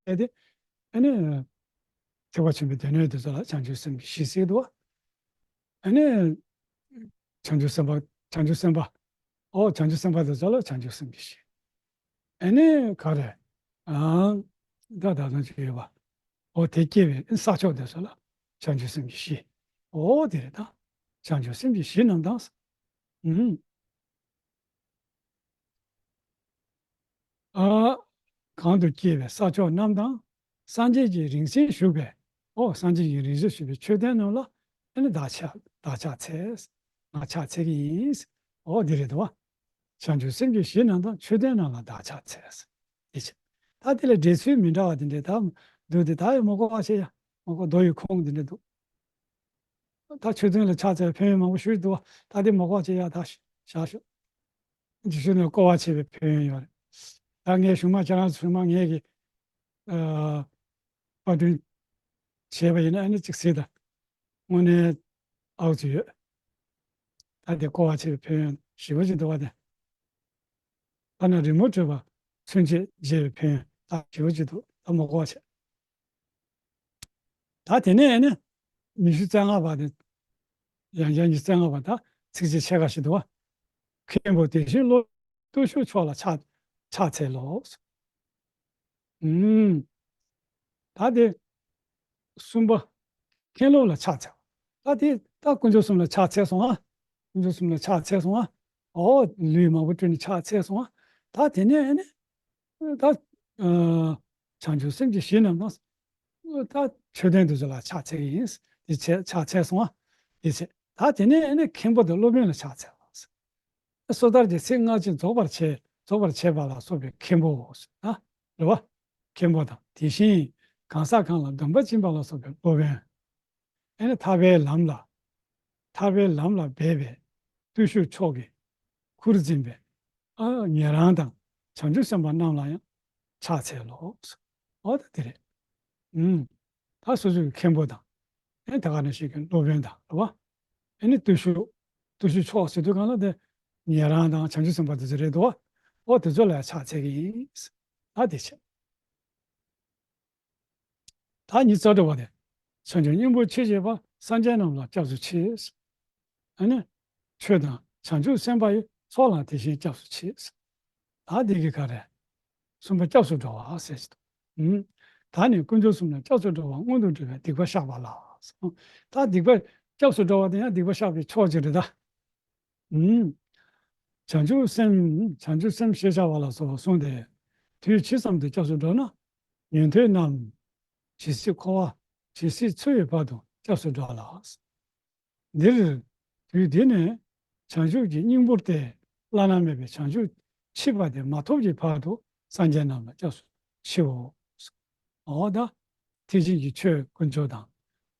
ཨེ་དེ། ཨ་ནི། ཐེག་པ་ཆེན་པོའི་སྡེ་སྣོད་དེ་ཚོ་ལ་བྱང་ཆུབ་སེམས་ཀྱི་གཞི་ཟེར་འདུག་བ། ཨ་ནི། བྱང་ཆུབ་སེམས་དཔའ་བྱང་ཆུབ་སེམས་དཔའ། ཨོ་བྱང་ཆུབ་སེམས་དཔའ་དེ་ཚོ་ལ་བྱང་ཆུབ་སེམས་ཀྱི་གཞི། ཨ་ནི་ག་རེ། ཨང་། ད་ད་དུང་ཅིག་ཡོད་པ། ཨོ་དེ་སྐྱེ་བའི་ས་ཕྱོགས་དེ་ཚོ་ལ་བྱང་ཆུབ་སེམས་ཀྱི་གཞི། ཨོ་དེ་རེད་ད། བྱང་ཆུབ་སེམས་ཀྱི་གཞི་རྣམས་དང་། ཨུམ། ཨ། གང་དུ་སྐྱེ་བའི་ས་ཕྱོགས་རྣམས་དང་། སངས་རྒྱས་ཀྱི་རིང་བསྲེལ་བཞུགས་པའི། ཨོ་སངས་རྒྱས་ཀྱི་རིང་བསྲེལ་བཞུགས་པའི་མཆོད་རྟེན་རྣམས་ལ་ཨ་ནི་བདག་ཕྱག་བདག་ཕྱག་འཚལ། ང་ཕྱག་འཚལ་གྱི་ཡིན། ཨོ་འདི་རེད་དོ། བྱང་ཆུབ་སེམས་ཀྱི་གཞི་རྣམས་དང་མཆོད་རྟེན་རྣམས་ལ་བདག་ཕྱག་འཚལ། འདི་བྱས། ད་དེ་ལ་འགྲེལ་ཚུལ་མི་འདྲ་བ་དེ་འདྲས་ད་འདུག་སྟེ། ད་ཡང་མ་གོ་བ་བྱེད་ཡ། མ་གོ་མདོ་ཡི་ཁུངས་འདི་འདྲས་འདུག་ད་མཆོད་རྟེན་ལ་ཕྱག་འཚལ་བའི་ཕན་ཡོན་མང་པོ་ཞུས་འདུག་ད་དེ་མ་གོ་བ་བྱེད་ཡ་ད་བཞག་ཤོག་རྗེས་ཤུལ་ནས་སྐོར་བ་བྱེད་པའི་ཕན་ཡོན་ཡོད་རེད། ད་ངས་གཞུག་མ་ཁྱེད་རང་ཚོ་གཞུག་མ་ངས་ཀྱི་ཨ་པར་སྐྲུན་བྱས་པ་ཡིན་ན་ཨ་ནི་གཅིག་གཟིགས་དང་། དངོས་གནས་ཨའུ་ཚོ་ཡོད། ད་དེ་སྐོར་བ་བྱེད་པའི་ཕན་ཡོན་ཞེ་པོ་ཅིག་འདུག་བ་དེ། ཐ་ན་རི་མོ་བྲིས་པ་ཚུན་ཆད་མཇལ་བའི་ཕན་ཡོན་ད་ཞེ་པོ་ཅིག་འདུག་ད་མ་གོ་བ་བྱེད། ད་དེ་ནས་ཨ་ནི་ཉི་ཤུ་རྩ་ལྔ་པ་དེ། ཡང་བསྐྱར་ཉི་ཤུ་རྩ་ལྔ་པ་ད་ཚིགས་བཅད་ཕྱེད་ཀ་ཞིག་འདུག་བ། མཁན་པོ་དེ་བཞིན་སློབ་བརྟུལ་ཞུགས་མཆོག་ལ་ཕྱག་ཕྱག་འཚལ་ལོ། ཨུམ། ད་དེ་གསུམ་པ། མཁན་སློབ་ལ་ཕྱག་འཚལ། ད་དེ་ད་དཀོན་མཆོག་གསུམ་ལ་ཕྱག་འཚལ་སོང་ང་། དཀོན་མཆོག་གསུམ་ལ་ཕྱག་འཚལ་སོང་ང་། ཨོ་ལུས་མང་པོ་བཀྲུས་ནས་ཕྱག་འཚལ་སོང་ང་། ད་དེ་ནས་ཨ་ནི། ད། ཨ། བྱང་ཆུབ་སེམས་ཀྱི་གཞི་རྣམས་དང་། ད་མཆོད་རྟེན་དེ་ཚོ་ལ་ཕྱག་འཚལ་གྱི་ཡིན། དེ་བྱས་ཕྱག་འཚལ་སོང་ང་། དེ་བྱས་ད་དེ་ནས་ཨ་ནི་མཁན་པོ་དང་སློབ་དཔོན་ལ་ཕྱག་འཚལ་ལོ། སོ་ཐར་གྱི་ཚིག་སྔ་ཕྱི་རྫོགས་པར་བྱེད་རྫོགས་པར་བྱེད་པ་ལ་སོགས་པའི་མཁན་པོ། ཨ། རེད་བ། མཁན་པོ་དང་དེ་བཞིན་གང་ཟག་གང་ལ་སྡོམ་པ་བྱིན་པ་ལ་སོགས་པའི་སློབ་དཔོན། ཨེ་ནི་ཐར་པའི་ལམ་ལ། ཐར་པའི་ལམ་ལ་འབད་པའི་བརྟུལ་ཞུགས་མཆོག་གི་ཁུར་འཛིན་པའི། ཨ། ཉན་རང་དང་བྱང་ཆུབ་སེམས་དཔའ་རྣམས་ལ་ཡང་ཕྱག་འཚལ་ལོ། འོ་ད་དེ་རེད། ཨུམ། ད་སོ་སོའི་མཁན་པོ་དང་། ཨེ་ད་ག་ནང་བཞིན་གྱི་སློབ་དཔོན་དང་རེད་བ། ཨེ་ནི་བརྟུལ་ཞུགས། བརྟུལ་ཞུགས་མཆོག་ཟེར་དུས་གང་ལ་དེ། ཉན་རང་དང་བྱང་ཆུབ་སེམས་དཔའ་དེ་ཚོ་རེད་དོ། འོ་དེ་ཚོ་ལ་ཡང་ཕྱག་འཚལ་གྱི་ཡིན། ད་དེ་བྱས། ད་ཉི་ཤུ་རྩ་དྲུག་པ་དེ། བྱང་ཆུབ་སྙིང་པོར་མཆིས་བྱེད་པ། སངས་རྒྱས་རྣམས་ལ་སྐྱབས་སུ་མཆི། ཨ་ནི། ཆོས་དང་བྱང་ཆུབ་སེམས་དཔའ་ཡི། ཚོགས་ལའང་དེ་བཞིན་སྐྱབས་སུ་མཆི། ད་འདི་གི་ག་རེ། གསུམ་པ་སྐྱབས་སུ་འགྲོ་བ་ཟེར་གྱི་འདུག་ཨུམ། ད་ནི་དཀོན་མཆོག་གསུམ་ལ་སྐྱབས་སུ་འགྲོ་བ་སྔོན་དུ་འགྲོ་བའི་སྡིག་པ་བཤགས་པ་ལ། ད་སྡིག་པ་སྐྱབས་སུ་འགྲོ་བ་དེ་ཡང་སྡིག་པ་བཤགས་པའི་ཕྱོགས་གཅིག་རེད་ད། ཨུམ། བྱང་ཆུབ་སེམས། བྱང་ཆུབ་སེམས་ཞེས་བྱ་བ་ལ་སོགས་པ་གསུངས་ཏེ། དུས་ཇི་ཙམ་དུ་སྐྱབས་སུ་འགྲོ་ན། ཉན་ཐོས་རྣམས་ཇི་སྲིད་འཁོར་བ་ཇི་སྲིད་འཚོ་བའི་བར་དུ་སྐྱབས་སུ་འགྲོ་ལ། འདིར་དུས་འདི་ནས་བྱང་ཆུབ་ཀྱི་སྙིང་པོ་སྟེ་བླ་ན་མེད་པའི་བྱང་ཆུབ་མཆིས་པ་དེ་མ་ཐོབ་ཀྱི་བར་དུ་སངས་རྒྱས་རྣམས་ལ་སྐྱབས་སུ་མཆིའོ། འོ་ད། ཐེག་ཆེན་གྱི་ཆོས་དཀོན་མཆོག་དང་།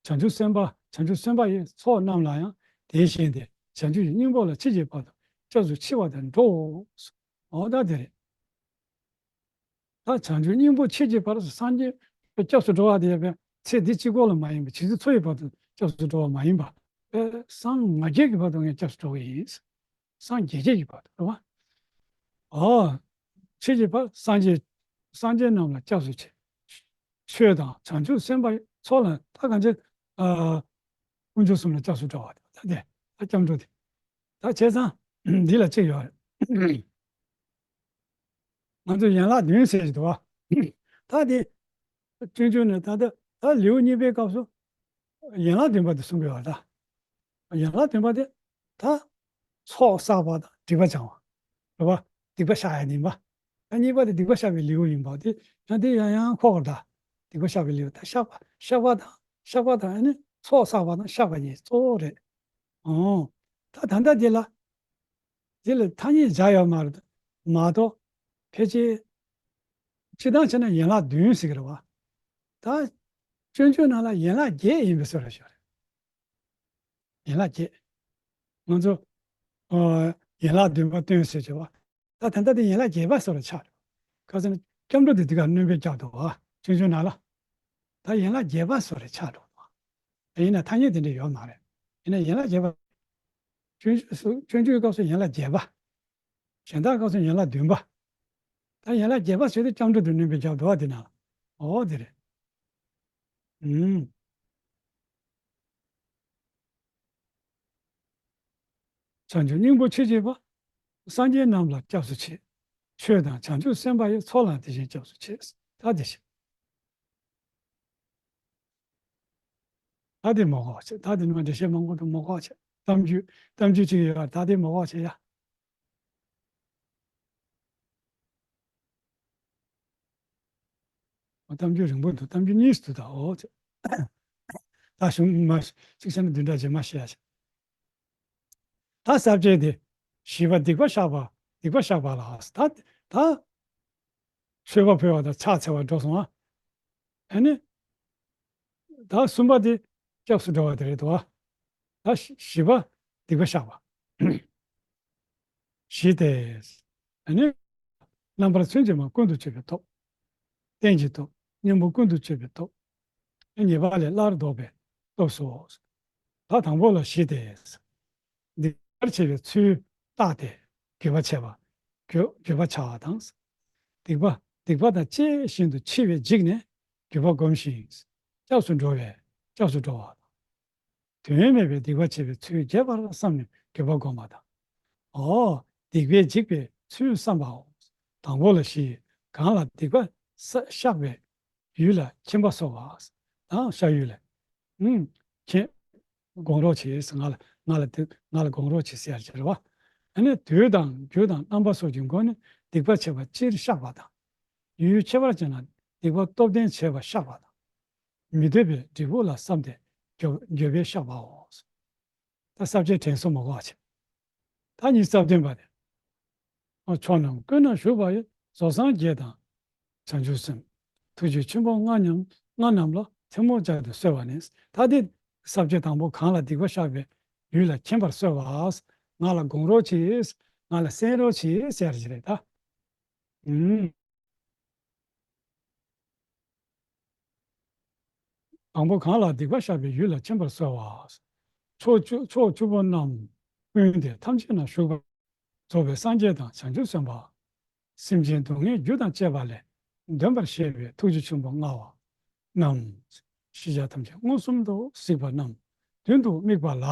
བྱང་ཆུབ་སེམས་དཔའ། བྱང་ཆུབ་སེམས་དཔའ་ཡི་ཚོགས་རྣམས་ལ་ཡང་དེ་བཞིན་ཏེ་བྱང་ཆུབ་ཀྱི་སྙིང་པོ་ལ་མཆིས་ཀྱི་བར་དུ་སྐྱབས་སུ་མཆི་བ་དང་འགྲོའོ། འོ་ད་དེ་རེད། ད་བྱང་ཆུབ་སྙིང་པོ་མཆིས་ཀྱི་བར་དུ་སངས་རྒྱས་སྐྱབས་སུ་འགྲོ་བ་དེ་ཡོད་པའི་ཚེ་འདི་གཅིག་པོ་ལ་མ་ཡིན་པ། ཇི་སྲིད་འཚོ་བའི་བར་དུ་སྐྱབས་སུ་འགྲོ་བ་མ་ཡིན་པ། སངས་ང་རྒྱལ་གྱི་བར་དུ་ངས་སྐྱབས་སུ་འགྲོ་གི་ཡིན། སངས་རྒྱས་བྱེད་ཀྱི་བར་དུ་རེད་བ། ཨོ། མཆིས་ཀྱི་བར་སངས་རྒྱས། སངས་རྒྱས་རྣམས་ལ་སྐྱབས་སུ་མཆི། ཆོས་དང་བྱང་ཆུབ་སེམས་དཔའི་ཚོགས་ལ་ད་གང་ཅི། ཨ། དཀོན་མཆོག་གསུམ་ལ་སྐྱབས་སུ་འགྲོ་བ་དེ་ད་དེ་ད་སྐྱབས་འགྲོ་དེ། ད་བྱས་ཙང་འདི་ལ་གཅིག་ཡོད་རེད། ང་ཚོ་ཡན་ལག་བདུན་ཟེར་གྱི་འདུག་བ། ད་དེ། སྤྱོད་འཇུག་ནས་ད་ལྟ་ད་ལེའུ་གཉིས་པའི་སྐབས་སུ། ཡན་ལག་བདུན་པ་དེ་གསུང་གི་ཡོད་རེད་ད། ཡན་ལག་བདུན་པ་དེ་ད་ཚོགས་བསགས་པ་དང་སྡིག་པ་སྦྱང་བ། རེད་པ། སྡིག་པ་བཤགས་ཡ་ཡིན་པ། ད་གཉིས་པ་དེ་སྡིག་པ་བཤགས་པའི་ལེའུ་ཡིན་པ་དེ་ཡང་དེ་ཡང་ཡང་འཁོར་བ་ད། སྡིག་པ་བཤགས་པའི་ལེའུ་ད་བཤགས་པ་བཤགས་པ་དང་བཤགས་པ་དང་ཨ་ནི་ཚོགས་བསགས་པ་དང་བཤགས་པ་གཉིས་གཙོ་བོ་རེད། ཨོ། ད་ད་ལྟ་དེ་ལ། དེ་ལ་ཐ་སྙད་སྦྱར་ཡོད་མ་རེད། མ་གཏོགས་ཕལ་ཆེར་སྤྱིར་བཏང་བྱས་ན་ཡན་ལག་བདུན་ཟེར་གི་རེད་བ། ད་སྤྱོད་འཇུག་ནང་ལ་ཡན་ལག་བརྒྱད་ཡིན་པའི་བཟོ་འདྲ་ཞིག་རེད། ཡན་ལག་བརྒྱད། ང་ཚོ། ཨ། ཡན་ལག་བདུན་པ་སྟོན་ཟེར་གྱི་བ། ད་ད་ལྟ་དེ་ཡན་ལག་བརྒྱད་པ་བཟོ་འདྲ་ཆགས་ ཁ་སང་སྐྱབས་འགྲོ་དེ་དེ་ག་སྣོན་པའི་སྐྱབས་འགྲོ་བ། ཆུང་ཆུང་ནང་ལ། ད་ཡན་ལག་བརྒྱད་པ་སོགས་རེ་ཆགས་འགྲོ་བ། ཡིན་ན་ཐ་སྙད་དེ་འདྲ་ཡོད་མ་རེད། ཡིན་ན་ཡན་ལག་བརྒྱད་པ། སྤྱོད་འཇུག་སྤྱོད་འཇུག་སྐབས་སུ་ཡན་ལག་བརྒྱད་པ། གཞན་དག་སྐབས་སུ་ཡན་ལག་བདུན་པ། ད་ཡན་ལག་བརྒྱད་པ་ཟེར་དུས་སྐྱབས་འགྲོ་དེ་སྣོན་པའི་སྐྱབས་འགྲོ་བ་དེ་ན། ཨོ་དེ་རེད། ཨུམ། བྱང་ཆུབ་སྙིང་པོ་མཆེད་བྱེད་པ། སངས་རྒྱས་རྣམས་ལ་སྐྱབས་སུ་མཆི། ཆོས་དང་བྱང་ཆུབ་སེམས་དཔའ་ཡི། ཚོགས་ལ་དེ་བཞིན་སྐྱབས་སུ་མཆི། ད་དེ་བཞིན། ད་དེ་མ་གོ་བ་བྱེད། ད་དེ་ནི་མ་འགྲེལ་བཤད་མང་པོ་དང་མ་གོ་བ་བྱེད། གཏམ་རྒྱུད་གཏམ་རྒྱུད་ཅིག་ཡོད་པར་ད་དེ་མ་གོ་བ་བྱེད་ཡ། གཏམ་རྒྱུད་རིང་པོ་འདུག་གཏམ་རྒྱུད་གཉིས་སུ་འདུག་ད་འོ་བྱེད། ད་གཞུང་མ་གཅིག་བྱས་ན་བདུན་ཕྲག་རྗེས་མ་བཤད་ཡ་བྱེད། ད་ས་བཅད་དེ། བཞི་པ་སྡིག་པ་བཤགས་པ། སྡིག་པ་བཤགས་པ་ལ། ད་ད། མཆོད་པ་ཕུལ་བ་དང་ཕྱག་འཚལ་བ་འགྲོ་སོང་ང་། ཨ་ནི། ད་གསུམ་པ་དེ་སྐྱབས་སུ་འགྲོ་བ་དེ་རེད་དོ། ད་བཞི་བཞི་པ་སྡིག་པ་བཤགས་པ། བཞི་སྟེ། ཨ་ནི། རྣམ་པར་སུན་འབྱིན་པ་ཀུན་ཏུ་སྤྱོད་པའི་སྟོབས། རྟེན་གྱི་སྟོབས། གཉེན་པོ་ཀུན་ཏུ་སྤྱོད་པའི་སྟོབས། ཉེས་པ་ལས་སླར་ལྡོག་པའི་སྟོབས་སོ། ད་དང་པོ་ལ་བཞི་སྟེ། སྡིག་པར་བྱེད་པའི་ཚུལ་བརྟགས་ཏེ་འགྱོད་པ་བྱེད་པ། འགྱོད་འགྱོད་པ་བྱ་བ་དང་། སྡིག་པ་སྡིག་པ་དང་བཅས་བཞིན་དུ་འཆི་བས་འཇིགས་ནས་འགྱོད་པ་སྒོམ་ཞིང་། སྐྱབས་སུ་འགྲོ་བས་སྐྱབས་སུ་འགྲོ་བ་དང་། དོན་མེད་པའི་སྡིག་པ་བྱེད་པའི་ཚུལ་རྒྱས་པར་བསམས་ནས་འགྱོད་པ་སྒོམ་པ་དང་། འོ། སྡིག་པས་འཇིགས་པའི་ཚུལ་བསམ་པའོ། དང་པོ་ལ་བཞི། གང་ལ་སྡིག་པ་བཤགས་པའི་ཡུལ་ལ་མཁྱེན་པ་གསོ་བ། དང་བཤགས་ཡུལ་ལ། ཨུམ། མཁྱེན། དགོངས་རོགས་བྱེད། ང་ལ་ང་ལ་དེ་ང་ལ་དགོངས་རོགས་བྱེད་ཟེར་ཡ་རེད་བ། ཨ་ནི་དུས་དང་རྒྱུ་དང་རྣམ་པ་སོགས་ཀྱི་སྒོ་ནས་སྡིག་པ་བྱས་པ་སྤྱིར་བཤགས་པ་དང་། ཡུལ་ཁྱད་པར་ཅན་ལ་སྡིག་པ་སྟོབས་ལྡན་བྱས་པ་བཤགས་པ་དང་། མི་འདོད་པའི་འབྲས་བུ་ལ་བསམས་ཏེ་འགྱོད་འགྱོད་པས་བཤགས་པའོ། ད་ས་བཅད་དྲན་གསོ་མ་དགོས་པ་བྱེད། ད་ཉི་ཤུ་རྩ་བདུན་པ་དེ། ཨ་ཕྱོགས་རྣམས་ཀུན་ན་བཞུགས་པ་ཡི། རྫོགས་སངས་རྒྱས་དང་བྱང་ཆུབ་སེམས། ཐུགས་རྗེ་ཆེན་པོ་ལྔ་མཉམ་ལྔ་རྣམས་ལ། ཐལ་མོ་སྦྱར་ཏེ་གསོལ་བ་ནི། ད་དེ་ས་བཅད་དང་པོ་གང་ལ་སྡིག་པ་བཤགས་པའི་ཡུལ་ལ་མཁྱེན་པར་གསོལ་བ། ང་ལ་དགོངས་རོགས་གྱིས། ང་ལ་གསན་རོགས་གྱིས་ཟེར་གྱི་རེད་ད། ཨུམ། དང་པོ་གང་ལ་སྡིག་པ་བཤགས་པའི་ཡུལ་ལ་མཁྱེན་པར་གསོལ་བ། ཕྱོགས་བཅུ་ཕྱོགས་བཅུ་པོ་རྣམས་ཀུན་ཏེ་ཐམས་ཅད་ན་བཞུགས་པ། རྫོགས་པའི་སངས་རྒྱས་དང་བྱང་ཆུབ་སེམས་དཔའ། སེམས་ཅན་སྡུག་བསྔལ་རྒྱུ་དང་བཅས་པ་ལས་འདོན་པར་བཞེད་པའི་ཐུགས་རྗེ་ཆེན་པོ་མངའ་བ་རྣམས། ཤེས་བྱ་ཐམས་ཅད་མངོན་སུམ་དུ་གཟིགས་པ་རྣམས་མདུན་དུ་དམིགས་པ་ལ།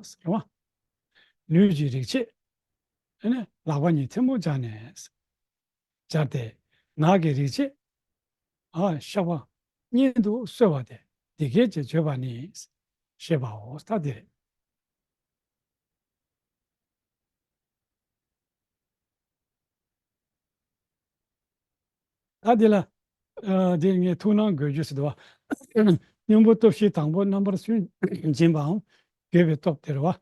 ཟེར་བ། ལུས་ཀྱི་རིག་བྱེད། ཨ་ནི་ལག་པ་གཉིས་ཐལ་མོ་སྦྱར་ནས། སྦྱར་ཏེ་ངག་གི་རིག་བྱེད། ཨ་བཤགས་པ་སྙན་དུ་གསོལ་བ་སྟེ་འདི་སྐད་ཅེས་བརྗོད་པ་ནི། ཞེས་པའོ། ད་འདི་རེད། ད་འདི་ལ། ཨ་འདི་ངས་ཐུགས་སྣང་དགོས་རྒྱུ་ཟེར་འདུག་བ། གཉེན་པོ་སྟོབས་བཞི་དང་པོ་རྣམ་པར་སུན་འབྱིན་པའམ་འགྱོད་པའི་སྟོབས་དེ་རེད་བ།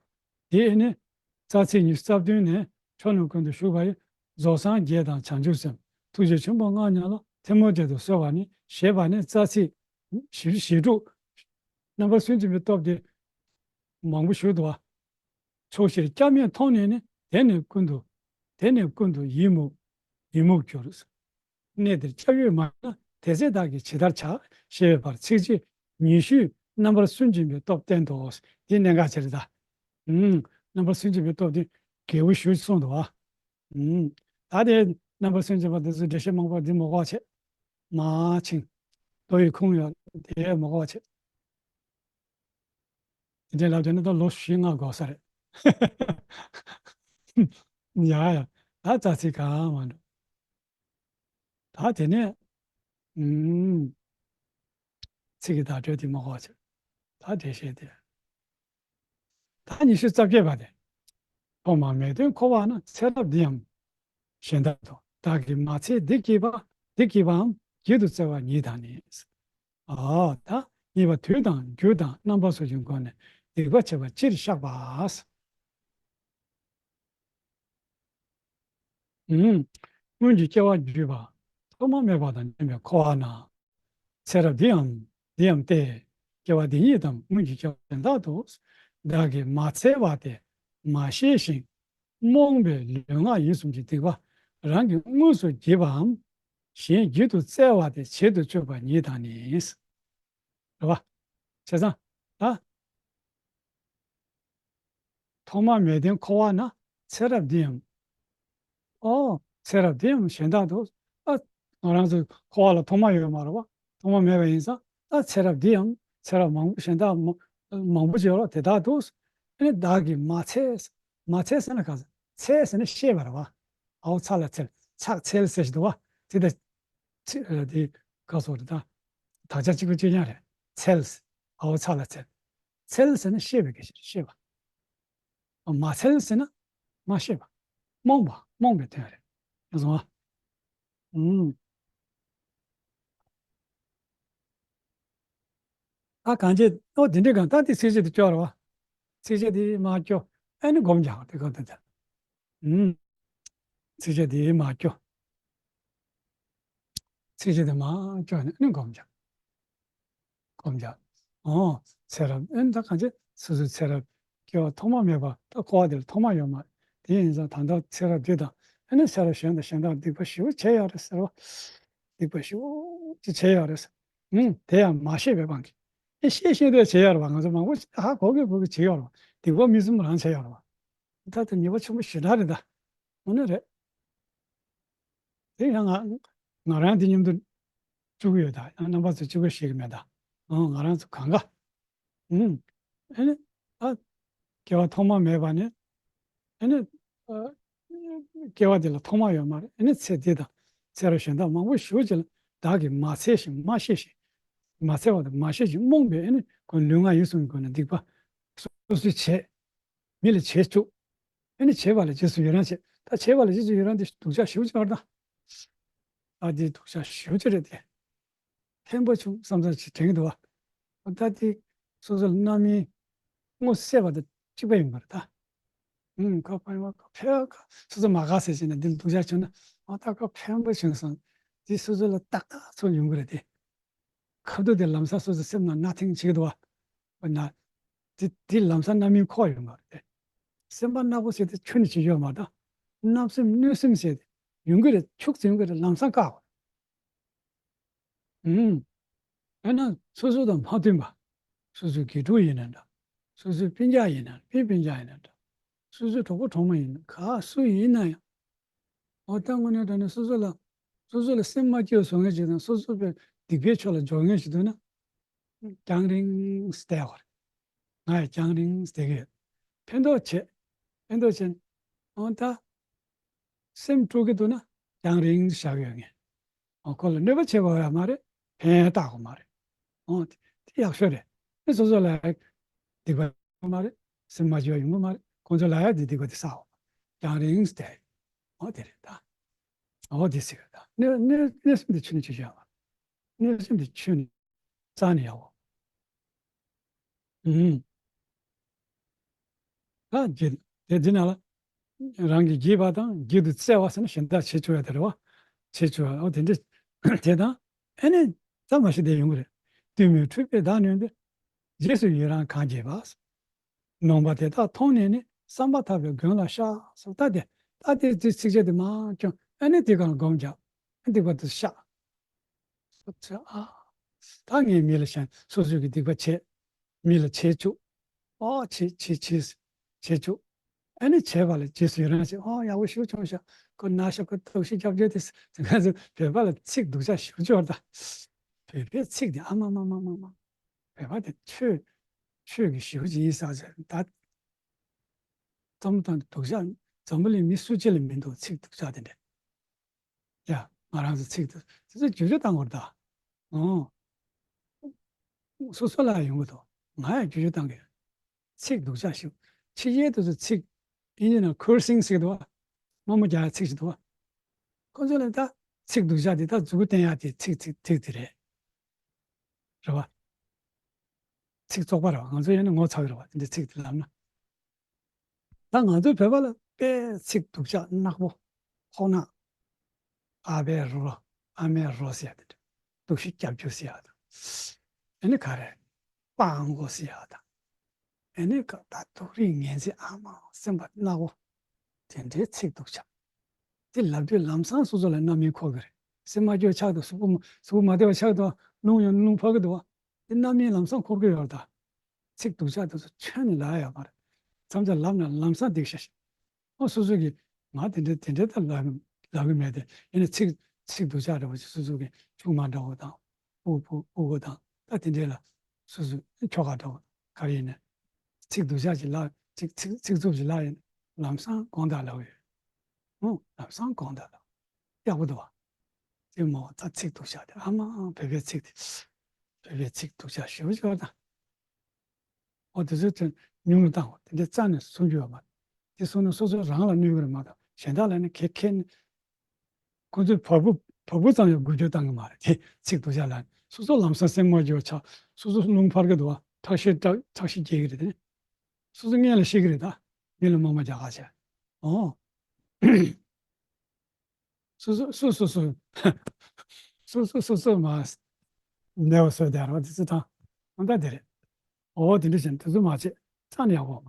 དེ་ནི་རྩ་ཚིག་ཉི་ཤུ་རྩ་བདུན་ནས་ཕྱོགས་རྣམས་ཀུན་ཏུ་བཞུགས་པ་ཡི། རྫོགས་སངས་རྒྱས་དང་བྱང་ཆུབ་སེམས། ཐུགས་རྗེ་ཆེན་པོ་ལྔ་མཉམ་ལ། ཐལ་མོ་སྦྱར་ཏེ་གསོལ་བ་ནི། ཞེས་པ་ནི་རྩ་ཚིག་བཞི་བཞི་དྲུག་རྣམ་པར་སུན་འབྱིན་པའི་སྟོབས་དེ་མང་པོ་ཞུས་འདུག་བ། ཕྱོགས་བཞིར་སྐྱབས་མེད་མཐོང་ནས་ནི། དེ་ནས་ཀུན་ཏུ། དེ་ནས་ཀུན་ཏུ་ཡིད་མུག་ཡིད་མུག་གྱུར། གནས་འདིར་སྐྱབས་ཡོད་མ་ཡིན་ན། དེ་ཚེ་བདག་གིས་ཇི་ལྟར་བྱ། ཞེས་པའི་བར་ཚིགས་བཅད་ཉི་ཤུས་རྣམ་པར་སུན་འབྱིན་པའི་སྟོབས་བསྟན་ཏོ། འདི་གནད་འགག་ཆེ་རེད་ད། ཨུམ། རྣམ་པར་སུན་འབྱིན་པའི་སྟོབས་འདི་རྒྱལ་པོ་ཞུས་གསུངས་འདུག་བ། ཨུམ། ད་དེ་རྣམ་པར་སུན་འབྱིན་པ་འདི་ཚོ་འགྲེལ་བཤད་མང་པོ་འདི་མ་དགོས་བྱེད། མ་ཕྱིན། མདོ་ཡི་ཁུངས་ཡོད་དེ་མ་དགོས་བྱེད། དེ་འདྲའི་ལབ་བྱས་ན་ད་ལོ་བཞི་ལྔ་འགོར་ས་རེད། ཡ་ཡ། ད་རྩ་ཚིག་གང་མ་འགྲོ། ད་དེ་ནས། ཨུམ། ཚིག་གི་བརྡ་སྤྲོད་དེ་མ་དགོས་བྱེད། ད་འགྲེལ་བཤད་དེ། ད་ཉི་ཤུ་རྩ་བརྒྱད་པ་དེ། ཐོག་མ་མེད་དོན་འཁོར་བ་ན། ཚེ་རབས་འདི་ཡང་གཞན་དག་ཏུ། བདག་གིས་མ་ཚད་སྡིག་བགྱིས་པ། སྡིག་བགྱིས་པའམ་བགྱིད་དུ་སྩལ་བ་ཉིད་དང་ནི། ཨ། ད་གཉིས་པ་དུས་དང་རྒྱུ་དང་རྣམ་པ་སོགས་ཀྱི་སྒོ་ནས་སྡིག་པ་བྱས་པ་སྤྱིར་བཤགས་པ། ཨུམ། སྔོན་གྱི་སྐྱེ་བ་བརྒྱུད་པ་ཐོག་མ་མེད་པ་དང་ལྡན་པའི་འཁོར་བ་ན། ཚེ་རབས་འདི་ཡང་འདི་ཡང་སྟེ། སྐྱེ་བ་འདི་ཉིད་དམ་སྔོན་གྱི་སྐྱེ་བ་གཞན་དག་ཏུ། བདག་གིས་མ་འཚལ་བ་སྟེ་མ་ཤེས་ཤིང་རྨོངས་པའི་ལུས་ངག་ཡིད་གསུམ་གྱི་སྡིག་པ་རང་གིས་དངོས་སུ་བགྱིས་པའམ། གཞན་བརྒྱུད་དུ་བཙལ་བ་དེ་བྱེད་དུ་བཅུག་པ་ཉིད་དང་ནི། རེད་བ། བྱས་ཙང་། ད། ཐོག་མ་མེད་དོན་འཁོར་བ་ན་ཚེ་རབས་འདིའམ། ཨོ། ཚེ་རབས་འདིའམ་གཞན་དག་ཏུ། ཨ། ང་རང་ཚོ་འཁོར་བ་ལ་ཐོག་མ་ཡོད་མ་རེད་བ། ཐོག་མ་མེད་པ་ཡིན་ཙང་། ད་ཚེ་རབས་འདིའམ་ཚེ་རབས་མང་པོ་གཞན་དག་མ་མང་པོ་ཅིག་ཡོད་རེད་བ། དེ་དག་ཏུ། ཨ་ནི་བདག་གིས་མ་འཚལ། མ་འཚལ་ཟེར་ན་ག་ཟེར། འཚལ་ཟེར་ན་བཤད་པ་རེད་བ། འའོ་ཚ་ལ་འཚལ། ཕྱག་འཚལ་ཟེར་ཞིག་འདུག་བ། དེ་ད། ཚིག་ཨ། དེ་ག་སོགས་རེད་ད། དག་ཆ་གཅིག་པ་གཅིག་རྐྱང་རེད། འཚལ། འའོ་ཚ་ལ་འཚལ། འཚལ་ཟེར་ན་བཤད་པའི་སྐད་ཆ་རེད། བཤད་པ། མ་འཚལ་ཟེར་ན་མ་བཤད་པ། རྨོངས་པ། རྨོངས་པའི་དོན་རེད། ཡོང་སོང་ཨ། ཨུམ། ད་གང་བྱེད། ཨོ་དེ་འདྲའི་གང་། ད་དེ་ཚིགས་བཅད་དེ་སྐྱོར་བ། ཚིགས་བཅད་དེ་མར་སྐྱོར། ཨ་ནི་སྒོམ་རྒྱག་དེ་ག་དེ་དེ། ཨུམ། ཚིགས་བཅད་དེ་མར་སྐྱོར། ཚིགས་བཅད་དེ་མར་སྐྱོར་ནས་ཨ་ནི་སྒོམ་རྒྱག་སྒོམ་རྒྱག་ཨོ། ཚེ་རབས། ཨ་ནི་ད་གང་བྱེད། སོ་སོའི་ཚེ་རབས་སྐྱེ་བ་ཐོག་མ་མེད་པ། ད་འཁོར་བ་འདི་ལ་ཐོག་མ་ཡོད་མ་རེད། དེ་ཡིན་ཙང་ད་ལྟ་ཚེ་རབས་འདི་དང་། ཨ་ནི་ཚེ་རབས་གཞན་དང་གཞན་དག་སྡིག་པ་ཞེ་པོ་བྱས་ཡོད་རེད་ཟེར་བ། སྡིག་པ་ཞེ་པོ་ཅིག་བྱས་ཡོད་རེད་ཟེར། ཨུམ། དེ་ཡང་མ་ཤེས་པའི་དབང་གིས། ཨེ། ཤེས་ཤེས་དུས་བྱས་ཡོད་རེད་བ། ང་ཚོ་མང་པོ་ཧ་གོ་གི་གོ་གི་བྱས་ཡོད་རེད་བ། སྡིག་པ་མི་བསམ་རང་བྱས་ཡོད་རེད་བ། ད་དེ་ཉེས་པ་ཆེན་པོ་ཞེ་དྲག་རེད་ད། དངོས་གནས་རེད། དེ་ཡང་ང་ང་རང་དེ་མཉམ་དུ་བཅུག་གི་ཡོད་ད། ཡང་རྣམ་པ་ཚོ་གཅིག་པ་ཞིག་གི་མེད་ད། ཨང་། ང་རང་ཚོ་གང་ག་ཨང་། ཨེ་ནི། ཨ། སྐྱེ་བ་ཐོག་མ་མེད་པ་ནས། ཨེ་ནི། ཨ། སྐྱེ་བ་འདི་ལ་ཐོག་མ་ཡོད་མ་རེད། ཨེ་ནི་ཚེ་འདི་དང་ཚེ་རབས་གཞན་དག་མང་པོ་ཞེ་པོ་ཅིག་ལ་བདག་གིས་མ་འཚལ་ཞིང་མ་ཤེས་ཤིང་། མ་འཚལ་བ་དང་མ་ཤེས་ཤིང་རྨོངས་པའི། ཨེ་ནི་ཁོ་ལུས་ངག་ཡིད་གསུམ་གྱི་སྒོ་ནས་སྡིག་པ་སོ་སོས་བྱས། མི་ལ་བྱེད་བཅུག་ཨེ་ནི་བྱས་པ་ལ་རྗེས་སུ་ཡི་རང་བྱེད། ད་བྱས་པ་ལ་རྗེས་སུ་ཡི་རང་དེ་སྡུག་ཅག་ཞེ་པོ་ཅིག་ཡོད་རེད་ད། ཨ། དེ་སྡུག་ཅག་ཞེ་པོ་ཅིག་རེད་དེ། ཕན་པོ་བྱུང་བསམ་བསམ་ཞིག་དྲན་གྱི་འདུག་བ། ད་དེ་སོ་སོ་ལ་རྣམ་སྨིན་དངོས་སུ་བསད་པ་དང་གཅིག་པ་ཡིན་པ་རེད་ད། ཨུམ། ཁ་ཕན་པ། ཁ་ཕན། ཁ་སོ་སོ་མ་དགའ་ཟེར་བྱས་ནས་འདི་ལ་སྡུག་ཅག་བྱུང་ན། ཨ། ད་ཁ་ཕན་པོ་བྱུང་སོང་། དེ་སོ་སོ་ལ་ཏག་ཏག་ཚོར་ཡོང་གི་རེད་དེ། ཁ་ཐུག་དེ་ལམ་སང་སོ་སོ་སེམས་ནང་མནར་ཐིང་བྱེད་ཀྱི་འདུག་བ། འོ་ན། དེ་དེ་ལམ་སང་རྣམ་སྨིན་འཁོར་ཡོང་གི་རེད་དེ། སེམས་པ་མནར་པོ་ཟེར་དེ་ཁྱོན་ནས་བྱེད་ཡོད་མ་རེད་ད། བརྣབ་སེམས་གནོད་སེམས་ཟེར་དེ་ཡོང་གི་རེད། ཁྱུག་ཙམ་ཡོང་གི་རེད། ལམ་སང་བཀག་དགོས། ཨུམ། ཡང་ན་སོ་སོ་དང་མ་མཐུན་པ། སོ་སོའི་དགེ་ཕྲུག་ཡིན་ན་འདྲ། སོ་སོའི་སྤུན་ཀྱག་ཡིན་ན། སྤུན་སྤུན་ཀྱག་ཡིན་ན་འདྲ། སོ་སོའི་གྲོགས་པོ་གྲོགས་མོ་ཡིན་ན། ག་སུ་ཡིན་ན་ཡང་། འོ་ད་དངོས་གནས་དྲང་གནས་སོ་སོ་ལ། སོ་སོ་ལ་སེམས་མ་སྐྱིད་པ་བཟོ་མཁན་ཞིག་དང་། སོ་སོ་པའི་སྡིག་པའི་ཕྱོགས་ལ་འཇོག་མཁན་ཞིག་འདུག་ན། རྒྱང་རིང་བསྡད་དགོས་རེད། ང་ཡང་རྒྱང་རིང་བསྡད་ཀྱི་ཡོད། ཕན་ཐོགས་བྱེད། ཕན་ཐོགས་བྱེད། འོ་ད། སེམས་དཀྲུག་གི་འདུག་ན་རྒྱང་རིང་བཞག་ཡོད་ངེས། འོ། ཁོ་ལ་གནོད་པ་བྱེད་དགོས་ཡ་མ་རེད། ཕན་བཏགས་དགོས་མ་རེད། འོ། དེ་དེ་ཡག་ཤོས་རེད། དེ་སོ་སོ་ལ་སྡིག་པ་ཡོང་གི་མ་རེད། སེམས་མ་སྐྱིད་པ་ཡོང་གི་མ་རེད། ཁོང་ཚོ་ལ་ཡང་དེ་སྡིག་པ་དེ་བསགས་འོ། རྒྱང་རིང་བསྡད། འོ་དེ་རེད་ད། འོ་དེ་ཟེར་གི་ད། གནོད་གནོད་གནོད་སེམས་དེ་ཁྱོན་ནས་བྱེད་ཤོག་གནོད་སེམས་དེ་ཁྱོན་ནས་རྩ་ནས་ཡག་པོ། ཨུམ། ད་བགྱིས། དེ་འདི་ན་ལ། རང་གིས་བགྱིས་པ་དང་། བགྱིད་དུ་སྩལ་བ་ཟེར་ན་གཞན་དག་བྱེད་བཅུག་ཡ་དེ་རེད་བ། བྱེད་བཅུག་ཡ། འོ་དེ་འདྲ། དེ་དང་། ཨེ་ནི། ད་མ་ཤི་དེ་ཡོང་གི་རེད། གཏི་མུག་འཁྲུལ་པས་བདག་ནོན་ཏེ། རྗེས་སུ་ཡི་རང་གང་བགྱིས་པ། ནོངས་པ་དེ་དག་མཐོང་ནས་ནི། བསམ་པ་ཐག་པས་མགོན་ལ་བཤགས་སོ། ད་དེ། ད་དེ་དེ་ཚིགས་བཅད་དེ་མར་སྐྱོར། ཨེ་ནི་དེ་གང་སྒོམ་རྒྱག་སྡིག་པ་དེ་བཤགས། ཨ། ད་ངས་མི་ལ་བྱས། སོ་སོ་གི་སྡིག་པ་བྱས། མི་ལ་བྱེད་བཅུག་ཨོ། བྱེད་བྱེད་བྱེད་བྱེད་བཅུག་ཨ་ནི་བྱས་པ་ལ་རྗེས་སུ་ཡི་རང་བྱེད། ཨོ། ཡག་པོ་ཞེ་པོ་བྱུང་ཤག་ཁོ་ན་ཤག་ཁོ་སྡུག་ཤི་རྒྱབ་རྒྱབ་དེ། ང་ཚོ་བོད་པ་ལ་ཚིག་སྡུག་ཅག་ཞེ་པོ་ཅིག་ཡོད་རེད་ད། བོད་པའི་ཚིག་དེ་ཨ་མ་མ་མ་མ་མ། བོད་པ་དེ་ཆོས་ཆོས་ཀྱི་ཞེ་པོ་ཅིག་ཡིན་ས་ཟེར་ད། འཛམ་བུ་གླིང་སྡུག་ཅག་འཛམ་བུ་གླིང་མི་སུ་གཅིག་ལ་མི་འདུག་ཚིག་སྡུག་ཅག་དེ་འདྲ། ཡ། ང་རང་ཚོ་ཚིག་དེ་ཚོ་བསྒྱུར་བཅོས་བཏང་དགོས་རེད་ད། ཨོ། སོ་སོ་ལ་ཡོང་གི་འདུག་ང་ཡང་བསྒྱུར་བཅོས་བཏང་གི་ཡོད། ཚིག་སྡུག་ཅག་ཞིག་ཕྱི་རྒྱལ་དེ་ཚོ་ཚིག་ཨིན་ཇི་ནང་ཁར་སིང་ཟེར་གི་འདུག་བ། དམའ་མོ་རྒྱག་ཡ་ཚིག་ཞིག་འདུག་བ། ཁོ་ཚོ་ལ་ད་ཚིག་སྡུག་ཅག་དེ་ད་མཛུ་གུ་བསྟན་ཡ་དེ་ཚིག་ཚིག་ཚིག་དེ་རེད། རེད་བ། ཚིག་བཙོག་པ་རེད་བ། ང་ཚོ་ཡིན་ན་ངོ་ཚ་གི་རེད་བ། དེ་འདྲའི་ཚིག་དེ་ལབ་ན། ད་ང་ཚོའི་བོད་པ་ལ་དཔེ་ཚིག་སྡུག་ཅག་ནག་པོ། ཁོག་ནག་ཨ་ཕའི་རོ། ཨ་མའི་རོ་ཟེར་ཡ་དེ་འདྲ། སྡུག་ཤི་རྒྱབ་རྒྱུ་ཟེར་ཡ་དང་། ཨ་ནི་ག་རེ། སྤྲང་པོ་ཟེར་ཡ་དང་། ཨ་ནི་ག་ད་སྡུག་རུས་ངན་ཚད། ཨ་མ། སེམས་པ་ནག་པོ། དེ་འདྲའི་ཚིག་སྡུག་ཅག་དེ་ལབ་དུས་ལམ་སང་སོ་སོ་ལ་རྣམ་སྨིན་འཁོར་གི་རེད། སེམས་མ་སྐྱོ་ཆགས་འདུག་གཟུགས་པོ་མ་གཟུགས་པོ་མ་བདེ་བ་ཆགས་འདུག་རླུང་ཡང་རླུང་འཕར་གི་འདུག་དེ་རྣམ་སྨིན་ལམ་སང་འཁོར་གི་ཡོད་རེད་ད། ཚིག་སྡུག་ཅག་དེ་ཚོ་ཁྱོན་ནས་ལབ་ཡོད་མ་རེད། མཚམས་མཚམས་ལབ་ན་ལམ་སང་སྡིག་ཤ་ཤ། ཨོ་སོ་སོ་གིས་ང་དེ་འདྲ་དེ་འདྲ་ད་ལབ་ལབ་གི་མེད་དེ། ཡིན་ན་ཚིག་ཚིག་སྡུག་ཅག་འདྲ་བོ་ཞིག་སོ་སོ་གི་ཆུང་མ་འདྲ་བོ་དང་། སྤུ་སྤུ་སྤུ་གུ་དང་ད་དེ་འདྲས་ལ་སོ་སོ་ཁྱོ་ག་འདྲ་བོ་ག་རེ་ཡིན་ན། ཚིག་སྡུག་ཅག་ཅིག་ལབ། ཚིག་ཚིག་ཚིག་རྩུབ་ཅིག་ལབ་ཡིན་ན་ལམ་སང་དགོངས་དག་ལབ་ཡོད། ཨོ་ལམ་སང་དགོངས་དག་ལབ། ཡག་པོ་འདུག་བ། དེ་མོ་ད་ཚིག་སྡུག་ཅག་དེ་ཨ་མ་བོད་པའི་ཚིག་དེ། བོད་པའི་ཚིག་སྡུག་ཅག་ཞེ་པོ་ཅིག་ཡོད་ད། ཨོ་དེ་ཚོ་དེ་ཉུང་རུ་བཏང་བ་དེ་འདྲ་རྩ་ནས་གསུང་རྒྱུ་ཡོད་མ་རེད། དེ་གསུངས་ན་སོ་སོ་རང་ལ་གནོད་གི་རེད་མ་གཏོགས་གཞན་དག་ལ་ནི་གལ་ཁེ་ཁོ་ཚོས་བ་སྤུ་བ་སྤུ་ཙམ་ཡང་འགུལ་སྐྱོད་བཏང་གི་མ་རེད། དེ་ཚིག་སྡུག་ཅག་ལ་ནི་སོ་སོ་ལམ་སང་སེམས་མ་སྐྱོ་ཆགས། སོ་སོ་རླུང་འཕར་གི་འདུག་བ། ཁྲག་ཤེད་ཁྲག་ཁྲག་ཤེད་རྒྱས་གི་རེད་དེ། སོ་སོ་སྔོན་ལ་ཤི་གི་རེད་ད། མི་ལ་རྨས་མ་རྒྱག་ཁ་བྱས། ཨོ། སོ་སོ་སོ་སོ་སོ་སོ་སོ་སོ་མ་ནེའུ་སོ་དེ་རོ་དེ་ཚོ་དང་། ཨོ་ད་དེ་རེད། ཨོ་དེ་འདྲ་བྱས་ན་དེ་ཚོ་མ་བྱེད། ཙང་ནས་ཡག་པོ་མ།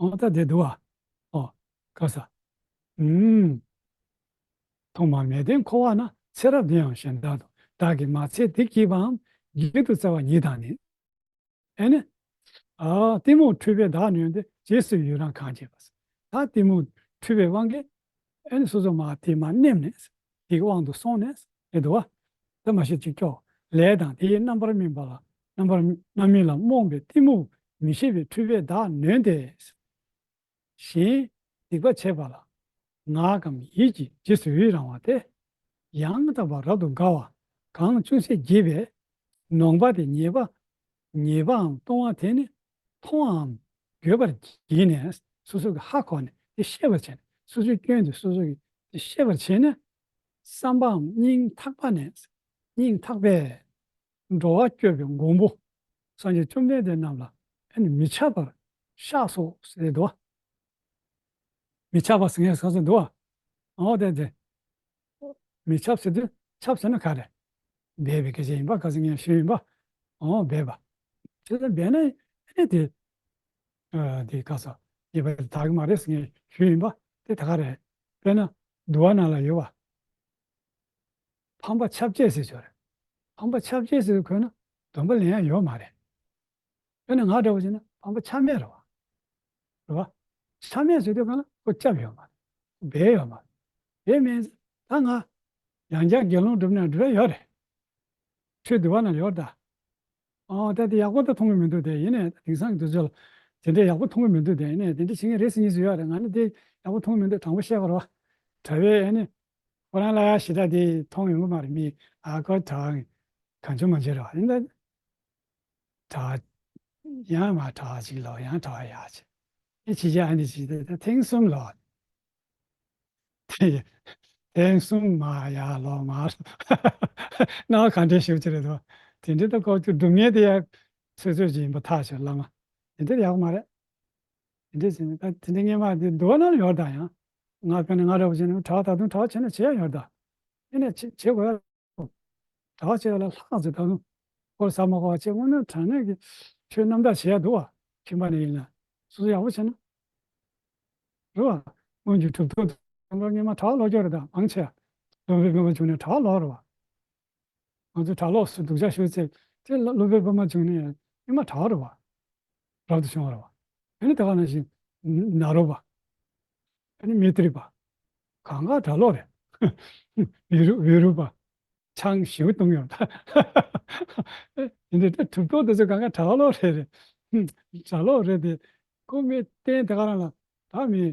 ཨོ་ད་དེ་འདུག་ཨ། ཨོ་ག་ས། ཨུམ། ཐོག་མ་མེད་དོན་འཁོར་བ་ན། ཚེ་རབས་འདི་ཡང་གཞན་དག་ཏུ། བདག་གིས་མ་ཚད་འདི་བགྱིས་པའམ། བགྱིད་དུ་སྩལ་བ་ཉིད་དང་ནི། ཨེ་ནི། ཨ་གཏི་མུག་འཁྲུལ་པས་བདག་ནོན་ཏེ། རྗེས་སུ་ཡི་རང་གང་བྱེད་པ། ད་གཏི་མུག་འཁྲུལ་པའི་དབང་གིས་ཨེ་ནི་སོ་སོ་མ་དེ་མ་ནེམ་ནས་དེའི་དབང་དུ་སོང་ནས་ཨེ་འདུག་བ། ད་མ་ཤེས་ཅིག་སྐྱོ། ལས་དང་དེའི་རྣམ་པར་སྨིན་པ་ལ་རྣམ་པར་རྣམ་སྨིན་ལ་རྨོངས་པའི་གཏི་མུག་མི་ཤེས་པའི་འཁྲུལ་པས་བདག་ནོན་ཏེ། གཞན་སྡིག་པ་བྱེད་པ་ལ་ངག་གམ་ཡིད་ཀྱིས་རྗེས་སུ་ཡི་རང་བ་སྟེ། ཡང་དག་པར་རབ་ཏུ་དགའ་བ་གང་ཅུང་ཟད་བགྱིས་པས་ནོངས་པ་དེ་ཉེས་པ་ཉེས་པའམ་ལྟུང་བ་དེ་ནི་མཐོང་བའམ་འགྱོད་པར་བགྱིས་ནས་སོ་སོ་གི་ཧ་གོ་ནས་དེ་ཤེས་པར་བྱས་ནས་སོ་སོའི་སྐྱོན་དེ་སོ་སོ་གིས་དེ་ཤེས་པར་བྱས་ནས་བསམ་པའམ་སྙིང་ཐག་པ་ནས་སྙིང་ཐག་པས། འགྲོ་བ་སྐྱོབ་པའི་མགོན་པོ་སངས་རྒྱས་བཅོམ་ལྡན་འདས་རྣམས་ལ་ཨ་ནི་མི་འཆབ་པར་གཤེགས་སོ་ཟེར་འདུག་བ། མི་འཆབ་པ་ཟེར་མཁན་ག་ཚོད་འདུག་བ། འོ་དེ་དེ། མི་འཆབ་ཟེར་དུས་འཆབ་ཟེར་ན་ག་རེ། འབད་པའི་སྐད་ཆ་ཡིན་པ་ག་ཚོད་ངས་ཞུས་ཡིན་པ། འོ་འབད་པ། དེ་ཚོ་འབད་ན་ཨ་ནི་དེ། ཨ་དེ་ག་ས་ཡིན་པ་དག་གི་མ་རེད་ཟེར་ངས་ཞུས་ཡིན་པ་དེ་ད་ག་རེད། དཔེར་ན་འདུལ་བ་ནང་ལ་ཡོད་བ། ཕམ་པ་འཆབ་བྱེད་ཟེར་ཆོག་རེད། ཕམ་པ་འཆབ་བྱེད་ཟེར་དུས་གོ་ན་སྡོམ་པ་ལེན་ཡ་ཡོད་མ་རེད། དཔེར་ན་ང་འདྲ་བོ་བྱས་ན་ཕམ་པ་འཆབ་མེད་རེད་བ། རེད་བ། འཆབ་མེད་ཟེར་དུས་ག་ལ་ཁོ་འཆབ་ཡོད་མ་རེད། འབད་ཡོད་མ་རེད། འབད་མེད་ཟེར་ད་ང་ཡང་བསྐྱར་དགེ་སློང་སྒྲུབ་ན་འགྲོ་ཡ་ཡོད་རེད། ཆོས་འདུལ་བ་ན་ཡོད་ད། ཨོ་ད་དེ་ཡག་པོ་ད་མཐོང་གི་མི་འདུག་དེ་ཡིན་ནའི་དེང་སང་གི་དུས་ཚོད་ལ་དེ་འདྲའི་ཡག་པོ་མཐོང་གི་མི་འདུག་དེ་ཡིན་ནའི་དེ་འདྲ་བྱེད་མཁན་རེ་ཟུང་གཉིས་ཟུང་ཡོད་རེད། ང་ནི་དེ་ཡག་པོ་མཐོང་གི་མི་འདུག་དྲང་པོ་བཤད་དགོས་རེད་བ། གྲྭ་པས་ཨ་ནི་ཁོ་རང་ལ་ཡ་ཞེ་དྲག་དེ་མཐོང་ཡོང་གི་མ་རེད། མི་ཨ་ཁོ་གྲྭ་གང་བྱུང་མ་བྱུང་རེད་བ། ཡིན་ད་གྲྭ་ཡང་མ་གྲྭ་ཅིག་ལོག་ཡང་གྲྭ་ཡག་ཅིག་ཨེ་ཅི་བྱས་ཨ་ནི་ཅིག་དེ་ད་ཐེངས་གསུམ་ལོག་ཐེངས་གསུམ་མ་ཡར་ལོག་མར་ལོག་གནང་བ་ག་འདྲའི་ཞིབ་ཅིག་རེད་དོ། དེ་འདྲའི་ད་ཁོ་ཚོས་སྒྲུབ་མཁན་དེ་ཡང་ཚོད་ཚོད་ཅིག་ཡིན་པ་ཐག་ཆོད། བླ་མ་དེ་འདྲ་ཡག་པོ་མ་རེད། དེ་འདྲ་ཟེར་ནས་ད་དེ་འདྲ་སྔོན་མ་དེ་འདུལ་བ་ནང་ལ་ཡོད་ད། ཡང་ང་དཔེར་ན་ང་འདྲ་བོ་བྱས་ན་གྲྭ་བ་ད་དུང་གྲྭ་བ་བྱས་ན་བྱེད་ཡ་ཡོད་ད། ཡིན་ནའི་བྱེད་བྱེད་དགོས་ཡ། གྲྭ་བ་བྱས་ལ་ལྷག་ཙམ་ད་དུང་ཧོར་ཟ་མ་དགོས་པ་བྱས་དངོས་གནས་དྲང་གནས་ཀྱི་ཆོས་རྣམ་དག་བྱེད་ཡ་འདུག་བ། ཁྱིམ་པ་ནས་ཡིན་ན་སོ་སོ་ཡག་པོ་བྱས་ན། རེད་བ། སྔོན་གྱི་གྲུབ་ཐོབ་དང་སྔོན་མ་གྲྭ་བ་ལོག་རྒྱུ་རེད་ད། མང་ཆེ་བ་སློབ་དཔོན་པདྨ་འབྱུང་གནས་གྲྭ་བ་ལོག་རེད་བ། ང་ཚོ་གྲྭ་ལོག་སུ་སྡུག་ཅག་ཞུ་ཚེ་དེ་སློབ་དཔོན་པདྨ་འབྱུང་གནས་སྔོན་མ་གྲྭ་བ་རེད་བ། རབ་ཏུ་བྱུང་བ་རེད་བ། ཨ་ནི་ད་ག་ནང་བཞིན་ནཱ་རོ་པ། ཨ་ནི་མཻ་ཏྲི་པ། གང་ག་གྲྭ་ལོག་རེད། བི་རུ་བི་རུ་པ། ཆང་ཞེ་པོ་བཏུང་ཡོད། ཡིན་དུས་ད་གྲུབ་ཐོབ་དེ་ཚོ་གང་ག་གྲྭ་ལོག་རེད་རེད། གྲྭ་ལོག་རེད་དེ། ཁོ་མི་བསྟན་དེ་ག་རང་ལ་ད་མི་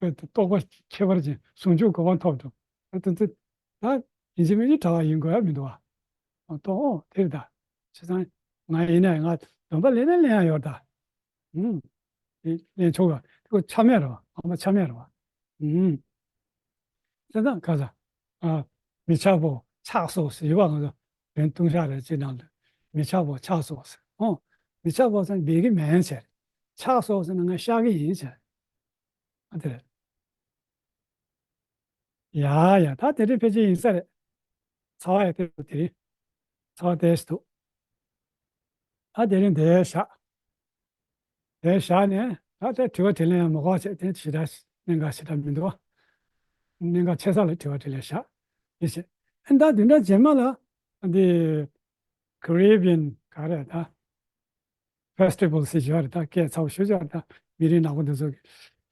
རྟོགས་པ་ཁྱད་པར་ཅན་ཟུང་འཇུག་གོ་འཕང་ཐོབ་འགྲོ། ད་དེ་ཚོ་ད་ཡིན་གཅིག་མིན་གཅིག་གྲྭ་བ་ཡིན་དགོས་ཡ་མི་འདུག་བ། ཨ་ཏོ་ཨོ་དེ་རེད་ད། བྱས་ཙང་ང་ཡིན་ན་ང་སྡོམ་པ་ལེན་ན་ལེན་ཡ་ཡོད་ད། ཨུམ། དེ་ལེན་ཆོག་ག་དེ་ཁོ་ཆ་མེད་རེད་བ། ཨ་མ་ཆ་མེད་རེད་བ། ཨུམ། བྱས་ཙང་ག་ས། ཨ། མི་འཆབ་བོ་འཆགས་སོ་ཟེར་བ་ང་ཚོ་བོན་ལྟུང་བཤགས་རེ་ཅིག་ནང་དུ་མི་འཆབ་བོ་འཆགས་སོ་ཟེར། ཨོ། མི་འཆབ་བོ་ཟེར་ན་འབད་གི་མིན་ཟེར། འཆགས་སོ་ཟེར་ན་ང་བཤགས་གི་ཡིན་ཟེར། ཨ་དེ་རེད། ཡ་ཡ་ད་དེ་རིང་ཕལ་ཆེར་ཡིན་ས་རེད། ཚ་བ་ཡ་དེ་རུ་དེ་རིང་ཚ་བ་དེ་ཞིག་འདུག་ད་དེ་རིང་དེ་བཞག་དེ་བཞག་ནས་ད་ལྟ་དྲི་བ་དྲིས་ལན་ཡང་མི་དགོས་བྱས། དེ་ཞེ་དྲག་གནད་འགག་ཞེ་དྲག་མི་འདུག་གནད་འགག་ཆེ་ས་ལ་དྲི་བ་དྲིས་ལན་བཞག་ཡིན་ཞེས། ཨ་ནི་ད་བདུན་ཕྲག་རྗེས་མ་ལ་འདི་Caribbean ག་རེ་ད། Festival ཟེར་བཞག་རེད། ད་སྐད་ཚ་པོ་ཞེ་པོ་ཅིག་རེད། ད་མི་རིགས་ནག་པོ་འདི་ཚོ་གི་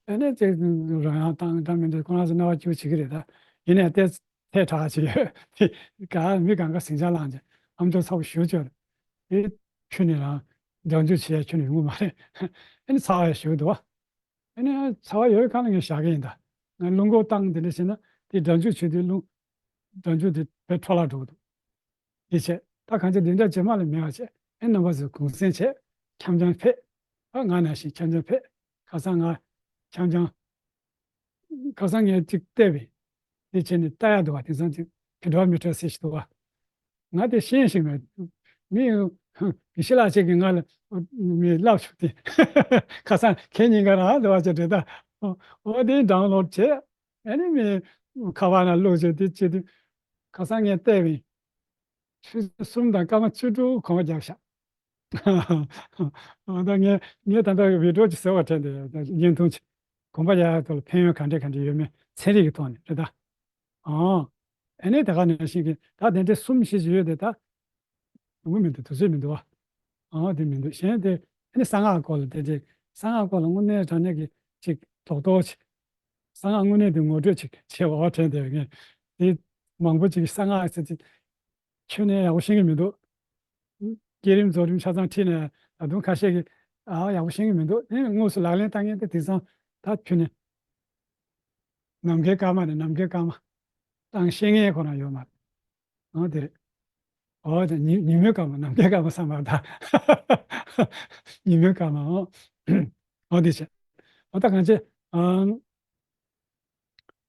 ཨ་ནི་ཅིག་རོལ་དབྱངས་བཏང་འདྲ་མི་འདྲ་ཁོ་རང་ཚོ་སྣང་བ་སྐྱིད་པོ་བྱེད་ཀྱི་རེད། ད་ཡིན་ནའི་ཏོག་ཙམ་ཐལ་དྲགས་ཅིག་ཡོད། དེ་ག་མི་གང་ག་ཟིང་ཆ་ལངས་ཅིག་ཨམ་ཅོག་ཚ་པོ་ཞེ་པོ་ཅིག་རེད། དེ་ཁྱོན་ནས་རང་སྒྲ་འཇུག་བྱེད་ཡ་ཁྱོན་ནས་ཡོང་གི་མ་རེད། ཨ་ནི་ཚ་བ་ཡ་ཞེ་པོ་འདུག་བ། ཨ་ནི་ཚ་བ་ཡོད་གང་ལ་ངས་བཞག་གི་ཡིན། ད་ང་རླུང་འཁོར་བཏང་དེ་འདྲ་བྱས་ན་དེ་སྒྲ་འཇུག་བྱེད་དུས་རླུང་སྒྲ་འཇུག་དེ་བས་འཕྲོ་བརླག་འགྲོ་གི་འདུག་དེ་བྱས། ད་གང་ཅི་བདུན་ཕྲག་རྗེས་མ་ལ་མེད་པ་བྱས། ཨེ་རྣམ་པ་ཚོས་གུང་སེང་བྱས། འཆམ་འཆམ་ཕེབས། ཨ་ང་ནང་བཞིན་འཆམ་འཆམ་ཕེབས། ཁ་སང་ང་འཆམ་འཆམ། ཁ་སང་ངས་ཅིག་བལྟས་པས། དེ་བྱས་ནས་ལྟ་ཡག་འདུག་བ། དེང་སང་ཅིག་ཕི་འགྲོ་མི་འཕྲོད་ཟེར་ཞིག་འདུག་བ། ང་དེ་ཤེས་ཤིག་མེད། མི་དགེ་བཤེས་ལགས་ཅིག་གིས་ང་ལ་མི་ལབ་བྱུང་སྟེ། ཁ་སང་ཁྱེད་གཉིས་ཀ་རང་འདུག་བ་ཅེས་དྲིས། ད་འོ་དེ་ཌའུན་ལོཌ་བྱས། ཨ་ནི་མི་ཁ་པར་ནང་བླུགས་བྱས་དེ་བྱེད་དུས། ཁ་སང་ངས་བལྟས་པས། ཆུ་ཚོད་གསུམ་དང་སྐར་མ་བཅུ་དྲུག་གོམ་པ་བརྒྱབ་ཤག་ཨ་ད་ངས་ངས་ད་ལྟ་བི་ཌིའོ་ཅིག་བཟོས་པ་དྲན་ཏེ་བརྙན་ཐུང་ཅིག་གོམ་པ་རྒྱག་ཡག་ཐོག་ལ་ཕན་ཡོན་ག་འདྲས་ག་འདྲས་ཡོད་མེད་ཚན་རིག་གི་ཐོག་ནས་རེད་ད། ཨང་། ཨ་ནི་དེ་ག་ནང་བཞིན་གྱི་ད་དེ་འདྲའི་གསུམ་བཞི་ཅིག་ཡོད་དེ་ད། ཡོང་གི་མི་འདུག་དུས་ཚོད་མི་འདུག་བ། ཨང་དེ་མི་འདུག་གཞན་དེ་ཨ་ནི་གསང་སྔགས་སྐོར་ལ་དེ་དེ་གསང་སྔགས་སྐོར་ལ་དངོས་གནས་དྲང་གནས་ཀྱི་ཅིག་རྡོག་རྡོག་ཅིག་གསང་སྔགས་དངོས་གནས་དེ་ངོ་སྤྲོད་ཅིག་བྱེད་འོ་དྲན་དེ་ངས་དེ་མང་པོ་ཅིག་གསང་སྔགས་ཟེར་ཅིག་ཁྱོན་ནས་ཡག་པོ་ཤེས་ཀྱི་མི་འདུག་བསྐྱེད་རིམ་རྫོགས་རིམ་ཆ་ཚང་ཁྲིད་ནས་ད་དུང་ཁ་ཤས་ཀྱིས་ཨ་ཡག་པོ་ཤེས་ཀྱི་མི་འདུག་དེ་དངོས་སུ་ལག་ལེན་བསྟར་མཁན་དེ་དེང་སང་ད་ཁྱོན་ནས་ནམ་མཁའི་སྐར་མ་ནས་ནམ་མཁའི་སྐར་མ་བཏང་ཤེས་མཁན་ཁོ་རང་ཡོད་མ་རེད། ཨོ་དེ་རེད། ཨོ་དེ་ཉི་ཉི་མའི་སྐར་མ་ནམ་མཁའི་སྐར་མ་བསམ་པ་ད། ཉི་མའི་སྐར་མ་ཨོ། ཨོ་དེ་བྱས། ཨོ་ད་གང་བྱས། ཨང་།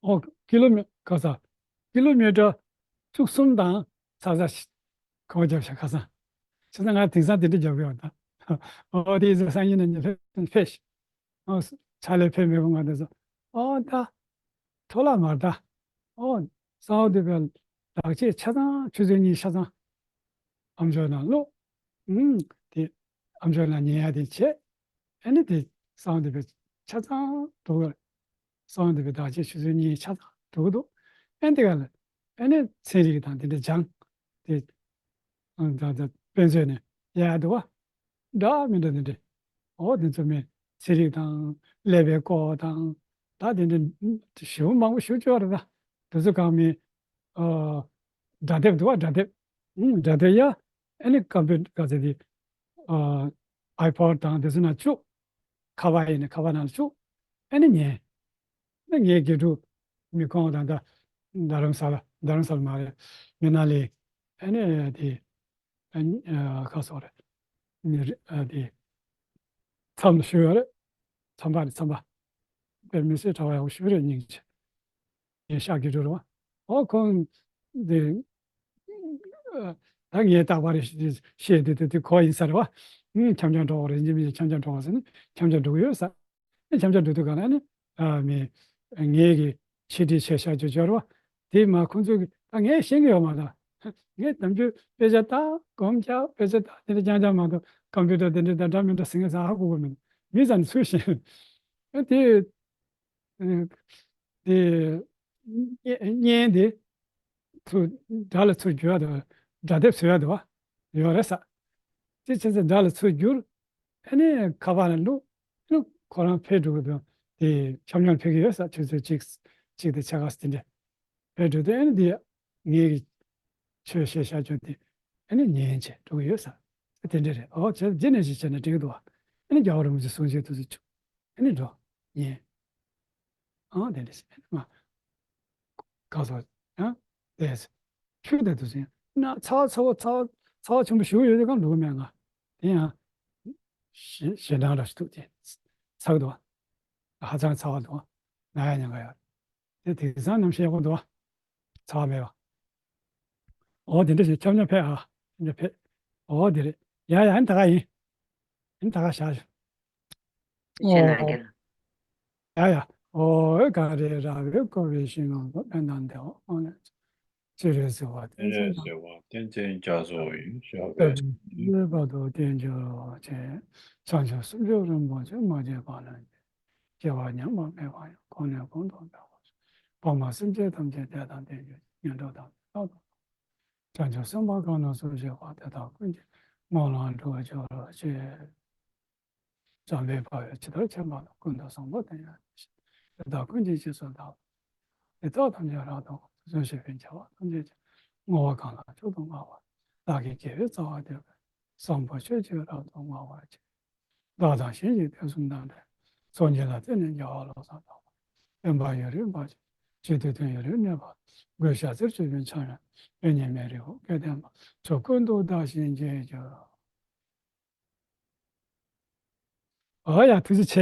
ཨོ་ཀི་ལོ་མི་ག་ས། ཀི་ལོ་མི་ཊར་བཅུ་གསུམ་དང་ཚ་ཚ་གོ་བ་རྒྱབ་ཤག་ཁ་སང་། ཁ་སང་ང་དེང་སང་དེ་འདྲ་རྒྱབ་ཡོད་ད། ཨོ་དེ་ཡིན་ཙང་སང་ཉིན་ནས་ཉི་ཕེབས་ཕེབས་ཤིག་ཨོ་ཕྱག་ལས་ཕེབས་མེད་པ་ང་དེ་ཚོ། ཨོ་ད། འཕྲོ་བརླག་མ་རེད་ད། ཨོ། གསང་བ་འདུས་པའི་བདག་བསྐྱེད་ཆ་ཚང་ཆུ་ཚོད་གཉིས་ཆ་ཚང་། ཨམ་ཅོག་ནང་བླུགས། ཨུམ། དེ་ཨམ་ཅོག་ནང་ཉན་ཡ་དེ་བྱས། ཨ་ནི་དེ་གསང་བ་འདུས་པའི་ཆ་ཚང་འགྲོ་གི་རེད། གསང་བ་འདུས་པའི་བདག་བསྐྱེད་ཆུ་ཚོད་གཉིས་ཆ་ཚང་འགྲོ་གི་འདུག་ཨ་ནི་དེ་ག་ལ་ཨ་ནི་ཚན་རིག་དང་དེ་འདྲ་སྦྱངས། དེ་ཨ་ད་ད་དཔེ་མཛོད་ནས་ཡ་ཡ་འདུག་བ། འདྲ་མི་འདྲ་དེ་འདྲ། ཨོ་དེ་ཚོ་མི་ཚན་རིག་དང་ཀླད་པའི་སྐོར་དང་ད་དེ་འདྲ་ཞེ་པོ་མང་པོ་ཞེ་པོ་ཅིག་ཡོད་རེད་ད། དེ་ཚོ་གང་མི་ཨ་སྒྲ་དེབ་འདུག་བ། སྒྲ་དེབ། ཨུམ་སྒྲ་དེབ་ཡ། ཨ་ནི་ཀམ་པུ་ཊར་ག་ཚོད་དེ་ཨ་ཨའི་པོ་ཌི་དང་དེ་ཚོ་ནང་བཅུག་ཁ་པར་ཡིན་ན་ཁ་པར་ནང་ལ་བཅུག་ཨ་ནི་ཉན། ཨ་ནི་ངའི་དགེ་ཕྲུག་མི་ཁོང་དང་ད་རྡ་རམ་ས་ལ་རྡ་རམ་ས་ལ་མ་རེད། མི་ན་ལི། ཨ་ནི་དེ་ཨ་ནི་ཨ་ཁ་སོ་རེད། ནི་རེད་ཨ་དེ་མཚམས་ལ་ཞུ་ཡོད་རེད། མཚམས་པ་རེད་མཚམས་པ། དཔེ་མི་སྲིད་གྲྭ་པ་ཡག་པོ་ཞིག་རེད་སྙིང་རྗེ། ངའི་ཤག་གི་འགྲོ་རེད་བ། ཨོ་ཁོང་དེ་ཨ་ད་ངས་རྟག་པར་བཤད་དེ་དེ་དེ་ཁོ་ཡིན་ས་རེད་བ། ཨུམ་འཆམ་འཆམ་འགྲོ་བ་རེད། ཡིན་གཅིག་མིན་གཅིག་འཆམ་འཆམ་འགྲོ་བ་ཟེར་ནས་འཆམ་འཆམ་འགྲོ་གི་ཡོད་ས། འཆམ་འཆམ་འགྲོ་དུས་ག་ལ་ནི་ཨ་མི་ངེད་ཀྱི་ཆེད་སྒྲིག་བྱས་བཞག་རྒྱུ་འབྱོར་བ་དེ་མ་ཁོང་ཚོས་ཀྱི་ད་ངས་ཤེས་ཀྱི་ཡོད་མ་རེད། ངས་ནམ་རྒྱུན་དཔེ་ཆ་ལྟ་སྒོམ་རྒྱག་དཔེ་ཆ་ལྟ་དེ་འདྲ་རྐྱང་རྐྱང་མ་གཏོགས་ཀམ་པུ་ཊར་དེ་འདྲ་ད་འདྲ་མི་འདྲ་ཟིན་ངས་ཟ་ཧ་གོ་གི་མི་འདུག་མི་ཙམ་ནས་ཚུལ་ཤེས། ཨ་དེ་ཨ་དེ་བརྙན་དེ་ཚུར་སྒྲ་ལ་ཚུར་བསྒྱུར་ཡ་དང་སྒྲ་དེབ་བཟོ་ཡ་དང་ཡོད་རེད་ས། དེ་བྱས་ཙང་སྒྲ་ལ་ཚུར་བསྒྱུར། ཨ་ནི་ཁ་པར་ལ་བླུགས། ཨ་ནི་ཁོ་རང་ཕེབས་འགྲོ་གི་འདུག་དེ་འཆམ་འཆམ་ཕེབས་ཀྱི་ཡོད་ས། ཆུ་ཚོད་གཅིག་གཅིག་དང་ཕྱེད་ཀ་ཙམ་དེ་འདྲ་ཕེབས་འགྲོ་དུས་ཨ་ནི་དེ་ངེད་ཀྱི་ཆོས་བཤད་བྱ་རྒྱུ་དེ་ཨ་ནི་ཉན་བྱས་འགྲོ་གི་ཡོད་ས། དེ་འདྲ་རེད། ཨོ་བྱས་རྗེས་ནས་ཞིག་བྱས་ན་འགྲིག་གི་འདུག་ཨ་ནི་རྒྱལ་བ་རིན་པོ་ཆེ་གསུང་བཤད་དུས་ཚོད་བཅུག་ཨ་ནི་འགྲོ། ཉན། ཨང་དེ་འདྲ་ཞིག་མ། ག་སོ། ཡང་དེ་ཆུ་དེ་དུ་ཟིན་ན་ཚ་བ་ཚ་བ་ཚ་བ་ཚ་བ་ཆེན་པོ་ཞུ་ཡོད་དེ་གང་འགྲོ་གི་མེད་ང་། དེ་ཡང་ཞེ་ཞེ་སྡང་ར་ཞིག་འདུག་དེ་ཚ་གི་འདུག་ཧ་ཅང་ཚ་བ་འདུག་ན་ཡ་ཉན་ག་ཡོད། དེ་དེང་སང་ནམ་ཞིག་ཡག་པོ་འདུག་ཚ་བ་མེད་པ། ཨོ་དེ་འདྲ་ཞིག་འཆམ་འཆམ་ཕེབས་ཨ། འཆམ་འཆམ་ཕེབས། ཨོ་དེ་རེད། ཡ་ཡ་ཨ་ནི་ད་ག་ཡིན། ཨ་ནི་ད་ག་བཞག་ཞུ། ཞེ་ན་ཨོ། རྒྱལ། ཡ་ཡ། ཨོ་ཨེ་ག་རེ་ར་བའི་ཀོ་བའི་ཤིང་ངམ་གོ་དཔལ་དང་བདེ་བ་དབང་ལས་ཅི་རེ་ཟེར་བ་དེ་ཚེ་ན་དེ་བ་ཏན་ཅན་རྒྱ་མཚོ་ཡི་ཞབས་པད་ཡོད་པ་དང་བསྟན་འགྱུར་བ་ཆེ། བྱང་ཆུབ་སེམས་མཆོག་རིན་པོ་ཆེ་མ་སྐྱེས་པ་ལ་སྐྱེ་བ་ཉམས་པ་མེད་པ་ཡང་གོང་ནས་གོང་དུ་འཕེལ་བར་ཤོག །འཕགས་མ་སེམས་ཅན་ཐམས་ཅད་བདེ་དང་ལྡན་གྱུར་ཅིག །ངན་འགྲོ་དང་ནི་ལྷག་ཏུ་ བྱང་ཆུབ་སེམས་དཔའ་གང་རྣམས་སུ་གཤེགས་པ། དེ་དག་ཀུན་གྱི་ངོ་ལ་འགྲོ་བར་འགྱུར་ཅིག། བྱམས་པས་འཕགས་པའི་ཇི་ལྟར་མཁྱེན་པ་དང་། ཀུན་ཏུ་བཟང་པོ་དེ་ཡང་དེ་བཞིན་ཏེ། དེ་དག་ཀུན་གྱི་རྗེས་སུ་བདག་སློབ་ཅིང་། དེ་དག་ཐམས་ཅད་རབ་ཏུ་བསྔོ། དེ་བཞིན་གཤེགས་པའི་རྒྱལ་བ་ཐམས་ཅད་ཀྱང་། བསྔོ་བ་གང་ལ་མཆོག་ཏུ་བསྔགས་པ། བདག་གི་དགེ་བའི་རྩ་བ་བསྡུས་པའི་བཟང་པོ་སྤྱོད་ཅིང་རབ་ཏུ་བསྔོ་བར་བགྱི། བདག་དང་གཞན་གྱི་དོན་གསུམ་དང་འབྲེལ། ཚོགས་གཉིས་ལ་བརྟེན་ནས་རྒྱལ་བ་བློ་བཟང་ཐོབ་པ། བསྟན་པ་ཡུན་རིང་འབར་ཞིང་། ཆོས་དུས་དུས་ཡུན་རིང་གནས་པ། སྒོས་ཞྭ་རྩེར་སྤྱོད་པའི་འཆང་ཡང་དཔེ་ཉིད་མེད་རི་བོ་སྐལ་ལྡན་པ། ཕྱོགས་ཀུན་ཏུ་བདག་བཞིན་མཇལ་འགྱུར། ཨ་ཡ། ཐུགས་རྗེ་ཆེ།